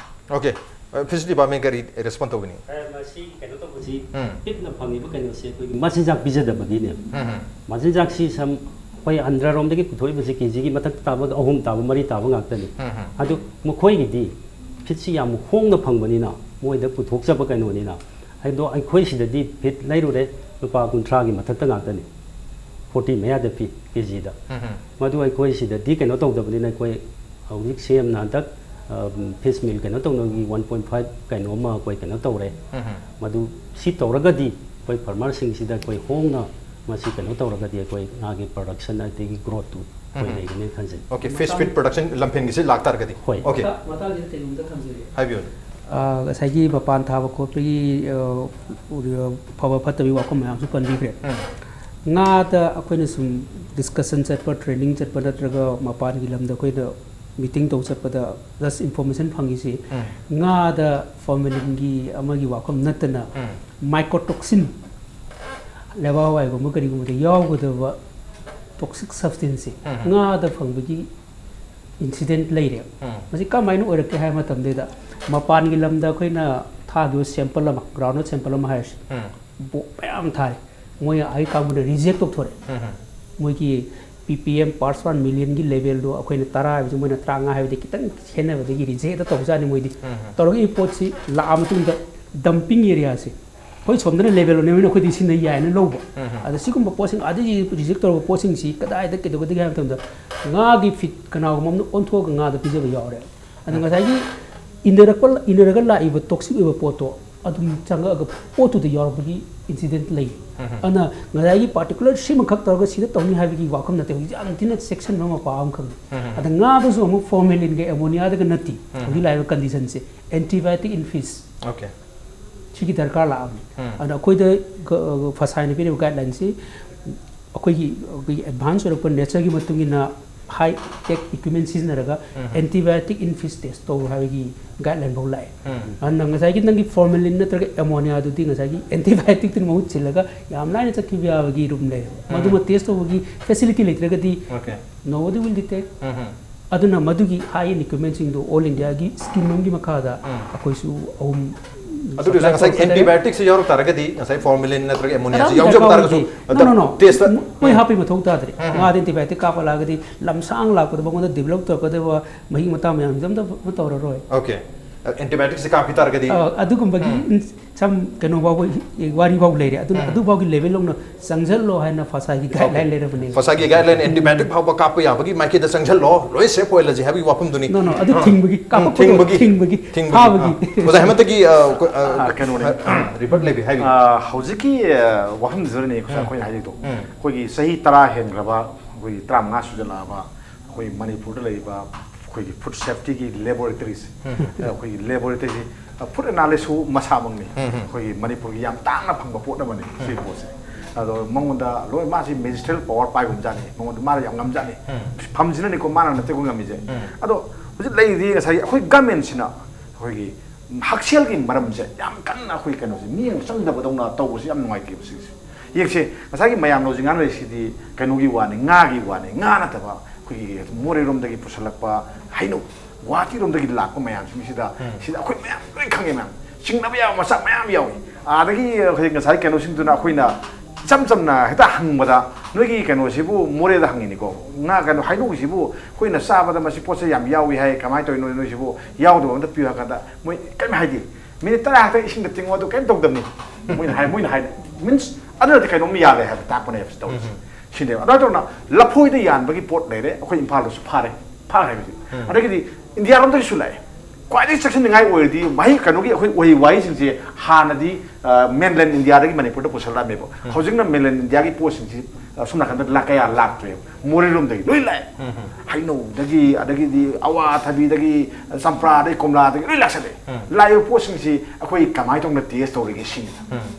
Okay, ꯑ, fishery department ꯀꯔꯤ respond ꯇꯧꯒꯅꯤ? ꯃꯁꯤ ꯀꯩꯅꯣ ꯇꯧꯕꯁꯤ, ꯎꯝ꯫ ꯄꯤꯛꯅ ꯐꯪꯉꯤꯕ ꯀꯩꯅꯣꯁꯦ ꯑꯩꯈꯣꯏꯒꯤ ꯃꯆꯤꯟꯖꯥꯛ ꯄꯤꯖꯗꯕꯒꯤꯅꯦꯕ꯫ ꯎꯝ, ꯎꯝ꯫ ꯃꯆꯤꯟꯖꯥꯛꯁꯤ ꯁꯝ ꯑꯩꯈꯣꯏ ꯑꯟꯗ꯭ꯔꯔꯣꯝꯗꯒꯤ ꯄꯨꯊꯣꯛꯏꯕꯁꯦ KG ꯒꯤ ꯃꯊꯛ ꯇꯥꯕ, ꯑꯍꯨꯝ ꯇꯥꯕ, ꯃꯔꯤ ꯇꯥꯕ ꯉꯥꯛꯇꯅꯤ꯫ ꯎꯝ, ꯎꯝ꯫ ꯑꯗꯨ ꯃꯈꯣꯏꯒꯤꯗꯤ feed ꯁꯤ ꯌꯥꯝ ꯍꯣꯡꯅ ꯐꯪꯕꯅꯤꯅ, ꯃꯣꯏꯗ ꯄꯨꯊꯣꯛꯆꯕ ꯀꯩꯅꯣꯅꯤꯅ꯫ ꯑꯗꯣ ꯑꯩꯈꯣꯏ ꯁꯤꯗꯗꯤ ꯐꯤꯠ ꯂꯩꯔꯨꯔꯦ, ꯂꯨꯄꯥ ꯀꯨꯟꯊ꯭ꯔꯥꯒꯤ ꯃꯊꯛꯇ ꯉꯥꯛꯇꯅꯤ, ꯐꯣꯔꯇꯤ ꯃꯌꯥꯗ ꯄꯤ ꯀꯦꯖꯤꯗ꯫ ꯃꯗꯨ ꯑꯩꯈꯣꯏ ꯁꯤꯗꯗꯤ ꯀꯩꯅꯣ ꯇꯧꯗꯕꯅꯤꯅ, ꯑꯩꯈꯣꯏ ꯍꯧꯖꯤꯛ ꯁꯤ ꯑꯦꯝꯅ ꯍꯟꯗꯛ ꯐꯤꯁ ꯃꯤꯜ ꯀꯩꯅꯣ ꯇꯧꯅꯕꯒꯤ ꯋꯥꯟ ꯄꯣꯏꯟ ꯐꯥꯏꯚ ꯀꯩꯅꯣ ꯑꯃ ꯑꯩꯈꯣꯏ ꯀꯩꯅꯣ ꯇꯧꯔꯦ꯫ ꯃꯗꯨ ꯁꯤ ꯇꯧꯔꯒꯗꯤ ꯑꯩꯈꯣꯏ ꯐꯥꯔꯃꯔꯁꯤꯡꯁꯤꯗ ꯑꯩꯈꯣꯏ ꯍꯣꯡꯅ ꯃꯁꯤ ꯀꯩꯅꯣ ꯇꯧꯔꯒꯗꯤ ꯑꯩꯈꯣꯏ ꯉꯥꯒꯤ ꯄ꯭ꯔꯗꯛꯁꯟ ꯑꯗꯒꯤ ꯒ꯭ꯔꯣꯠꯇꯨ ꯑꯩꯈꯣꯏ ꯂꯩꯒꯅꯤ ꯈꯟꯖꯩ꯫ ꯑꯣꯀꯦ, ꯐꯤꯁ ꯐꯤꯠ ꯄ꯭ꯔꯗꯛꯁꯟ ꯂꯝꯐꯦꯟꯒꯤꯁꯤ ꯂꯥꯛꯇꯥꯔꯒꯗꯤ꯫ ꯍꯣꯏ꯫ ꯑꯣꯀꯦ꯫ ꯃꯇꯥꯡꯁꯤꯗ ꯀꯩꯅꯣꯝꯇ ꯊꯝꯖꯒꯦ꯫ ꯍꯥꯏꯕꯤꯌꯨꯅꯦ꯫ ꯑꯥ, ꯉꯁꯥꯏꯒꯤ ꯃꯄꯥꯟ ꯊꯥꯕ ꯈꯣꯠꯄꯒꯤ, ꯑꯥ, ꯐꯕ ꯐꯠꯇꯕꯒꯤ ꯋꯥꯐꯝ ꯃꯌꯥꯝꯁꯨ ꯄꯟꯕꯤꯈ꯭ꯔꯦ꯫ ꯉꯥꯗ ꯑꯩꯈꯣꯏꯅ ꯁꯨꯝ ꯗꯤꯁꯀꯁꯟ ꯆꯠꯄ, ꯇ꯭ꯔꯦꯅꯤꯡ ꯆꯠꯄ ꯅꯠꯇ꯭ꯔꯒ ꯃꯄꯥꯟꯒꯤ ꯂꯝꯗ ꯑꯩꯈꯣꯏꯅ ꯃꯤꯇꯤꯡ ꯇꯧ ꯆꯠꯄꯗ ꯖꯁ ꯏꯟꯐꯣꯔꯃꯦꯁꯟ ꯐꯪꯉꯤꯁꯤ, ꯉꯥꯗ ꯐꯣꯔꯃꯦꯂꯤꯟꯒꯤ ꯑꯃꯒꯤ ꯋꯥꯐꯝ ꯅꯠꯇꯅ ꯃꯥꯏꯀꯣꯇꯣꯛꯁꯤꯟ, ꯂꯩꯕꯥꯛ ꯍꯋꯥꯏꯒꯨꯝꯕ ꯀꯔꯤꯒꯨꯝꯕꯗ ꯌꯥꯎꯒꯗꯕ ꯇꯣꯛꯁꯤꯛ ꯁꯕꯁꯇꯦꯟꯁꯁꯦ ꯉꯥꯗ ꯐꯪꯕꯒꯤ ꯏꯟꯁꯤꯗꯦꯟꯠ ꯂꯩꯔꯦ꯫ ꯃꯁꯤ ꯀꯃꯥꯏꯅ ꯑꯣꯏꯔꯛꯀꯦ ꯍꯥꯏꯕ ꯃꯇꯝꯗ, ꯃꯄꯥꯟꯒꯤ ꯂꯝꯗ ꯑꯩꯈꯣꯏꯅ ꯊꯥꯈꯤꯕ ꯁꯦꯝꯄꯜ ꯑꯃ, ꯒ꯭ꯔꯥꯎꯟ ꯅꯠ ꯁꯦꯝꯄꯜ ꯑꯃ ꯍꯥꯏꯔꯁꯤ, ꯕꯣ-, ꯃꯌꯥꯝ ꯊꯥꯔꯦ, ꯃꯣꯏ ꯑꯥꯏ ꯀꯥꯡꯕꯨꯅ ꯔꯤꯖꯦꯛ ꯇꯧꯊꯣꯔꯛꯑꯦ꯫ ꯃꯣꯏꯒꯤ ꯄꯤ ꯄꯤ ꯑꯦꯝ, ꯄꯥꯔꯠꯁ ꯄꯥꯔ ꯃꯤꯂꯤꯌꯟꯒꯤ ꯂꯦꯚꯦꯜꯗꯣ ꯑꯩꯈꯣꯏꯅ ꯇꯔꯥ ꯍꯥꯏꯕꯁꯤ ꯃꯣꯏꯅ ꯇꯔꯥꯃꯉꯥ ꯍꯥꯏꯕꯗꯤ ꯈꯤꯇꯪ ꯈꯦꯠꯅꯕꯗꯒꯤ ꯔꯤꯖꯦꯛ ꯍꯦꯛꯇ ꯇꯧꯖꯥꯠꯅꯤ ꯃꯣꯏꯗꯤ꯫ ꯇꯧꯔꯒ ꯄꯣꯠꯁꯤ ꯂꯥꯛꯑ ꯃꯇꯨꯡꯗ ꯗꯝꯄꯤꯡ ꯑꯦꯔꯤꯌꯥꯁꯦ, ꯑꯩꯈꯣꯏ ꯁꯣꯝꯗꯅ ꯂꯦꯚꯦꯜ ꯂꯣꯅꯦꯕꯅꯤꯅ ꯑꯩꯈꯣꯏꯗꯤ ꯁꯤꯖꯤꯟꯅ ꯌꯥꯏꯅ ꯂꯧꯕ꯫ ꯑꯗ ꯁꯤꯒꯨꯝꯕ ꯄꯣꯠꯁꯤꯡ, ꯑꯥꯗꯒꯤ ꯔꯤꯖꯦꯛ ꯇꯧꯔꯕ ꯄꯣꯠꯁꯤꯡꯁꯤ ꯀꯗꯥꯏꯗ ꯀꯩꯗꯧꯒꯗꯒꯦ ꯍꯥꯏꯕ ꯃꯇꯝꯗ, ꯉꯥꯒꯤ ꯐꯤꯠ ꯀꯅꯥꯒꯨꯝꯕ ꯑꯃꯅ ꯑꯣꯟꯊꯣꯛꯑꯒ ꯉꯥꯗ ꯄꯤꯖꯕ ꯌꯥꯎꯔꯦ꯫ ꯑꯗ ꯉꯁꯥꯏꯒꯤ ꯏꯟꯅꯔꯛꯄ, ꯏꯟꯅꯔꯒ ꯂꯥꯛꯏꯕ ꯇꯣꯛꯁꯤꯛ ꯑꯣꯏꯕ ꯄꯣꯠꯇꯣ ꯑꯗꯨꯝ ꯆꯪꯉꯛꯑꯒ ꯄꯣꯠꯇꯨꯗ ꯌꯥꯎꯔꯛꯄꯒꯤ ꯏꯟꯁꯤꯗꯦꯟꯠ ꯂꯩ꯫ ꯑꯗꯨꯅ ꯉꯁꯥꯏꯒꯤ ꯄꯥꯔꯇꯤꯀꯨꯂꯔ ꯁꯤꯃꯈꯛ ꯇꯧꯔꯒ ꯁꯤꯗ ꯇꯧꯅꯤ ꯍꯥꯏꯕꯒꯤ ꯋꯥꯐꯝ ꯅꯠꯇꯦ꯫ ꯍꯧꯖꯤꯛ ꯌꯥꯝ ꯊꯤꯅ ꯆꯦꯛꯁꯤꯟꯕ ꯃꯄꯥ ꯑꯃꯈꯛꯅꯤ꯫ ꯑꯗ ꯉꯥꯗꯁꯨ ꯑꯃꯨꯛ ꯐꯣꯔꯃꯦꯂꯤꯟꯒ ꯑꯦꯃꯣꯅꯤꯌꯥꯗꯒ ꯅꯠꯇꯦ꯫ ꯍꯧꯖꯤꯛ ꯂꯥꯛꯏꯕ ꯀꯟꯗꯤꯁꯟꯁꯦ, antibiotic in fish꯫ ꯑꯣꯀꯦ꯫ ꯁꯤꯒꯤ ꯗꯔꯀꯥꯔ ꯂꯥꯛꯑꯕꯅꯤ꯫ ꯑꯗ ꯑꯩꯈꯣꯏꯗ ꯒ-, ꯒ-, ꯐꯁꯥꯏꯅ ꯄꯤꯔꯤꯕ ꯒꯥꯏꯗꯂꯥꯏꯟꯁꯤ ꯑꯩꯈꯣꯏꯒꯤ, ꯑꯩꯈꯣꯏꯒꯤ ꯑꯦꯗꯚꯥꯟꯁ ꯑꯣꯏꯔꯛꯄ ꯅꯦꯆꯔꯒꯤ ꯃꯇꯨꯡ ꯏꯟꯅ ꯍꯥꯏ ꯇꯦꯛ ꯏꯀ꯭ꯋꯤꯞꯃꯦꯟ ꯁꯤꯖꯤꯟꯅꯔꯒ antibiotic in fish test ꯇꯧ ꯍꯥꯏꯕꯒꯤ ꯒꯥꯏꯗꯂꯥꯏꯟ ꯐꯥꯎ ꯂꯥꯛꯑꯦ꯫ ꯑꯗꯨꯅ ꯉꯁꯥꯏꯒꯤ ꯅꯪꯒꯤ ꯐꯣꯔꯃꯦꯂꯤꯟ ꯅꯠꯇ꯭ꯔꯒ ꯑꯦꯃꯣꯅꯤꯌꯥꯗꯨꯗꯤ ꯉꯁꯥꯏꯒꯤ antibioticꯇꯨꯅ ꯃꯍꯨꯠ ꯁꯤꯜꯂꯒ ꯌꯥꯝ ꯂꯥꯏꯅ ꯆꯠꯈꯤꯕ ꯌꯥꯕꯒꯤ ꯔꯨꯝ ꯂꯩꯔꯦ꯫ ꯃꯗꯨꯃ ꯇꯦꯁ ꯇꯧꯕꯒꯤ ꯐꯦꯁꯤꯂꯤꯇꯤ ꯂꯩꯇ꯭ꯔꯒꯗꯤ ꯑꯣꯀꯦ꯫ Nobody will detect. ꯑꯗꯨꯅ ꯃꯗꯨꯒꯤ ꯍꯥꯏ ꯑꯦꯟ ꯏꯀ꯭ꯋꯤꯞꯃꯦꯟꯁꯤꯡꯗꯣ ꯑꯣꯜ ꯏꯟꯗꯤꯌꯥꯒꯤ ꯁ꯭ꯀꯤꯝ ꯑꯃꯒꯤ ꯃꯈꯥꯗ ꯑꯩꯈꯣꯏꯁꯨ ꯑꯍꯨꯝ ꯑꯗꯨ ꯑꯣꯏꯔꯁꯨ supply ꯉꯁꯥꯏ ꯇꯧꯖꯔꯦ꯫ ꯑꯦꯟꯇꯤꯕꯥꯌꯣꯇꯤꯛꯁꯤ ꯌꯥꯎꯔꯛ ꯇꯥꯔꯒꯗꯤ ꯉꯁꯥꯏ ꯐꯣꯔꯃꯦꯂꯤꯟ ꯅꯠꯇ꯭ꯔꯒ ꯑꯦꯃꯣꯅꯤꯌꯥꯁꯤ ꯀꯅꯥꯝꯇ ꯌꯥꯎꯖꯕ ꯗꯔꯀꯥꯔ ꯇꯥꯔꯒꯁꯨ ꯑꯣꯏꯗꯦ꯫ No, no, no. ꯇꯦꯁꯇ ꯃꯣꯏ ꯍꯥꯞꯄꯩ ꯃꯊꯧ ꯇꯥꯗ꯭ꯔꯦ꯫ ꯉꯥꯗ ꯑꯦꯟꯇꯤꯕꯥꯌꯣꯇꯤꯛ ꯀꯥꯞꯄꯂꯛꯑꯒꯗꯤ ꯂꯝꯁꯥꯡ ꯂꯥꯛꯄꯗ ꯃꯉꯣꯟꯗ ꯗꯤꯕꯂꯞ ꯇꯧꯔꯛꯀꯗꯕ ꯃꯍꯤꯛ ꯃꯇꯥꯡ ꯃꯌꯥꯝꯁꯤꯗ ꯑꯝꯇ ꯇꯧꯔꯔꯣꯏ꯫ ꯑꯣꯀꯦ꯫ ꯑꯦꯟꯇꯤꯕꯥꯏꯑꯣꯇꯤꯛꯁꯦ ꯀꯥꯞꯄꯤ ꯇꯥꯔꯒꯗꯤ ꯑ, ꯑꯗꯨꯒꯨꯝꯕꯒꯤ ꯁꯝ ꯀꯩꯅꯣ ꯐꯥꯎꯕ ꯋꯥꯔꯤ ꯐꯥꯎ ꯂꯩꯔꯦ꯫ ꯑꯗꯨꯅ ꯑꯗꯨꯐꯥꯎꯒꯤ ꯂꯦꯚꯦꯜ ꯌꯧꯅ ꯆꯪꯁꯤꯜꯂꯣ ꯍꯥꯏꯅ ꯐꯁꯥꯒꯤ ꯒꯥꯏꯗꯂꯥꯏꯟ ꯂꯩꯔꯕꯅꯦꯕ꯫ ꯐꯁꯥꯒꯤ ꯒꯥꯏꯗꯂꯥꯏꯟ ꯑꯦꯟꯇꯤꯕꯥꯏꯑꯣꯇꯤꯛ ꯐꯥꯎꯕ ꯀꯥꯞꯄ ꯌꯥꯕꯒꯤ ꯃꯥꯏꯀꯩꯗ ꯆꯪꯁꯤꯜꯂꯣ, ꯂꯣꯏ ꯁꯦꯐ ꯑꯣꯏꯍꯜꯂꯁꯤ ꯍꯥꯏꯕꯒꯤ ꯋꯥꯐꯝꯗꯨꯅꯤ꯫ No, no, ꯑꯗꯨ ꯊꯤꯡꯕꯒꯤ, ꯀꯥꯞꯄꯛꯄꯗꯣ ꯊꯤꯡꯕꯒꯤ ꯊꯤꯡꯕꯒꯤ, ꯊꯤꯡꯕꯒꯤ ꯐꯥꯕꯒꯤ꯫ ꯑꯣꯖꯥ ꯍꯦꯃꯟꯇꯒꯤ ꯀꯩꯅꯣꯅꯦ꯫ ꯔꯤꯕꯔꯠ ꯂꯩꯕꯤ ꯍꯥꯏꯕꯤ꯫ ꯑ, ꯍꯧꯖꯤꯛꯀꯤ ꯑ, ꯋꯥꯐꯝꯁꯤꯗꯅꯦ ꯑꯩꯈꯣꯏꯅ ꯍꯥꯏꯔꯤꯗꯣ, ꯑꯩꯈꯣꯏꯒꯤ ꯆꯍꯤ ꯇꯔꯥ ꯍꯦꯟꯈ꯭ꯔꯕ, ꯑꯩꯈꯣꯏꯒꯤ ꯇꯔꯥꯃꯉꯥ ꯁꯨꯖꯜꯂꯛꯑꯕ ꯑꯩꯈꯣꯏ ꯃꯅꯤꯄꯨꯔꯗ ꯂꯩꯔꯤꯕ ꯑꯩꯈꯣꯏꯒꯤ ꯐꯨꯗ ꯁꯦꯐꯇꯤꯒꯤ ꯂꯦꯕꯣꯔꯦꯇꯔꯤꯁ, ꯑꯩꯈꯣꯏꯒꯤ ꯂꯦꯕꯣꯔꯦꯇꯔꯤꯁꯤ ꯐꯨꯗ ꯑꯦꯅꯥꯂꯤꯁꯁꯨ ꯃꯁꯥꯃꯛꯅꯤ꯫ ꯑꯩꯈꯣꯏꯒꯤ ꯃꯅꯤꯄꯨꯔꯒꯤ ꯌꯥꯝ ꯇꯥꯡꯅ ꯐꯪꯕ ꯄꯣꯠ ꯑꯃꯅꯤ ꯁꯤꯒꯤ ꯄꯣꯠꯁꯦ꯫ ꯑꯗꯣ ꯃꯉꯣꯟꯗ ꯂꯣꯏ, ꯃꯥꯁꯤ ꯃꯦꯖꯤꯁꯇ꯭ꯔꯦꯜ ꯄꯋꯥꯔ ꯄꯥꯏꯕ ꯖꯥꯠꯅꯤ, ꯃꯉꯣꯟꯗ ꯃꯥꯅ ꯌꯥꯝ ꯉꯝꯖꯥꯠꯅꯤ꯫ ꯐꯝꯁꯤꯅꯅꯤꯀꯣ ꯃꯥꯅ ꯅꯠꯇꯦꯀꯣ ꯉꯝꯃꯤꯁꯦ꯫ ꯑꯗꯣ ꯍꯧꯖꯤꯛ ꯂꯩꯔꯤꯗꯤ ꯉꯁꯥꯏꯒꯤ ꯑꯩꯈꯣꯏ ꯒꯃꯦꯟꯁꯤꯅ ꯑꯩꯈꯣꯏꯒꯤ ꯍꯛꯁꯦꯜꯒꯤ ꯃꯔꯝꯁꯦ ꯌꯥꯝ ꯀꯟꯅ ꯑꯩꯈꯣꯏ ꯀꯩꯅꯣꯁꯦ ꯃꯤꯠꯌꯦꯡ ꯆꯪꯗꯕꯗꯧꯅ ꯇꯧꯕꯁꯦ ꯌꯥꯝ ꯅꯨꯡꯉꯥꯏꯇꯦꯕ ꯁꯤꯒꯤꯁꯦ꯫ ꯌꯦꯡꯁꯦ, ꯉꯁꯥꯏꯒꯤ ꯃꯌꯥꯝꯅ ꯍꯧꯖꯤꯛ ꯉꯥꯡꯅꯔꯤꯁꯤꯗꯤ ꯀꯩꯅꯣꯒꯤ ꯋꯥꯅꯤ, ꯉꯥꯒꯤ ꯋꯥꯅꯤ, ꯉꯥ ꯅꯠꯇꯕ ꯑꯩꯈꯣꯏꯒꯤ ꯃꯣꯔꯦꯔꯣꯝꯗꯒꯤ ꯄꯨꯁꯜꯂꯛꯄ ꯍꯩꯅꯧ, ꯒꯨꯍꯥꯇꯤꯔꯣꯝꯗꯒꯤ ꯂꯥꯛꯄ ꯃꯌꯥꯝꯁꯤꯡꯁꯤꯗ ꯁꯤꯗ ꯑꯩꯈꯣꯏ ꯃꯌꯥꯝ ꯂꯣꯏ ꯈꯪꯉꯦ ꯃꯌꯥꯝ, ꯆꯤꯡꯅꯕ ꯌꯥꯕ ꯃꯆꯥꯛ ꯃꯌꯥꯝ ꯌꯥꯎꯏ꯫ ꯑꯗꯒꯤ ꯑꯩꯈꯣꯏ ꯉꯁꯥꯏ ꯀꯩꯅꯣꯁꯤꯡꯗꯨꯅ ꯑꯩꯈꯣꯏꯅ ꯏꯆꯝ ꯆꯝꯅ ꯍꯦꯛꯇ ꯍꯪꯕꯗ ꯅꯣꯏꯒꯤ ꯀꯩꯅꯣꯁꯤꯕꯨ ꯃꯣꯔꯦꯗ ꯍꯪꯉꯤꯅꯤꯀꯣ, ꯉꯥ ꯀꯩꯅꯣ ꯍꯩꯅꯧꯁꯤꯕꯨ ꯑꯩꯈꯣꯏꯅ ꯆꯥꯕꯗ ꯃꯁꯤ ꯄꯣꯠꯁꯦ ꯌꯥꯝ ꯌꯥꯎꯏ ꯍꯥꯏ, ꯀꯃꯥꯏꯅ ꯇꯧꯔꯤꯅꯣ ꯅꯣꯏꯁꯤꯕꯨ ꯌꯥꯎꯗꯕ ꯑꯝꯇ ꯄꯤꯌꯨ ꯍꯥꯏ ꯀꯥꯟꯗ ꯃꯣꯏ ꯀꯔꯤꯝ ꯍꯥꯏꯗꯦ꯫ ꯃꯤꯅꯤꯠ ꯇꯔꯥ ꯈꯛꯇ ꯏꯁꯤꯡꯗ ꯇꯤꯡꯉꯣ ꯑꯗꯨ ꯀꯔꯤꯝ ꯇꯧꯗꯕꯅꯤ꯫ ꯃꯣꯏꯅ ꯍꯥꯏ, ꯃꯣꯏꯅ ꯍꯥꯏ, ꯃꯤꯟꯁ ꯑꯗꯨꯅꯗꯤ ꯀꯩꯅꯣꯝ ꯌꯥꯔꯦ ꯍꯥꯏꯕ ꯇꯥꯛꯄꯅꯦꯕ ꯁꯤ ꯇꯧꯔꯤꯁꯦ꯫ ꯁꯤꯅꯦꯕ꯫ ꯑꯗꯨꯃꯥꯏꯅ ꯇꯧꯗꯅ ꯂꯐꯣꯏꯗ ꯌꯥꯟꯕꯒꯤ ꯄꯣꯠ ꯂꯩꯔꯦ, ꯑꯩꯈꯣꯏ ꯏꯝꯐꯥꯜꯗꯁꯨ ꯐꯥꯔꯦ, ꯐꯥꯔꯦ ꯍꯥꯏꯕꯁꯦ꯫ ꯑꯗꯒꯤꯗꯤ ꯏꯟꯗꯤꯌꯥꯔꯣꯝꯗꯒꯤꯁꯨ ꯂꯥꯛꯑꯦ꯫ ꯈ꯭ꯋꯥꯏꯗꯒꯤ ꯆꯦꯛꯁꯤꯟꯅꯤꯡꯉꯥꯏ ꯑꯣꯏꯔꯗꯤ ꯃꯍꯩ ꯀꯩꯅꯣꯒꯤ ꯑꯩꯈꯣꯏ ꯎꯍꯩ ꯋꯥꯍꯩꯁꯤꯡꯁꯦ ꯍꯥꯟꯅꯗꯤ ꯃꯦꯟꯂꯦꯟ ꯏꯟꯗꯤꯌꯥꯗꯒꯤ ꯃꯅꯤꯄꯨꯔꯗ ꯄꯨꯁꯜꯂꯛꯑꯝꯃꯦꯕ꯫ ꯍꯧꯖꯤꯛꯅ ꯃꯦꯟꯂꯦꯟ ꯏꯟꯗꯤꯌꯥꯒꯤ ꯄꯣꯠꯁꯤꯡꯁꯤ ꯑ, ꯁꯣꯝ ꯅꯥꯀꯟꯗ ꯂꯥꯛ ꯀꯌꯥ ꯂꯥꯛꯇ꯭ꯔꯦꯕ꯫ ꯃꯣꯔꯦꯔꯣꯝꯗꯒꯤ ꯂꯣꯏ ꯂꯥꯛꯑꯦ꯫ ꯍꯩꯅꯧꯗꯒꯤ, ꯑꯗꯒꯤꯗꯤ ꯑꯋꯥꯊꯕꯤꯗꯒꯤ, ꯆꯝꯄ꯭ꯔꯥꯗꯒꯤ, ꯀꯣꯝꯂꯥꯗꯒꯤ ꯂꯣꯏ ꯂꯥꯛꯁꯜꯂꯛꯑꯦ꯫ ꯂꯥꯛꯏꯕ ꯄꯣꯠꯁꯤꯡꯁꯤ ꯑꯩꯈꯣꯏ ꯀꯃꯥꯏꯅ ꯇꯧꯅ ꯇꯦꯁ ꯇꯧꯔꯤꯒꯦ ꯁꯤꯅꯤ꯫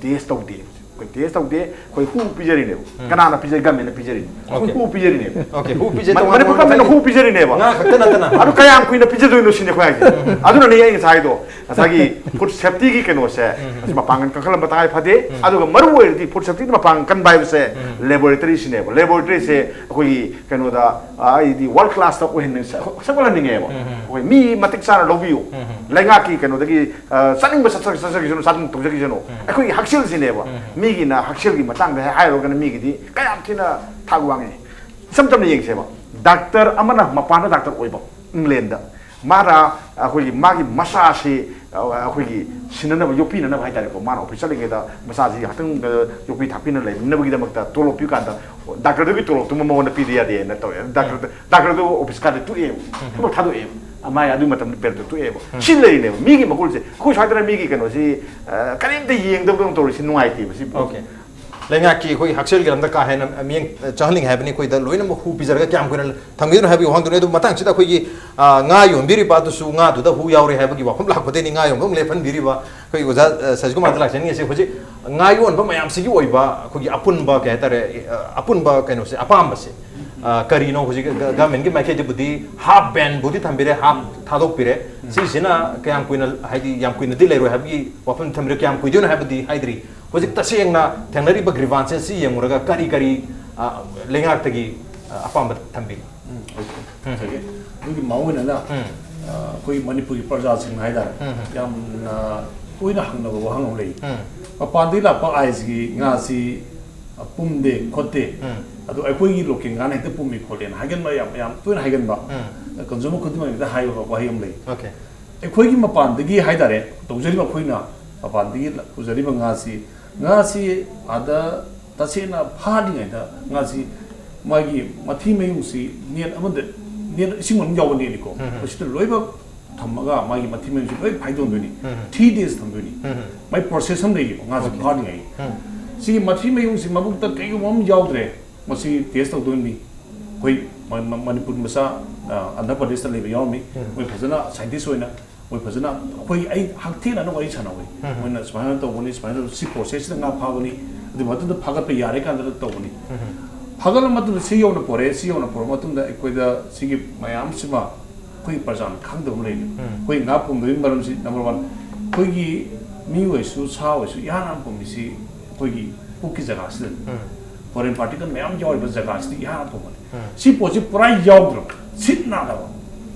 ꯇꯦꯁ ꯇꯧꯗꯦ꯫ ꯑꯩꯈꯣꯏ ꯇꯦꯁ ꯇꯧꯗꯦ꯫ ꯑꯩꯈꯣꯏ ꯍꯨ ꯄꯤꯖꯔꯤꯅꯦꯕ꯫ ꯀꯅꯥꯅ ꯄꯤꯖꯩ? ꯒꯃꯦꯟꯅ ꯄꯤꯖꯔꯤꯅꯦ꯫ ꯑꯩꯈꯣꯏ Okay. ꯍꯨ ꯄꯤꯖꯔꯤꯅꯦꯕ꯫ Okay, ꯍꯨ ꯄꯤꯖꯩ, ꯃ-, ꯇꯣꯉꯥꯟ ꯃꯅꯤꯄꯨꯔ ꯇꯣꯉꯥꯟꯕ ꯒꯃꯦꯟꯅ ꯉꯁꯥꯏꯒꯤ ꯍꯨ ꯄꯤꯖꯔꯤꯅꯦꯕ꯫ ꯉꯥ ꯈꯛꯇ ꯅꯠꯇꯅ꯫ ꯑꯗꯨ ꯀꯌꯥꯝ ꯀꯨꯏꯅ ꯄꯤꯖꯗꯣꯏꯅꯣ ꯁꯤꯅꯤ ꯑꯩꯈꯣꯏ ꯍꯥꯏꯁꯦ꯫ ꯑꯗꯨꯅꯅꯦ ꯑꯩ ꯉꯁꯥꯏ ꯍꯥꯏꯗꯣ, ꯉꯁꯥꯏꯒꯤ ꯐꯨꯗ ꯁꯦꯐꯇꯤꯒꯤ ꯀꯩꯅꯣꯁꯦ, ꯃꯁꯤ ꯃꯄꯥꯡꯒꯜ ꯀꯟꯈꯠꯍꯟꯕ ꯇꯉꯥꯏ ꯐꯗꯦ꯫ ꯑꯗꯨꯒ ꯃꯔꯨ ꯑꯣꯏꯔꯗꯤ ꯐꯨꯗ ꯁꯦꯐꯇꯤꯗ ꯃꯄꯥꯡꯒꯜ ꯀꯟꯕ ꯍꯥꯏꯕꯁꯦ ꯂꯦꯕꯣꯔꯦꯇꯔꯤꯁꯤꯅꯦꯕ꯫ ꯂꯦꯕꯣꯔꯦꯇꯔꯤꯁꯦ ꯑꯩꯈꯣꯏꯒꯤ ꯀꯩꯅꯣꯗ, ꯑ, ꯑꯩꯗꯤ ꯋꯥꯔꯜ ꯀ꯭ꯂꯥꯁꯇ ꯑꯣꯏꯍꯟꯅꯤꯡ-, ꯁꯦꯝꯒꯠꯍꯟꯅꯤꯡꯉꯦꯕ꯫ ꯑꯩꯈꯣꯏ ꯃꯤ ꯃꯇꯤꯛ ꯆꯥꯅ ꯂꯧꯕꯤꯌꯨ꯫ ꯂꯩꯉꯥꯛꯀꯤ ꯀꯩꯅꯣꯗꯒꯤ, ꯑ, ꯆꯠꯅꯤꯡꯕ ꯆꯠꯆ-, ꯆꯠꯆꯈꯤꯁꯅꯨ, ꯆꯥꯅꯤꯡꯕ ꯇꯧꯖꯈꯤꯁꯅꯨ꯫ ꯑꯩꯈꯣꯏꯒꯤ ꯍꯛꯁꯦꯜꯁꯤꯅꯦꯕ꯫ ꯃꯤꯒꯤꯅ ꯍꯛꯁꯦꯜꯒꯤ ꯃꯇꯥꯡꯗ ꯍꯥꯏꯔꯨꯔꯒꯅ ꯃꯤꯒꯤꯗꯤ ꯀꯌꯥꯝ ꯊꯤꯅ ꯊꯥꯛ ꯋꯥꯡꯉꯤ꯫ ꯏꯆꯝ ꯆꯝꯅ ꯌꯦꯡꯁꯦꯕ꯫ ꯗꯥꯛꯇꯔ ꯑꯃꯅ ꯃꯄꯥꯟꯗ ꯗꯥꯛꯇꯔ ꯑꯣꯏꯕ, ꯏꯪꯂꯦꯟꯗ꯫ ꯃꯥꯅ ꯑꯩꯈꯣꯏꯒꯤ ꯃꯥꯒꯤ ꯃꯆꯥꯁꯤ ꯑꯩꯈꯣꯏꯒꯤ ꯁꯤꯟꯅꯅꯕ, ꯌꯣꯛꯄꯤꯅꯅꯕ ꯍꯥꯏꯇꯥꯔꯦꯀꯣ, ꯃꯥꯅ ꯑꯣꯐꯤꯁ ꯆꯠꯂꯤꯉꯩꯗ ꯃꯆꯥꯁꯤ ꯉꯥꯏꯍꯥꯛꯇꯪ ꯌꯣꯛꯄꯤ ꯊꯥꯛꯄꯤꯅ ꯂꯩꯅꯕꯒꯤꯗꯃꯛꯇ ꯇꯣꯂꯣꯞ ꯄꯤꯕ ꯀꯥꯟꯗ ꯗꯥꯛꯇꯔꯗꯨꯒꯤ ꯇꯣꯂꯣꯞꯇꯨꯃ ꯃꯉꯣꯟꯗ ꯄꯤꯗ ꯌꯥꯗꯦꯅ ꯇꯧꯋꯦ꯫ ꯗꯥꯛꯇꯔꯗ ꯗꯥꯛꯇꯔꯗꯨ ꯑꯣꯐꯤꯁ ꯀꯥꯗ ꯇꯣꯛꯑꯦꯕ, ꯊꯕꯛ ꯊꯥꯗꯣꯛꯑꯦꯕ꯫ ꯃꯥꯏ ꯑꯗꯨ ꯃꯇꯝꯗ ꯄꯦꯔꯠꯇ ꯇꯣꯛꯑꯦꯕ꯫ ꯁꯤ ꯂꯩꯔꯤꯅꯦꯕ ꯃꯤꯒꯤ ꯃꯒꯨꯟꯁꯦ꯫ ꯑꯩꯈꯣꯏ ꯁ꯭ꯋꯥꯏꯗꯅ ꯃꯤꯒꯤ ꯀꯩꯅꯣꯁꯤ ꯑ, ꯀꯔꯤꯝꯇ ꯌꯦꯡꯗꯕꯗꯧꯅ ꯇꯧꯔꯤꯁꯤ ꯅꯨꯡꯉꯥꯏꯇꯦꯕ ꯁꯤ꯫ ꯑꯣꯀꯦ꯫ ꯂꯩꯉꯥꯛꯀꯤ ꯑꯩꯈꯣꯏ ꯍꯛꯁꯦꯜꯒꯤ ꯂꯝꯗ ꯀꯥ ꯍꯦꯟꯅ ꯃꯤꯠꯌꯦꯡ ꯆꯪꯍꯟꯅꯤꯡꯉꯦ ꯍꯥꯏꯕꯅꯤ꯫ ꯑꯩꯈꯣꯏꯗ ꯂꯣꯏꯅꯃꯛ ꯍꯨ ꯄꯤꯖꯔꯒ ꯀꯌꯥꯝ ꯀꯨꯏꯅ ꯊꯝꯈꯤꯗꯣꯏꯅꯣ ꯍꯥꯏꯕꯒꯤ ꯋꯥꯍꯪꯗꯨꯅꯤ꯫ ꯑꯗꯨ ꯃꯇꯥꯡꯁꯤꯗ ꯑꯩꯈꯣꯏꯒꯤ, ꯑ, ꯉꯥ ꯌꯣꯟꯕꯤꯔꯤꯕ ꯑꯗꯨꯁꯨ ꯉꯥꯗꯨꯗ ꯍꯨ ꯌꯥꯎꯔꯦ ꯍꯥꯏꯕꯒꯤ ꯋꯥꯐꯝ ꯂꯥꯛꯄꯗꯩꯅꯤ ꯉꯥ ꯌꯣꯟꯕ ꯑꯃꯨꯛ ꯂꯦꯞꯍꯟꯕꯤꯔꯤꯕ꯫ ꯑꯩꯈꯣꯏ ꯑꯣꯖꯥ, ꯑ, ꯁꯖꯤꯀꯨꯃꯥꯔꯗ ꯂꯥꯛꯆꯅꯤꯡꯉꯤꯁꯦ ꯍꯧꯖꯤꯛ ꯉꯥ ꯌꯣꯟꯕ ꯃꯌꯥꯝꯁꯤꯒꯤ ꯑꯣꯏꯕ ꯑꯩꯈꯣꯏꯒꯤ ꯑꯄꯨꯟꯕ ꯀꯩ ꯍꯥꯏꯇꯥꯔꯦ, ꯑ, ꯑꯄꯨꯟꯕ ꯀꯩꯅꯣꯁꯦ, ꯑꯄꯥꯝꯕꯁꯦ, ꯑ, ꯀꯔꯤꯅꯣ? ꯍꯧꯖꯤꯛ ꯒ-, ꯒꯚꯔꯟꯃꯦꯟꯠꯀꯤ ꯃꯥꯏꯀꯩꯗꯒꯤꯕꯨꯗꯤ ꯍꯥꯐ ꯕꯦꯟꯕꯨꯗꯤ ꯊꯝꯕꯤꯔꯦ, ꯍꯥꯐ ꯊꯥꯗꯣꯛꯄꯤꯔꯦ꯫ ꯁꯤꯁꯤꯅ ꯀꯌꯥꯝ ꯀꯨꯏꯅ, ꯍꯥꯏꯗꯤ ꯌꯥꯝ ꯀꯨꯏꯅꯗꯤ ꯂꯩꯔꯣꯏ ꯍꯥꯏꯕꯒꯤ ꯋꯥꯐꯝ ꯊꯝꯕꯤꯔꯦ꯫ ꯀꯌꯥꯝ ꯀꯨꯏꯗꯣꯏꯅꯣ ꯍꯥꯏꯕꯗꯤ ꯍꯥꯏꯗ꯭ꯔꯤ꯫ ꯍꯧꯖꯤꯛ ꯇꯁꯦꯡꯅ ꯊꯦꯡꯅꯔꯤꯕ grievances ꯁꯤ ꯌꯦꯡꯉꯨꯔꯒ ꯀꯔꯤ ꯀꯔꯤ, ꯑ, ꯂꯩꯉꯥꯛꯇꯒꯤ, ꯑ, ꯑꯄꯥꯝꯕ ꯊꯝꯕꯤ? ꯎꯝ, okay. ꯉꯁꯥꯏꯒꯤ ꯑꯗꯨꯒꯤ ꯃꯑꯣꯡ ꯑꯣꯏꯅꯅ, ꯎꯝ꯫ ꯑ, ꯑꯩꯈꯣꯏ ꯃꯅꯤꯄꯨꯔꯒꯤ ꯄ꯭ꯔꯖꯥꯁꯤꯡꯅ ꯍꯥꯏꯇꯥꯔꯦ, ꯎꯝ꯫ ꯌꯥꯝꯅ ꯇꯣꯏꯅ ꯍꯪꯅꯕ ꯋꯥꯍꯪ ꯑꯃ ꯂꯩ꯫ ꯎꯝ꯫ ꯃꯄꯥꯟꯗꯒꯤ ꯂꯥꯛꯄ ꯑꯥꯏꯁꯀꯤ ꯉꯥꯁꯤ, ꯑ, ꯄꯨꯝꯗꯦ ꯈꯣꯠꯇꯦ, ꯎꯝ꯫ ꯑꯗꯣ ꯑꯩꯈꯣꯏꯒꯤ ꯂꯣꯀꯦꯜ ꯉꯥꯅ ꯍꯦꯛꯇ ꯄꯨꯝꯃꯤ ꯈꯣꯠꯂꯦꯅ ꯍꯥꯏꯒꯟꯕ ꯌꯥꯝ, ꯌꯥꯝ ꯇꯣꯏꯅ ꯍꯥꯏꯒꯟꯕ, ꯎꯝ꯫ ꯀꯟꯖꯨꯃꯔ ꯈꯨꯗꯤꯡꯃꯛ ꯍꯦꯛꯇ ꯍꯥꯏꯕ ꯋꯥꯍꯩ ꯑꯃ ꯂꯩ꯫ Okay꯫ ꯑꯩꯈꯣꯏꯒꯤ ꯃꯄꯥꯟꯗꯒꯤ ꯍꯥꯏꯇꯥꯔꯦ, ꯇꯧꯖꯔꯤꯕ ꯑꯩꯈꯣꯏꯅ ꯃꯄꯥꯟꯗꯒꯤ ꯄꯨꯖꯔꯤꯕ ꯉꯥꯁꯤ, ꯉꯥꯁꯤ ꯑꯥꯗ ꯇꯁꯦꯡꯅ ꯐꯥꯗ꯭ꯔꯤꯉꯩꯗ ꯉꯥꯁꯤ ꯃꯥꯒꯤ ꯃꯊꯤ ꯃꯌꯨꯡꯁꯤ ꯅꯦꯠ ꯑꯃꯗ, ꯅꯦꯠ ꯏꯁꯤꯡ ꯃꯅꯨꯡ ꯌꯥꯎꯕ ꯅꯦꯠꯅꯤꯀꯣ, ꯎꯝ꯫ ꯃꯁꯤꯗ ꯂꯣꯏꯅꯃꯛ ꯊꯝꯃꯒ ꯃꯥꯒꯤ ꯃꯊꯤ ꯃꯌꯨꯡꯁꯤ ꯂꯣꯏ ꯐꯥꯏꯗꯣꯛꯇꯣꯏꯅꯤ꯫ ꯎꯝ꯫ Three days ꯊꯝꯗꯣꯏꯅꯤ꯫ ꯎꯝ꯫ ꯃꯥꯏ process ꯑꯃ ꯂꯩꯌꯦꯕ ꯉꯥꯁꯤ Okay꯫ ꯐꯥꯗ꯭ꯔꯤꯉꯩ꯫ ꯎꯝ꯫ ꯁꯤꯒꯤ ꯃꯊꯤ ꯃꯌꯨꯡꯁꯤ ꯃꯕꯨꯛꯇ ꯀꯩꯒꯨꯝꯕ ꯑꯃ ꯌꯥꯎꯗ꯭ꯔꯦ, ꯃꯁꯤ test ꯇꯧꯗꯣꯏꯅꯤ꯫ ꯑꯩꯈꯣꯏ ꯃ-, ꯃ-, ꯃꯅꯤꯄꯨꯔ ꯃꯆꯥ, ꯑ, ꯑꯟꯙ꯭ꯔ ꯄ꯭ꯔꯗꯦꯁꯇ ꯂꯩꯕ ꯌꯥꯎꯔꯝꯃꯤ꯫ ꯎꯝ꯫ ꯃꯣꯏ ꯐꯖꯅ scientist ꯑꯣꯏꯅ, ꯃꯣꯏ ꯐꯖꯅ, ꯑꯩꯈꯣꯏ, ꯑꯩ ꯍꯛꯊꯦꯡꯅꯅ ꯋꯥꯔꯤ ꯁꯥꯟꯅꯍꯧꯏ꯫ ꯎꯝ꯫ ꯃꯣꯏꯅ ꯁꯨꯃꯥꯏꯅ ꯇꯧꯕꯅꯤ, ꯁꯨꯃꯥꯏꯅ ꯇꯧꯕ, ꯁꯤ process ꯁꯤꯗ ꯉꯥ ꯐꯥꯕꯅꯤ, ꯑꯗꯨ ꯃꯇꯨꯡꯗ ꯐꯥꯒꯠꯄ ꯌꯥꯔꯦ ꯀꯥꯟꯗ ꯇꯧꯕꯅꯤ꯫ ꯎꯝ꯫ ꯐꯥꯒꯠꯂ ꯃꯇꯨꯡꯗ ꯁꯤ ꯌꯧꯅ ꯄꯣꯔꯛꯑꯦ, ꯁꯤ ꯌꯧꯅ ꯄꯣꯔꯛꯑ ꯃꯇꯨꯡꯗ ꯑꯩꯈꯣꯏꯗ ꯁꯤꯒꯤ ꯃꯌꯥꯝꯁꯤꯃ ꯑꯩꯈꯣꯏꯒꯤ ꯄ꯭ꯔꯖꯥꯅ ꯈꯪꯗꯕ ꯑꯃ ꯂꯩꯔꯤ꯫ ꯎꯝ꯫ ꯑꯩꯈꯣꯏ ꯉꯥ ꯄꯨꯝꯗꯕꯒꯤ ꯃꯔꯝꯁꯤ, number one, ꯑꯩꯈꯣꯏꯒꯤ ꯃꯤ ꯑꯣꯏꯔꯁꯨ, ꯁꯥ ꯑꯣꯏꯔꯁꯨ, ꯏꯍꯥꯟ ꯍꯥꯟꯅ ꯄꯨꯝꯃꯤꯁꯤ ꯑꯩꯈꯣꯏꯒꯤ ꯄꯨꯛꯀꯤ ꯖꯒꯥꯁꯤꯗꯅꯤ꯫ ꯎꯝ꯫ Foreign particle ꯃꯌꯥꯝ ꯌꯥꯎꯔꯤꯕ ꯖꯒꯥꯁꯤꯗ ꯏꯍꯥꯟ ꯍꯥꯟꯅ ꯄꯨꯝꯕꯅꯤ꯫ ꯎꯝ꯫ ꯁꯤ ꯄꯣꯠꯁꯤ ꯄꯨꯔꯥ ꯌꯥꯎꯗ꯭ꯔꯕ, ꯁꯤꯠ ꯅꯥꯗꯕ,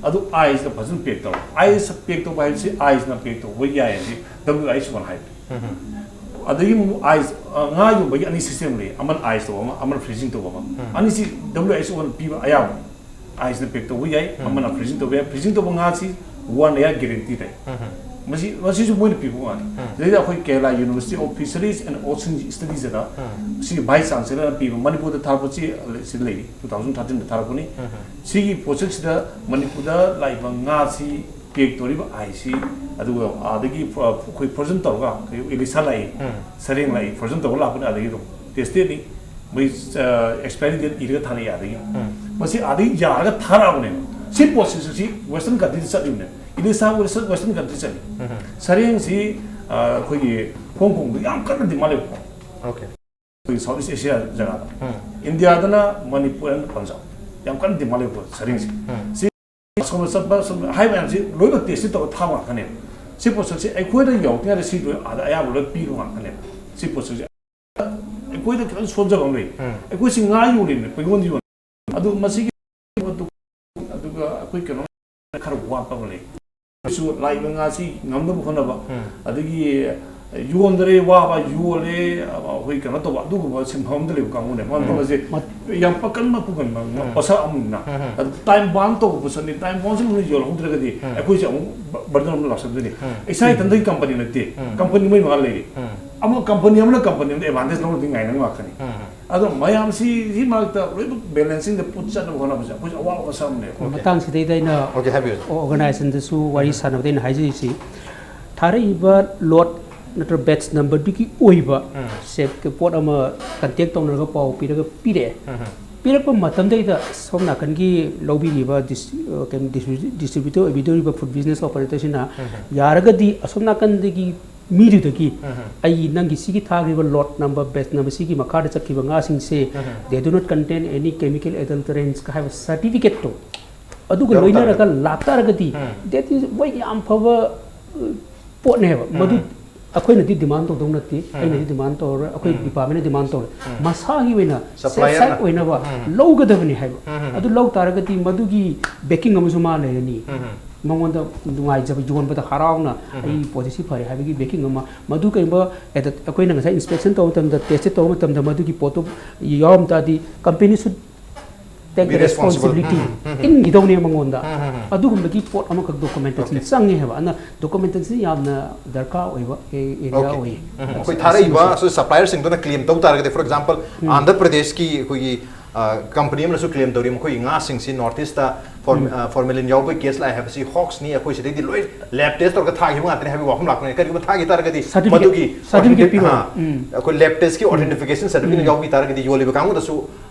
ꯑꯗꯨ ꯑꯥꯏꯁꯇ ꯐꯖꯅ pack ꯇꯧꯔꯕ꯫ ꯑꯥꯏꯁꯇ pack ꯇꯧꯕ ꯍꯥꯏꯕꯁꯤ, ꯑꯥꯏꯁꯅ pack ꯇꯧꯕ ꯌꯥꯏ ꯍꯥꯏꯕꯁꯤ W H O ꯅ ꯍꯥꯏꯕꯅꯤ꯫ ꯎꯝ꯫ ꯑꯗꯒꯤ ꯑꯃꯨꯛ ꯑꯥꯏꯁ, ꯑ, ꯉꯥ ꯌꯣꯟꯕꯒꯤ ꯑꯅꯤ system ꯂꯩ, ꯑꯃꯅ ꯑꯥꯏꯁ ꯇꯧꯕ ꯑꯃ, ꯑꯃꯅ freezing ꯇꯧꯕ ꯑꯃ꯫ ꯎꯝ꯫ ꯑꯅꯤꯁꯤ W H O ꯅ ꯄꯤꯕ ꯑꯌꯥꯕꯅꯤ꯫ ꯑꯥꯏꯁꯅ ꯄꯦꯛ ꯇꯧꯕ ꯌꯥꯏ, ꯑꯃꯅ ꯐ꯭ꯔꯤꯖꯤꯡ ꯇꯧꯕ ꯌꯥꯏ꯫ ꯐ꯭ꯔꯤꯖꯤꯡ ꯇꯧꯕ ꯉꯥꯁꯤ ꯋꯥꯟ ꯏꯌꯥꯔ ꯒꯦꯔꯦꯟꯇꯤ ꯂꯩ꯫ ꯃꯁꯤ, ꯃꯁꯤꯁꯨ ꯃꯣꯏꯅ ꯄꯤꯕ ꯉꯥꯅꯤ꯫ ꯁꯤꯗꯩꯗ ꯑꯩꯈꯣꯏ Kerala university of fisheries and ocean studies ꯑꯅ ꯁꯤꯒꯤ ꯚꯥꯏꯁ ꯆꯥꯟꯁꯦꯂꯔꯅ ꯄꯤꯕ ꯃꯅꯤꯄꯨꯔꯗ ꯊꯥꯔꯛꯄꯁꯤ ꯁꯤꯗ ꯂꯩꯔꯤ, ꯇꯨ ꯊꯥꯎꯖꯟ ꯊꯥꯔꯇꯤꯟꯗ ꯊꯥꯔꯛꯄꯅꯤ꯫ ꯁꯤꯒꯤ ꯄꯣꯠꯁꯛꯁꯤꯗ ꯃꯅꯤꯄꯨꯔꯗ ꯂꯥꯛꯏꯕ ꯉꯥꯁꯤ ꯄꯦꯛ ꯇꯧꯔꯤꯕ ꯑꯥꯏꯁꯁꯤ, ꯑꯗꯨꯒ ꯑꯥꯗꯒꯤ ꯐ-, ꯑꯩꯈꯣꯏ ꯐ꯭ꯔꯣꯖꯟ ꯇꯧꯔꯒ, ꯑꯩꯈꯣꯏ ꯏꯂꯤꯁꯥ ꯂꯥꯛꯏ, ꯁꯔꯦꯡ ꯂꯥꯛꯏ, ꯐ꯭ꯔꯣꯖꯟ ꯇꯧꯔꯒ ꯂꯥꯛꯄꯅꯤ꯫ ꯑꯥꯗꯒꯤ ꯑꯗꯨꯝ ꯇꯦꯁꯇꯦꯠꯅꯤ꯫ ꯃꯣꯏ ꯑꯦꯛꯁꯄꯥꯏꯔꯤ ꯗꯦꯠ ꯏꯔꯒ ꯊꯥꯔꯛꯏ ꯑꯥꯗꯒꯤ꯫ ꯃꯁꯤ ꯑꯥꯗꯒꯤ ꯌꯥꯔꯒ ꯊꯥꯔꯛꯑꯕꯅꯦꯕ꯫ ꯁꯤ ꯄꯣꯠꯁꯤꯁꯨ ꯁꯤ ꯋꯦꯁꯇꯔꯟ ꯀꯟꯇ꯭ꯔꯤꯗ ꯆꯠꯂꯤꯕꯅꯦ꯫ ꯏꯂꯤꯁꯥ ꯋꯦꯁꯇꯔꯟ, ꯋꯦꯁꯇꯔꯟ ꯀꯟꯇ꯭ꯔꯤ ꯆꯠꯂꯤ꯫ ꯁꯔꯦꯡꯁꯤ, ꯑ, ꯑꯩꯈꯣꯏꯒꯤ ꯍꯣꯡ ꯀꯣꯡꯗ ꯌꯥꯝ ꯀꯟꯅ ꯗꯤꯃꯥꯟ ꯂꯩꯕ꯫ ꯑꯣꯀꯦ꯫ ꯑꯩꯈꯣꯏꯒꯤ ꯁꯥꯎꯠ ꯏꯁ ꯑꯦꯁꯤꯌꯥ ꯖꯒꯥꯗ꯫ ꯏꯟꯗꯤꯌꯥꯗꯅ ꯃꯅꯤꯄꯨꯔ and ꯄꯟꯖꯥꯕ ꯌꯥꯝ ꯀꯟꯅ ꯗꯤꯃꯥꯟ ꯂꯩꯕ ꯁꯔꯦꯡꯁꯦ꯫ ꯁꯤ ꯑꯁꯣꯝꯗ ꯆꯠꯄ, ꯑꯁꯣꯝꯗ ꯍꯥꯏꯕ ꯃꯌꯥꯝꯁꯤ ꯂꯣꯏꯅꯃꯛ ꯇꯦꯁꯇꯤ ꯇꯧꯔ ꯊꯥꯕ ꯉꯥꯛꯇꯅꯦꯕ꯫ ꯁꯤ ꯄꯣꯠꯁꯛꯁꯦ ꯑꯩꯈꯣꯏꯗ ꯌꯧꯔꯛꯇ꯭ꯔꯤꯉꯩꯗ ꯁꯤ ꯂꯣꯏ ꯑꯥꯗ ꯑꯌꯥꯝꯕ ꯂꯣꯏ ꯄꯤꯕ ꯉꯥꯛꯇꯅꯦꯕ꯫ ꯁꯤ ꯄꯣꯠꯁꯛꯁꯦ ꯑꯩꯈꯣꯏꯗ ꯈꯤꯇꯪ ꯁꯣꯟꯖꯕ ꯑꯃ ꯂꯩ꯫ ꯑꯩꯈꯣꯏꯁꯤ ꯉꯥ ꯌꯣꯜꯂꯤꯕꯅꯦ, ꯄꯩꯉꯣꯟꯗ ꯌꯣꯜꯂꯤ꯫ ꯑꯗꯨ ꯃꯁꯤꯒꯤ ꯄꯣꯠꯇꯨ, ꯑꯗꯨꯒ ꯑꯩꯈꯣꯏ ꯀꯩꯅꯣ ꯈꯔ ꯋꯥꯠꯄ ꯑꯃ ꯂꯩ꯫ ꯑꯩꯈꯣꯏꯁꯨ ꯂꯥꯛꯏꯕ ꯉꯥꯁꯤ ꯉꯝꯅꯕ ꯍꯣꯠꯅꯕ, ꯑꯗꯒꯤ ꯌꯣꯟꯗ꯭ꯔꯦ ꯋꯥꯕ, ꯌꯣꯜꯂꯦ, ꯑꯩꯈꯣꯏ ꯀꯩꯅꯣ ꯇꯧꯕ, ꯑꯗꯨꯒꯨꯝꯕ ꯁꯤꯟꯐꯝ ꯑꯃꯗ ꯂꯩꯕ ꯀꯥꯡꯕꯨꯅꯦ꯫ ꯃꯔꯝ ꯑꯁꯤ ꯌꯥꯝ ꯄꯥꯀꯟꯕ ꯄꯨꯀꯟꯕ ꯄꯣꯠꯁꯛ ꯑꯃꯅꯤꯅ꯫ ꯑꯗꯨ ꯇꯥꯏꯝ ꯕꯥꯎꯟ ꯇꯧꯕ ꯄꯣꯠꯁꯛꯅꯤ꯫ ꯇꯥꯏꯝ ꯕꯥꯎꯟꯁꯤ ꯃꯅꯨꯡꯗ ꯌꯣꯜꯍꯧꯗ꯭ꯔꯒꯗꯤ ꯑꯩꯈꯣꯏꯁꯦ ꯑꯃꯨꯛ ꯕ-, ꯕꯔꯗꯟ ꯑꯃ ꯂꯥꯛꯁꯟꯗꯣꯏꯅꯤ꯫ ꯏꯁꯥ ꯏꯊꯟꯇꯒꯤ ꯀꯝꯄꯅꯤ ꯅꯠꯇꯦ, ꯀꯝꯄꯅꯤ ꯃꯩ ꯃꯉꯥ ꯂꯩꯔꯤ꯫ ꯑꯃ ꯀꯝꯄꯅꯤ ꯑꯃꯅ ꯀꯝꯄꯅꯤ ꯑꯃꯗ ꯑꯦꯗꯚꯥꯟꯇꯦꯖ ꯂꯧꯔꯗꯤ ꯉꯥꯏꯅꯕ ꯉꯥꯛꯇꯅꯤ꯫ ꯑꯗꯣ ꯃꯌꯥꯝꯁꯤ ꯁꯤ ꯃꯔꯛꯇ ꯂꯣꯏꯅꯃꯛ ꯕꯦꯂꯦꯟꯁꯤꯡꯗ ꯄꯨꯠ ꯆꯠꯅꯕ ꯍꯣꯠꯅꯕꯁꯦ ꯑꯩꯈꯣꯏꯁꯨ ꯑꯋꯥꯕ ꯃꯁꯛ ꯑꯃꯅꯦꯕ꯫ Okay. ꯃꯇꯥꯡꯁꯤꯗꯩꯗ ꯑꯩꯅ Okay, ꯍꯥꯏꯕꯤꯌꯨ꯫ ꯑꯣꯔꯒꯅꯥꯏꯖꯦꯁꯟꯗꯁꯨ ꯋꯥꯔꯤ ꯁꯥꯟꯅꯕꯗ ꯑꯩꯅ ꯍꯥꯏꯖꯔꯤꯁꯤ, ꯊꯥꯔꯛꯏꯕ ꯂꯣꯠ ꯅꯠꯇ꯭ꯔꯒ ꯕꯦꯠꯁ ꯅꯝꯕꯔꯗꯨꯒꯤ ꯑꯣꯏꯕ ꯁꯦ-, ꯄꯣꯠ ꯑꯃ ꯀꯟꯇꯦꯛ ꯇꯧꯅꯔꯒ ꯄꯥꯎ ꯄꯤꯔꯒ ꯄꯤꯔꯛꯑꯦ꯫ ꯄꯤꯔꯛꯄ ꯃꯇꯝꯗꯩꯗ ꯁꯣꯝ ꯅꯥꯀꯟꯒꯤ ꯂꯧꯕꯤꯔꯤꯕ ꯗꯤꯁ-, ꯑ, ꯀꯩꯅꯣ, ꯗꯤꯁꯇ꯭ꯔꯤ-, ꯗꯤꯁꯇ꯭ꯔꯤꯕ꯭ꯌꯨꯇꯔ ꯑꯣꯏꯕꯤꯗꯧꯔꯤꯕ ꯐꯨꯗ ꯕꯤꯖꯤꯅꯦꯁ ꯑꯣꯄꯔꯦꯇꯔꯁꯤꯅ ꯌꯥꯔꯒꯗꯤ ꯑꯁꯣꯝ ꯅꯥꯀꯟꯗꯒꯤ ꯃꯤꯗꯨꯗꯒꯤ ꯑꯩ ꯅꯪꯒꯤ ꯁꯤꯒꯤ ꯊꯥꯈ꯭ꯔꯤꯕ ꯂꯣꯠ ꯅꯝꯕꯔ, ꯕꯦꯠꯁ ꯅꯝꯕꯔ, ꯁꯤꯒꯤ ꯃꯈꯥꯗ ꯆꯠꯈꯤꯕ ꯉꯥꯁꯤꯡꯁꯦ they do not contain any chemical adulterants ꯀ ꯍꯥꯏꯕ ꯁꯔꯇꯤꯐꯤꯀꯦꯠꯇꯣ ꯑꯗꯨꯒ ꯌꯥꯎ ꯂꯣꯏꯅꯔꯒ ꯇꯥꯔꯒꯗꯤ꯫ ꯂꯥꯛꯇꯥꯔꯒꯗꯤ that is ꯃꯣꯏ ꯌꯥꯝ ꯐꯕ, ꯑ, ꯄꯣꯠꯅꯦꯕ꯫ ꯃꯗꯨ ꯑꯩꯈꯣꯏꯅꯗꯤ ꯗꯤꯃꯥꯟ ꯇꯧꯗꯧ ꯅꯠꯇꯦ, ꯑꯩꯅꯗꯤ ꯗꯤꯃꯥꯟ ꯇꯧꯔꯔꯣꯏ, ꯑꯩꯈꯣꯏ ꯗꯤꯄꯥꯔꯠꯃꯦꯟꯅ ꯗꯤꯃꯥꯟ ꯇꯧꯔꯣꯏ꯫ ꯃꯁꯥꯒꯤ ꯑꯣꯏꯅ ꯁꯦꯐ Supplier ꯅ꯫ ꯁꯥꯏꯠ ꯑꯣꯏꯅꯕ ꯂꯧꯒꯗꯕꯅꯤ ꯍꯥꯏꯕ꯫ ꯑꯗꯨ ꯂꯧ ꯇꯥꯔꯒꯗꯤ ꯃꯗꯨꯒꯤ ꯕꯦꯀꯤꯡ ꯑꯃꯁꯨ ꯃꯥ ꯂꯩꯔꯅꯤ꯫ ꯃꯉꯣꯟꯗ ꯅꯨꯡꯉꯥꯏꯖꯕ, ꯌꯣꯟꯕꯗ ꯍꯔꯥꯎꯅ ꯑꯩ ꯄꯣꯠꯁꯤ ꯁꯤ ꯐꯔꯦ ꯍꯥꯏꯕꯒꯤ ꯕꯦꯀꯤꯡ ꯑꯃ꯫ ꯃꯗꯨ ꯀꯔꯤꯒꯨꯝꯕ ꯑꯦꯗ-, ꯑꯩꯈꯣꯏꯅ ꯉꯁꯥꯏ ꯏꯟꯁꯄꯦꯛꯁꯟ ꯇꯧꯕ ꯃꯇꯝꯗ, ꯇꯦꯁ ꯇꯧꯕ ꯃꯇꯝꯗ ꯃꯗꯨꯒꯤ ꯄꯣꯠꯇꯨ ꯌꯥꯎꯔꯝ ꯇꯥꯔꯗꯤ company should take the responsibility ꯏꯟꯈꯤꯗꯧꯅꯦ ꯃꯉꯣꯟꯗ꯫ ꯑꯗꯨꯒꯨꯝꯕꯒꯤ ꯄꯣꯠ ꯑꯃꯈꯛ documentation ꯆꯪꯉꯦ ꯍꯥꯏꯕ꯫ ꯑꯗꯨꯅ documentation ꯌꯥꯝꯅ ꯗꯔꯀꯥꯔ ꯑꯣꯏꯕ area ꯑꯣꯏꯌꯦ꯫ ꯑꯩꯈꯣꯏ ꯊꯥꯔꯛꯏꯕ supplier ꯁꯤꯡꯗꯨꯅ claim ꯇꯧ ꯇꯥꯔꯒꯗꯤ, for example, ꯑꯟꯙ꯭ꯔ ꯄ꯭ꯔꯗꯦꯁꯀꯤ ꯑꯩꯈꯣꯏꯒꯤ company ꯑꯃꯅꯁꯨ claim ꯇꯧꯔꯤ, ꯃꯈꯣꯏꯒꯤ ꯉꯥꯁꯤꯡꯁꯤ North East ꯇ formalin ꯌꯥꯎꯕꯒꯤ case ꯂꯥꯛꯑꯦ ꯍꯥꯏꯕꯁꯤ hoax ꯅꯤ, ꯑꯩꯈꯣꯏ ꯁꯤꯗꯩꯗꯤ ꯂꯣꯏ lab test ꯇꯧꯔꯒ ꯊꯥꯈꯤꯕ ꯉꯥꯛꯇꯅꯤ ꯍꯥꯏꯕꯒꯤ ꯋꯥꯐꯝ ꯂꯥꯛꯄꯅꯤ꯫ ꯀꯔꯤꯒꯨꯝꯕ ꯊꯥꯈꯤ ꯇꯥꯔꯒꯗꯤ ꯃꯗꯨꯒꯤ certificate ꯄꯤꯔꯣ꯫ ꯑꯩꯈꯣꯏ lab test ꯀꯤ authentication certificate ꯌꯥꯎꯈꯤ ꯇꯥꯔꯒꯗꯤ ꯌꯣꯜꯂꯤꯕ ꯀꯥꯡꯕꯨꯗꯁꯨ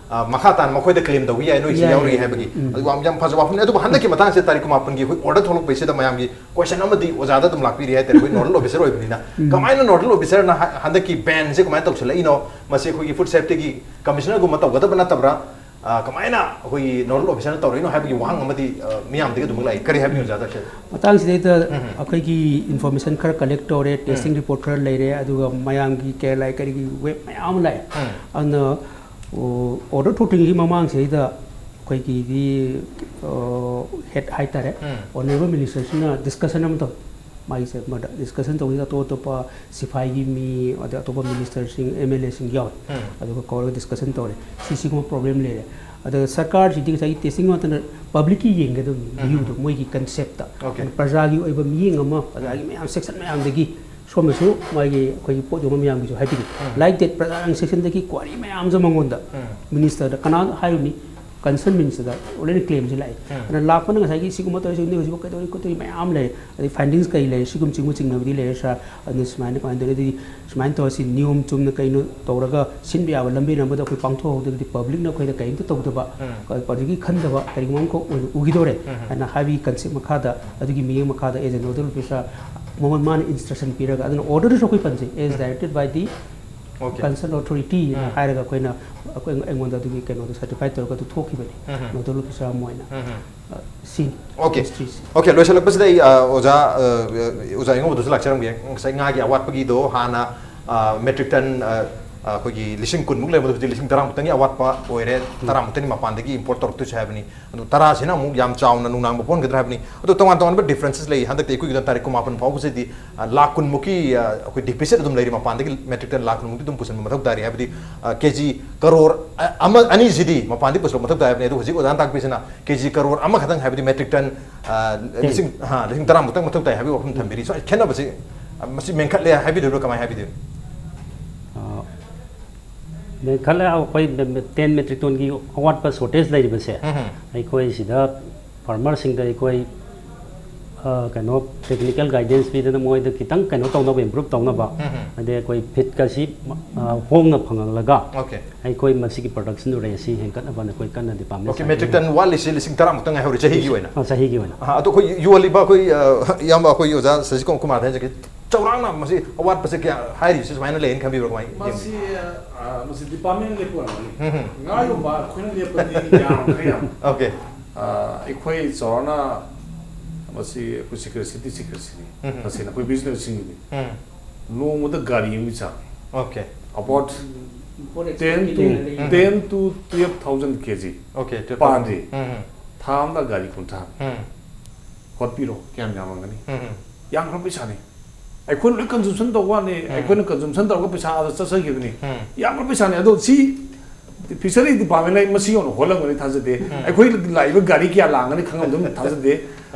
ꯃꯈꯥ ꯇꯥꯅ ꯃꯈꯣꯏꯗ claim ꯇꯧꯕ ꯌꯥꯏ, ꯅꯣꯏꯁꯤ ꯌꯥꯎꯔꯤ ꯍꯥꯏꯕꯒꯤ꯫ ꯑꯗꯨ ꯌꯥꯝ ꯐꯖꯕ ꯋꯥꯐꯝꯅꯤ꯫ ꯑꯗꯨꯕꯨ ꯍꯟꯗꯛꯀꯤ ꯃꯇꯥꯡꯁꯤꯗ ꯇꯥꯔꯤꯛ ꯀꯨꯟꯃꯥꯄꯟꯒꯤ ꯑꯩꯈꯣꯏ order ꯊꯣꯛꯂꯛꯄꯁꯤꯗ ꯃꯌꯥꯝꯒꯤ question ꯑꯃꯗꯤ ꯑꯣꯖꯥꯗ ꯑꯗꯨꯝ ꯂꯥꯛꯄꯤꯔꯤ ꯍꯥꯏꯇꯥꯔꯦ, ꯑꯩꯈꯣꯏ nodal officer ꯑꯣꯏꯕꯅꯤꯅ꯫ ꯀꯃꯥꯏꯅ nodal officer ꯅ ꯍꯟꯗꯛꯀꯤ ban ꯁꯦ ꯀꯃꯥꯏꯅ ꯇꯧꯁꯤꯜꯂꯛꯏꯅꯣ? ꯃꯁꯤ ꯑꯩꯈꯣꯏꯒꯤ food safety ꯒꯤ commissioner ꯒꯨꯝꯕ ꯇꯧꯒꯗꯕ ꯅꯠꯇꯕ꯭ꯔꯥ? ꯀꯃꯥꯏꯅ ꯑꯩꯈꯣꯏꯒꯤ nodal officer ꯅ ꯇꯧꯔꯛꯏꯅꯣ ꯍꯥꯏꯕꯒꯤ ꯋꯥꯍꯪ ꯑꯃꯗꯤ ꯃꯤꯌꯥꯝꯗꯒꯤ ꯑꯗꯨꯃꯛ ꯂꯥꯛꯏ꯫ ꯀꯔꯤ ꯍꯥꯏꯕꯤꯌꯨ ꯑꯣꯖꯥ ꯗꯥꯛꯇꯔ? ꯃꯇꯥꯡꯁꯤꯗꯩꯗ ꯑꯩꯈꯣꯏꯒꯤ information ꯈꯔ collect ꯇꯧꯔꯦ, testing report ꯈꯔ ꯂꯩꯔꯦ, ꯑꯗꯨꯒ ꯃꯌꯥꯝꯒꯤ ꯀꯦꯔꯂꯥꯒꯤ ꯀꯔꯤꯒꯤ wave ꯃꯌꯥꯝ ꯑꯃ ꯂꯥꯛꯑꯦ꯫ ꯑꯗꯨꯅ order ꯊꯣꯛꯇ꯭ꯔꯤꯉꯩꯒꯤ ꯃꯃꯥꯡꯁꯤꯗꯩꯗ ꯑꯩꯈꯣꯏꯒꯤꯗꯤ head ꯍꯥꯏꯇꯥꯔꯦ, honourable minister ꯁꯤꯅ discussion ꯑꯃ ꯇꯧꯋꯤ꯫ ꯃꯥꯒꯤꯁꯦ ꯃꯗ discussion ꯇꯧꯕꯁꯤꯗ ꯑꯇꯣꯞ ꯑꯇꯣꯞꯄ ꯁꯤꯐꯥꯏꯒꯤ ꯃꯤ, ꯑꯗꯩ ꯑꯇꯣꯞꯄ minister ꯁꯤꯡ, MLA ꯁꯤꯡ ꯌꯥꯎꯋꯦ꯫ ꯑꯗꯨꯒ ꯀꯧꯔꯒ discussion ꯇꯧꯔꯦ꯫ ꯁꯤ ꯁꯤꯒꯨꯝꯕ problem ꯂꯩꯔꯦ꯫ ꯑꯗ ꯁꯔꯀꯥꯔꯁꯤꯗꯤ ꯉꯁꯥꯏꯒꯤ testing ꯃꯇꯝꯗ public ꯀꯤ ꯌꯦꯡꯒꯗꯕꯅꯤ, view ꯗꯣ, ꯃꯣꯏꯒꯤ concept ꯇ꯫ ꯄ꯭ꯔꯖꯥꯒꯤ ꯑꯣꯏꯕ ꯃꯤꯠꯌꯦꯡ ꯑꯃ, ꯄ꯭ꯔꯖꯥꯒꯤ ꯃꯌꯥꯝ section ꯃꯌꯥꯝꯗꯒꯤ ꯁꯣꯝꯅꯁꯨ ꯃꯥꯒꯤ ꯑꯩꯈꯣꯏꯒꯤ ꯄꯣꯠ ꯌꯣꯟꯕ ꯃꯌꯥꯝꯒꯤꯁꯨ ꯍꯥꯏꯕꯤꯔꯤ꯫ Like that ꯄ꯭ꯔꯖꯥ section ꯗꯒꯤ query ꯃꯌꯥꯝꯁꯦ ꯃꯉꯣꯟꯗ minister ꯗ ꯀꯅꯥ ꯍꯥꯏꯔꯨꯅꯤ? Concern minister ꯗ already claim ꯁꯦ ꯂꯥꯛꯑꯦ꯫ ꯑꯗꯨꯅ ꯂꯥꯛꯄꯅ ꯉꯁꯥꯏꯒꯤ ꯁꯤꯒꯨꯝꯕ ꯇꯧꯔꯤꯁꯦ, ꯍꯧꯖꯤꯛ ꯍꯧꯖꯤꯛ ꯀꯩꯗꯧꯔꯤ ꯈꯣꯠꯇꯧꯔꯤ ꯃꯌꯥꯝ ꯂꯩꯔꯦ꯫ ꯑꯗꯩ findings ꯀꯩ ꯂꯩꯔꯦ, ꯁꯤꯒꯨꯝ ꯆꯤꯡꯕ ꯆꯤꯡꯅꯕꯗꯤ ꯂꯩꯔꯦ ꯁꯥꯔ꯫ ꯑꯗꯨꯅ ꯁꯨꯃꯥꯏꯅ ꯀꯃꯥꯏꯅ ꯇꯧꯔꯤ? ꯑꯗꯨꯗꯤ ꯁꯨꯃꯥꯏꯅ ꯇꯧꯔ ꯁꯤ ꯅꯤꯌꯣꯝ ꯆꯨꯝꯅ ꯀꯩꯅꯣ ꯇꯧꯔꯒ ꯁꯤꯟꯕ ꯌꯥꯕ ꯂꯝꯕꯤ ꯂꯝꯕꯗ ꯑꯩꯈꯣꯏ ꯄꯥꯡꯊꯣꯛꯍꯧꯗ꯭ꯔꯒꯗꯤ public ꯅ ꯑꯩꯈꯣꯏꯗ ꯀꯔꯤꯝꯇ ꯇꯧꯗꯕ, public ꯀꯤ ꯈꯟꯗꯕ ꯀꯔꯤꯒꯨꯝꯕ ꯑꯃꯈꯛ ꯑꯣꯏꯅ ꯎꯈꯤꯗꯧꯔꯦ ꯍꯥꯏꯅ ꯍꯥꯏꯕꯒꯤ concept ꯃꯈꯥꯗ, ꯑꯗꯨꯒꯤ ꯃꯤꯠꯌꯦꯡ ꯃꯈꯥꯗ as a nodal officer ꯃꯉꯣꯟ ꯃꯥꯅ instruction ꯄꯤꯔꯒ, ꯑꯗꯨꯅ order ꯗꯁꯨ ꯑꯩꯈꯣꯏ ꯄꯟꯖꯩ, as directed by the concern authority ꯅ ꯍꯥꯏꯔꯒ ꯑꯩꯈꯣꯏꯅ, ꯑꯩꯈꯣꯏ, ꯑꯩꯉꯣꯟꯗ ꯑꯗꯨꯒꯤ ꯀꯩꯅꯣꯗꯣ certify ꯇꯧꯔꯒ ꯑꯗꯨ ꯊꯣꯛꯈꯤꯕꯅꯤ, nodal officer ꯑꯃ ꯑꯣꯏꯅ꯫ ꯑ, ꯁꯤꯅꯤ꯫ Okay. History ꯁꯤ꯫ Okay, ꯂꯣꯏꯁꯤꯜꯂꯛꯄꯁꯤꯗ ꯑꯩ, ꯑ, ꯑꯣꯖꯥ, ꯑ, ꯑꯣꯖꯥ ꯏꯉꯧꯕꯗꯁꯨ ꯂꯥꯛꯆꯔꯝꯒꯦ꯫ ꯉꯁꯥꯏ ꯉꯥꯒꯤ ꯑꯋꯥꯠꯄꯒꯤꯗꯣ ꯍꯥꯟꯅ, ꯑ, metric ton, ꯑ, ꯑꯩꯈꯣꯏꯒꯤ ꯂꯤꯁꯤꯡ ꯀꯨꯟꯃꯨꯛ ꯂꯩꯕꯗꯣ ꯍꯧꯖꯤꯛ ꯂꯤꯁꯤꯡ ꯇꯔꯥꯃꯨꯛꯇꯪꯒꯤ ꯑꯋꯥꯠꯄ ꯑꯣꯏꯔꯦ, ꯇꯔꯥꯃꯨꯛꯇꯅꯤ ꯃꯄꯥꯟꯗꯒꯤ import ꯇꯧꯔꯛꯇꯣꯏꯁꯦ ꯍꯥꯏꯕꯅꯤ꯫ ꯑꯗꯨ ꯇꯔꯥꯁꯤꯅ ꯑꯃꯨꯛ ꯌꯥꯝ ꯆꯥꯎꯅ ꯅꯨꯡꯅꯥꯡꯕ ꯄꯣꯛꯍꯟꯒꯗ꯭ꯔꯥ ꯍꯥꯏꯕꯅꯤ꯫ ꯑꯗꯣ ꯇꯣꯉꯥꯟ ꯇꯣꯉꯥꯟꯕ differences ꯂꯩ꯫ ꯍꯟꯗꯛꯇꯤ ꯑꯩꯈꯣꯏꯒꯤꯗ ꯇꯥꯔꯤꯛ ꯀꯨꯟꯃꯥꯄꯟ ꯐꯥꯎꯕꯁꯤꯗꯤ, ꯑ, ꯂꯥꯈ ꯀꯨꯟꯃꯨꯛꯀꯤ, ꯑ, ꯑꯩꯈꯣꯏ deficit ꯑꯗꯨꯝ ꯂꯩꯔꯤ꯫ ꯃꯄꯥꯟꯗꯒꯤ metric ton ꯂꯥꯈ ꯀꯨꯟꯃꯨꯛꯇꯤ ꯑꯗꯨꯝ ꯄꯨꯁꯤꯟꯕ ꯃꯊꯧ ꯇꯥꯔꯤ꯫ ꯍꯥꯏꯕꯗꯤ, ꯑ, ꯀꯦ ꯖꯤ ꯀꯔꯣꯔ, ꯑ, ꯑꯃ, ꯑꯅꯤꯁꯤꯗꯤ ꯃꯄꯥꯟꯗꯒꯤ ꯄꯨꯁꯤꯜꯂꯛꯄ ꯃꯊꯧ ꯇꯥꯏ ꯍꯥꯏꯕꯅꯤ꯫ ꯑꯗꯣ ꯍꯧꯖꯤꯛ ꯑꯣꯖꯥꯅ ꯇꯥꯛꯄꯤꯁꯤꯅ ꯀꯦ ꯖꯤ ꯀꯔꯣꯔ ꯑꯃꯈꯛꯇꯪ, ꯍꯥꯏꯕꯗꯤ metric ton, ꯑ, ꯂꯤꯁꯤꯡ, ꯑ, ꯂꯤꯁꯤꯡ ꯇꯔꯥꯃꯨꯛꯇꯪ ꯃꯊꯧ ꯇꯥꯏ ꯍꯥꯏꯕꯒꯤ ꯋꯥꯐꯝ ꯊꯝꯕꯤꯔꯤ꯫ ꯁꯨꯃꯥꯏꯅ ꯈꯦꯠꯅꯕꯁꯤ, ꯑ, ꯃꯁꯤ ꯃꯦꯟꯈꯠꯂꯦ ꯍꯥꯏꯕꯤꯗꯣꯏꯔꯣ, ꯀꯃꯥꯏꯅ ꯍꯥꯏꯕꯤꯗꯣꯏꯅꯣ? ꯑ, ꯃꯦꯟꯈꯠꯂꯦ꯫ ꯑꯩꯈꯣꯏ ten metric tonꯒꯤ ꯑꯋꯥꯠꯄ, shortage ꯂꯩꯔꯤꯕꯁꯦ, ꯎꯝ ꯍꯝ꯫ ꯑꯩꯈꯣꯏ ꯁꯤꯗ farmerꯁꯤꯡꯗ ꯑꯩꯈꯣꯏ, ꯑ, ꯀꯩꯅꯣ, technical guidance ꯄꯤꯗꯅ ꯃꯣꯏꯗ ꯈꯤꯇꯪ ꯀꯩꯅꯣ ꯇꯧꯅꯕ, improve ꯇꯧꯅꯕ, ꯎꯝ ꯍꯝ꯫ ꯑꯗꯩ ꯑꯩꯈꯣꯏ feedꯀꯁꯤ, ꯑ, ꯍꯣꯡꯅ ꯐꯪꯍꯜꯂꯒ, OK꯫ ꯑꯩꯈꯣꯏ ꯃꯁꯤꯒꯤ productionꯗꯨ rate ꯑꯁꯤ ꯍꯦꯟꯒꯠꯅꯕꯅ ꯑꯩꯈꯣꯏ ꯀꯟꯅ department OK, ꯁꯥꯏꯠꯇꯒꯤ metric ton ꯋꯥꯠꯂꯤꯁꯦ ꯂꯤꯁꯤꯡ ꯇꯔꯥꯃꯨꯛꯇꯪ ꯉꯥꯏꯍꯧꯔꯦ ꯆꯍꯤꯒꯤ ꯑꯣꯏꯅ꯫ ꯑ, ꯆꯍꯤꯒꯤ ꯑꯣꯏꯅ꯫ ꯑ, ꯑꯗꯣ ꯑꯩꯈꯣꯏ ꯌꯣꯜꯂꯤꯕ ꯑꯩꯈꯣꯏ, ꯑ, ꯏꯌꯥꯝꯕ ꯑꯩꯈꯣꯏ ꯑꯣꯖꯥ ꯁꯖꯤꯀꯣꯝ ꯀꯨꯃꯥꯔꯗ ꯍꯥꯏꯖꯒꯦ, ꯆꯥꯎꯔꯥꯛꯅ ꯃꯁꯤ ꯑꯋꯥꯠꯄꯁꯦ ꯀꯌꯥ ꯍꯥꯏꯔꯤꯕꯁꯤ ꯁꯨꯃꯥꯏꯅ ꯂꯩꯌꯦꯅ ꯈꯟꯕꯤꯕ꯭ꯔꯥ, ꯀꯃꯥꯏꯅ ꯌꯦꯡꯕꯤ? ꯃꯁꯤ, ꯑ, ꯃꯁꯤ department ꯂꯦꯞꯄ ꯑꯣꯏꯔꯝꯒꯅꯤ꯫ ꯎꯝ ꯍꯝ꯫ ꯉꯥ ꯌꯣꯟꯕ ꯑꯩꯈꯣꯏꯅ ꯂꯦꯞꯄꯗꯤ ꯌꯥꯔꯝꯒꯅꯤ ꯌꯥꯝ꯫ OK꯫ ꯑ, ꯑꯩꯈꯣꯏ ꯆꯥꯎꯔꯥꯛꯅ ꯃꯁꯤ ꯑꯩꯈꯣꯏ secretary, city secretaryꯅꯤ꯫ ꯎꯝ ꯍꯝ꯫ ꯇꯁꯦꯡꯅ ꯑꯩꯈꯣꯏ businessꯁꯤꯡꯒꯤꯗꯤ꯫ ꯎꯝ꯫ ꯅꯣꯡꯃꯗ ꯒꯥꯔꯤ ꯑꯃꯒꯤ ꯆꯥꯡ꯫ OK꯫ About import ten to, export ten to twelve thousand K G꯫ OK, twelve thousand꯫ ꯄꯥꯟꯗꯤ꯫ ꯎꯝ ꯍꯝ꯫ ꯊꯥ ꯑꯃꯗ ꯒꯥꯔꯤ ꯀꯨꯟꯊ꯭ꯔꯥ꯫ ꯎꯝ꯫ ꯍꯣꯠꯄꯤꯔꯣ, ꯀꯌꯥꯝ ꯌꯥꯝꯃꯝꯒꯅꯤ? ꯎꯝ ꯍꯝ꯫ ꯌꯥꯝꯈ꯭ꯔꯕ ꯄꯩꯁꯥꯅꯤ꯫ ꯑꯩꯈꯣꯏꯅ ꯂꯣꯏ consumption ꯇꯧꯕ ꯋꯥꯅꯤ, ꯎꯝ꯫ ꯑꯩꯈꯣꯏꯅ consumption ꯇꯧꯔꯒ ꯄꯩꯁꯥ ꯑꯥꯗ ꯆꯠꯆꯈꯤꯕꯅꯤ꯫ ꯎꯝ꯫ ꯌꯥꯝꯈ꯭ꯔꯕ ꯄꯩꯁꯥꯅꯤ꯫ ꯑꯗꯣ ꯁꯤ fishery departmentꯅ ꯃꯁꯤ ꯌꯧꯅ ꯍꯣꯜꯂꯝꯒꯅꯤ ꯊꯥꯖꯗꯦ꯫ ꯎꯝ꯫ ꯑꯩꯈꯣꯏ ꯂꯥꯛꯏꯕ ꯒꯥꯔꯤ ꯀꯌꯥ ꯂꯥꯡꯒꯅꯤ ꯈꯪꯉꯝꯗꯧꯅ ꯊꯥꯖꯗꯦ꯫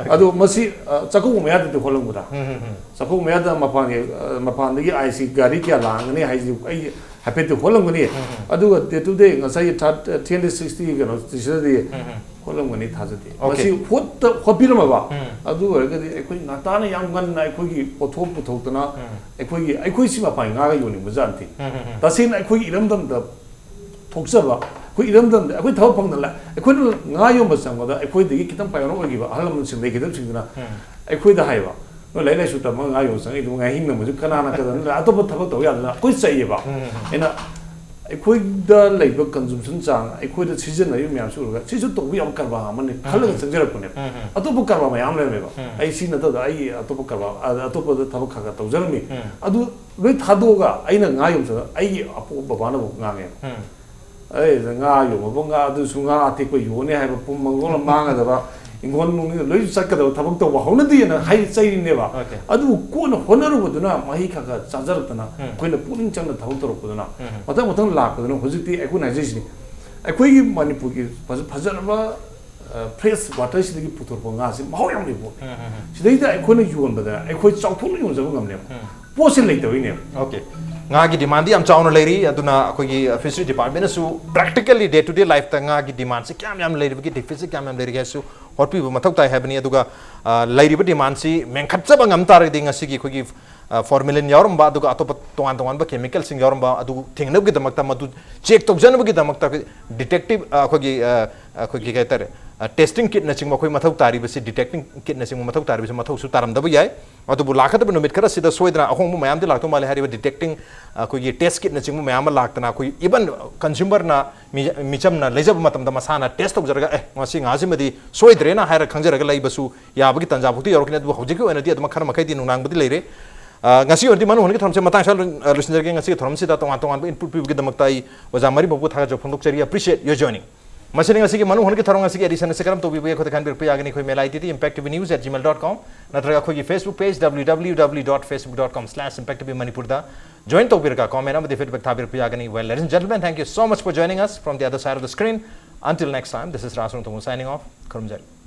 ꯑꯗꯣ ꯃꯁꯤ, ꯑ, ꯆꯥꯛꯀꯧꯕ ꯃꯌꯥꯗꯗꯤ ꯍꯣꯜꯂꯝꯒꯗ꯭ꯔꯥ? ꯎꯝ ꯍꯝ ꯍꯝ꯫ ꯆꯥꯛꯀꯧꯕ ꯃꯌꯥꯗ ꯃꯄꯥꯟꯒꯤ, ꯑ, ꯃꯄꯥꯟꯗꯒꯤ ꯑꯥꯏꯁꯤ ꯒꯥꯔꯤ ꯀꯌꯥ ꯂꯥꯡꯒꯅꯤ ꯍꯥꯏꯁꯤ ꯑꯩ ꯍꯥꯏꯐꯦꯠꯇꯤ ꯍꯣꯜꯂꯝꯒꯅꯤ꯫ ꯎꯝ ꯍꯝ꯫ ꯑꯗꯨꯒ day to day ꯉꯁꯥꯏꯒꯤ ꯊꯥꯔ-, three hundred sixty ꯀꯩꯅꯣ ꯁꯤꯗꯗꯤ ꯎꯝ ꯍꯝ꯫ ꯍꯣꯠꯂꯝꯒꯅꯤ ꯊꯥꯖꯗꯦ꯫ OK꯫ ꯃꯁꯤ ꯍꯣꯠꯇ-, ꯍꯣꯠꯄꯤꯔꯝꯃꯕ? ꯎꯝ꯫ ꯑꯗꯨ ꯑꯣꯏꯔꯒꯗꯤ ꯑꯩꯈꯣꯏ ꯉꯟꯇꯥꯅ ꯌꯥꯝ ꯉꯟꯅ ꯑꯩꯈꯣꯏꯒꯤ ꯄꯣꯠꯊꯣꯛ ꯄꯨꯊꯣꯛꯇꯅ ꯎꯝ꯫ ꯑꯩꯈꯣꯏꯒꯤ, ꯑꯩꯈꯣꯏ ꯁꯤ ꯃꯄꯥꯟ ꯉꯥꯒ ꯌꯣꯟꯅꯤꯡꯕ ꯖꯥꯠ ꯅꯠꯇꯦ꯫ ꯎꯝ, ꯎꯝ, ꯎꯝ꯫ ꯇꯁꯦꯡꯅ ꯑꯩꯈꯣꯏꯒꯤ ꯏꯔꯝꯗꯝꯗ ꯊꯣꯛꯆꯕ, ꯑꯩꯈꯣꯏ ꯏꯔꯝꯗꯝꯗ ꯑꯩꯈꯣꯏ ꯊꯕꯛ ꯐꯪꯗꯅ ꯂꯥꯛ-, ꯑꯩꯈꯣꯏꯅ ꯉꯥ ꯌꯣꯟꯕ ꯆꯪꯕꯗ ꯑꯩꯈꯣꯏꯗꯒꯤ ꯈꯤꯇꯪ pioneer ꯑꯣꯏꯈꯤꯕ ꯑꯍꯜ ꯂꯃꯟꯁꯤꯡ ꯂꯩꯈꯤꯗꯕꯁꯤꯡꯗꯨꯅ ꯎꯝ꯫ ꯑꯩꯈꯣꯏꯗ ꯍꯥꯏꯕ, "ꯅꯣꯏ ꯂꯥꯏꯔꯤꯛ ꯂꯥꯏꯁꯨ ꯇꯝꯃꯒ ꯉꯥ ꯌꯣꯟ ꯆꯪꯉꯛꯏꯗꯨꯕꯨ ꯉꯥ ꯍꯤꯡꯅꯕꯁꯨ ꯀꯅꯥꯅ ꯀꯗꯅ ꯑꯇꯣꯞꯄ ꯊꯕꯛ ꯇꯧ ꯌꯥꯗꯅ?" ꯑꯩꯈꯣꯏ ꯆꯩꯌꯦꯕ꯫ ꯎꯝ, ꯎꯝ, ꯎꯝ꯫ ꯑꯩꯅ ꯑꯩꯈꯣꯏꯗ ꯂꯩꯕ consumption ꯆꯥꯡ, ꯑꯩꯈꯣꯏꯗ ꯁꯤꯖꯤꯟꯅꯔꯤꯕ ꯃꯌꯥꯝꯁꯤ ꯎꯔꯒ ꯁꯤꯁꯨ ꯇꯧꯕ ꯌꯥꯕ ꯀꯔꯕꯥꯔ ꯑꯃꯅꯤ ꯎꯝ, ꯈꯜꯂꯒ ꯎꯝ꯫ ꯆꯪꯖꯔꯛꯄꯅꯦꯕ꯫ ꯎꯝ, ꯎꯝ꯫ ꯑꯇꯣꯞꯄ ꯀꯔꯕꯥꯔ ꯃꯌꯥꯝ ꯂꯩꯔꯝꯃꯦꯕ꯫ ꯎꯝ꯫ ꯑꯩ ꯁꯤ ꯅꯠꯇꯕꯗ ꯑꯩ ꯑꯇꯣꯞꯄ ꯀꯔꯕꯥꯔ, ꯑ, ꯑꯇꯣꯞꯄꯗ ꯊꯕꯛ ꯈꯔ ꯈꯔ ꯇꯧꯖꯔꯝꯃꯤ꯫ ꯎꯝ꯫ ꯑꯗꯨ ꯂꯣꯏ ꯊꯥꯗꯣꯛꯑꯒ ꯑꯩꯅ ꯉꯥ ꯌꯣꯟꯕ ꯆꯠꯄꯗ ꯑꯩꯒꯤ ꯑꯄꯣꯛꯄ ꯕꯕꯥꯅꯕꯨ ꯉꯥꯡꯉꯦꯕ꯫ ꯑꯩ ꯉꯥ ꯌꯣꯟꯕꯕꯨ, ꯉꯥ ꯑꯗꯨꯁꯨ ꯉꯥ ꯑꯇꯦꯛꯄ ꯌꯣꯟꯅꯤ ꯍꯥꯏꯕ ꯄꯨꯝ ꯃꯪꯒꯣꯜ ꯑꯃ ꯃꯥꯡꯒꯗꯕ, ꯏꯪꯈꯣꯜ ꯅꯨꯡ ꯂꯣꯏ ꯆꯠꯀꯗꯕ ꯊꯕꯛ ꯇꯧꯕ ꯍꯧꯅꯗꯦꯅ ꯍꯥꯏ ꯆꯩꯔꯤꯅꯦꯕ꯫ Okay. ꯑꯗꯨꯕꯨ ꯀꯣꯟꯅ ꯍꯣꯠꯅꯔꯨꯕꯗꯨꯅ ꯃꯍꯩ ꯈꯔ ꯈꯔ ꯆꯥꯖꯔꯛꯇꯅ ꯎꯝ. ꯑꯩꯈꯣꯏꯅ ꯄꯨꯛꯅꯤꯡ ꯆꯪꯅ ꯊꯕꯛ ꯇꯧꯔꯛꯄꯗꯨꯅ ꯎꯝ. ꯃꯊꯪ ꯃꯊꯪ ꯂꯥꯛꯄꯗꯨꯅ ꯍꯧꯖꯤꯛꯇꯤ ꯑꯩꯈꯣꯏꯅ ꯍꯥꯏꯖꯔꯤꯁꯤꯅꯤ, ꯑꯩꯈꯣꯏꯒꯤ ꯃꯅꯤꯄꯨꯔꯒꯤ ꯐꯖ-, ꯐꯖꯔꯕ ꯐ꯭ꯔꯦꯁ ꯋꯥꯇꯔꯁꯤꯗꯒꯤ ꯄꯨꯊꯣꯔꯛꯄ ꯉꯥꯁꯤ ꯃꯍꯥꯎ ꯌꯥꯝ ꯂꯩꯕ ꯄꯣꯠꯅꯤ꯫ ꯎꯝ, ꯎꯝ, ꯎꯝ. ꯁꯤꯗꯩꯗ ꯑꯩꯈꯣꯏꯅ ꯌꯣꯟꯕꯗ ꯑꯩꯈꯣꯏ ꯆꯥꯎꯊꯣꯛꯅ ꯌꯣꯟꯖꯕ ꯉꯝꯅꯦꯕ꯫ ꯎꯝ. ꯄꯣꯠꯁꯦ ꯂꯩꯇꯕꯩꯅꯦꯕ꯫ Okay. ꯉꯥꯒꯤ ꯗꯤꯃꯥꯟꯗꯤ ꯌꯥꯝ ꯆꯥꯎꯅ ꯂꯩꯔꯤ, ꯑꯗꯨꯅ ꯑꯩꯈꯣꯏꯒꯤ ꯐꯤꯁꯔꯤ ꯗꯤꯄꯥꯔꯠꯃꯦꯟꯅꯁꯨ practically day to day lifeꯇ ꯉꯥꯒꯤ ꯗꯤꯃꯥꯟꯁꯤ ꯀꯌꯥꯝ ꯌꯥꯝ ꯂꯩꯔꯤꯕꯒꯦ, ꯗꯤꯐꯤꯁꯤꯠ ꯀꯌꯥꯝ ꯌꯥꯝ ꯂꯩꯔꯤꯒꯦ ꯍꯥꯏꯁꯨ ꯍꯣꯠꯄꯤꯕ ꯃꯊꯧ ꯇꯥꯏ ꯍꯥꯏꯕꯅꯤ꯫ ꯑꯗꯨꯒ ꯑ, ꯂꯩꯔꯤꯕ ꯗꯤꯃꯥꯟꯁꯤ ꯃꯦꯟꯈꯠꯆꯕ ꯉꯝ ꯇꯥꯔꯒꯗꯤ ꯉꯁꯤꯒꯤ ꯑꯩꯈꯣꯏꯒꯤ ꯐꯣꯔꯃꯦꯂꯤꯟ ꯌꯥꯎꯔꯝꯕ, ꯑꯗꯨꯒ ꯑꯇꯣꯞꯄ ꯇꯣꯉꯥꯟ ꯇꯣꯉꯥꯟꯕ ꯀꯦꯃꯤꯀꯦꯜꯁꯤꯡ ꯌꯥꯎꯔꯝꯕ ꯑꯗꯨ ꯊꯦꯡꯅꯕꯒꯤꯗꯃꯛꯇ, ꯃꯗꯨ ꯆꯦꯛ ꯇꯧꯖꯅꯕꯒꯤꯗꯃꯛꯇ ꯑꯩꯈꯣꯏ ꯗꯤꯇꯦꯛꯇꯤꯞ, ꯑ, ꯑꯩꯈꯣꯏꯒꯤ ꯑ, ꯑꯩꯈꯣꯏꯒꯤ ꯀꯩ ꯍꯥꯏꯇꯥꯔꯦ, ꯇꯦꯁꯇꯤꯡ ꯀꯤꯠꯅꯆꯤꯡꯕ ꯑꯩꯈꯣꯏ ꯃꯊꯧ ꯇꯥꯔꯤꯕꯁꯤ, ꯗꯤꯇꯦꯛꯇꯤꯡ ꯀꯤꯠꯅꯆꯤꯡꯕ ꯃꯊꯧ ꯇꯥꯔꯤꯕꯁꯤ ꯃꯊꯧꯁꯨ ꯇꯥꯔꯝꯗꯕ ꯌꯥꯏ꯫ ꯑꯗꯨꯕꯨ ꯂꯥꯛꯀꯗꯕ ꯅꯨꯃꯤꯠ ꯈꯔꯁꯤꯗ ꯁꯣꯏꯗꯅ ꯑꯍꯣꯡꯕ ꯃꯌꯥꯝꯗꯤ ꯂꯥꯛꯇꯧ ꯃꯥꯜꯂꯦ꯫ ꯍꯥꯏꯔꯤꯕ ꯗꯤꯇꯦꯛꯇꯤꯡ ꯑꯩꯈꯣꯏꯒꯤ ꯇꯦꯁ ꯀꯤꯠꯅꯆꯤꯡꯕ ꯃꯌꯥꯝ ꯑꯃ ꯂꯥꯛꯇꯅ, ꯑꯩꯈꯣꯏ ꯏꯚꯟ ꯀꯟꯖꯨꯃꯔꯅ, ꯃꯤ-, ꯃꯤꯆꯝꯅ ꯂꯩꯖꯕ ꯃꯇꯝꯗ ꯃꯁꯥꯅ ꯇꯦꯁ ꯇꯧꯖꯔꯒ, "ꯑꯦ, ꯃꯁꯤ ꯉꯥꯁꯤꯃꯗꯤ ꯁꯣꯏꯗ꯭ꯔꯦꯅ" ꯍꯥꯏꯔ ꯈꯪꯖꯔꯒ ꯂꯩꯕꯁꯨ ꯌꯥꯕꯒꯤ ꯇꯥꯟꯖꯥ ꯐꯥꯎꯗꯤ ꯌꯧꯔꯛꯀꯅꯤ꯫ ꯑꯗꯨꯕꯨ ꯍꯧꯖꯤꯛꯀꯤ ꯑꯣꯏꯅꯗꯤ ꯑꯗꯨꯝ ꯈꯔ ꯃꯈꯩꯗꯤ ꯅꯨꯡꯅꯥꯡꯕꯗꯤ ꯂꯩꯔꯦ꯫ ꯑ, ꯉꯁꯤꯒꯤ ꯑꯣꯏꯅꯗꯤ ꯃꯅꯨꯡ ꯍꯨꯠꯅꯒꯤ ꯊꯧꯔꯝꯁꯦ ꯃꯇꯥꯡ ꯑꯁꯤꯗ ꯂꯣꯏ-, ꯑ, ꯂꯣꯏꯁꯤꯟꯖꯔꯒꯦ꯫ ꯉꯁꯤꯒꯤ ꯊꯧꯔꯝꯁꯤꯗ ꯇꯣꯉꯥꯟ ꯇꯣꯉꯥꯟꯕ ꯏꯟꯄꯨꯠ ꯄꯤꯕꯒꯤꯗꯃꯛꯇ ꯑꯩ ꯑꯣꯖꯥ ꯃꯔꯤꯃꯛꯄꯨ ꯊꯥꯒꯠꯆꯕ ꯐꯣꯡꯗꯣꯛꯆꯔꯤ꯫ Appreciate your joining. ꯃꯁꯤꯅ ꯉꯁꯤꯒꯤ ꯃꯅꯨꯡ ꯍꯨꯠꯅꯒꯤ ꯊꯧꯔꯝ ꯑꯁꯤꯒꯤ edition ꯑꯁꯤ ꯀꯔꯝ ꯇꯧꯕꯤꯕꯒꯦ? ꯑꯩꯈꯣꯏꯗ ꯈꯟꯕꯤꯔꯛꯄ ꯌꯥꯒꯅꯤ꯫ ꯑꯩꯈꯣꯏ mail ID D impact T V news at gmail dot com ꯅꯠꯇ꯭ꯔꯒ ꯑꯩꯈꯣꯏꯒꯤ Facebook page W W W dot facebook dot com slash impact T V Manipur ꯗ join ꯇꯧꯕꯤꯔꯒ comment ꯑꯃꯗꯤ feedback ꯊꯥꯕꯤꯔꯛꯄ ꯌꯥꯒꯅꯤ꯫ Well, ladies and gentlemen, thank you so much for joining us from the other side of the screen. Until next time, this is Raj ꯔꯣꯡꯊꯣꯡ signing off. ꯈꯨꯔꯨꯝꯖꯔꯤ꯫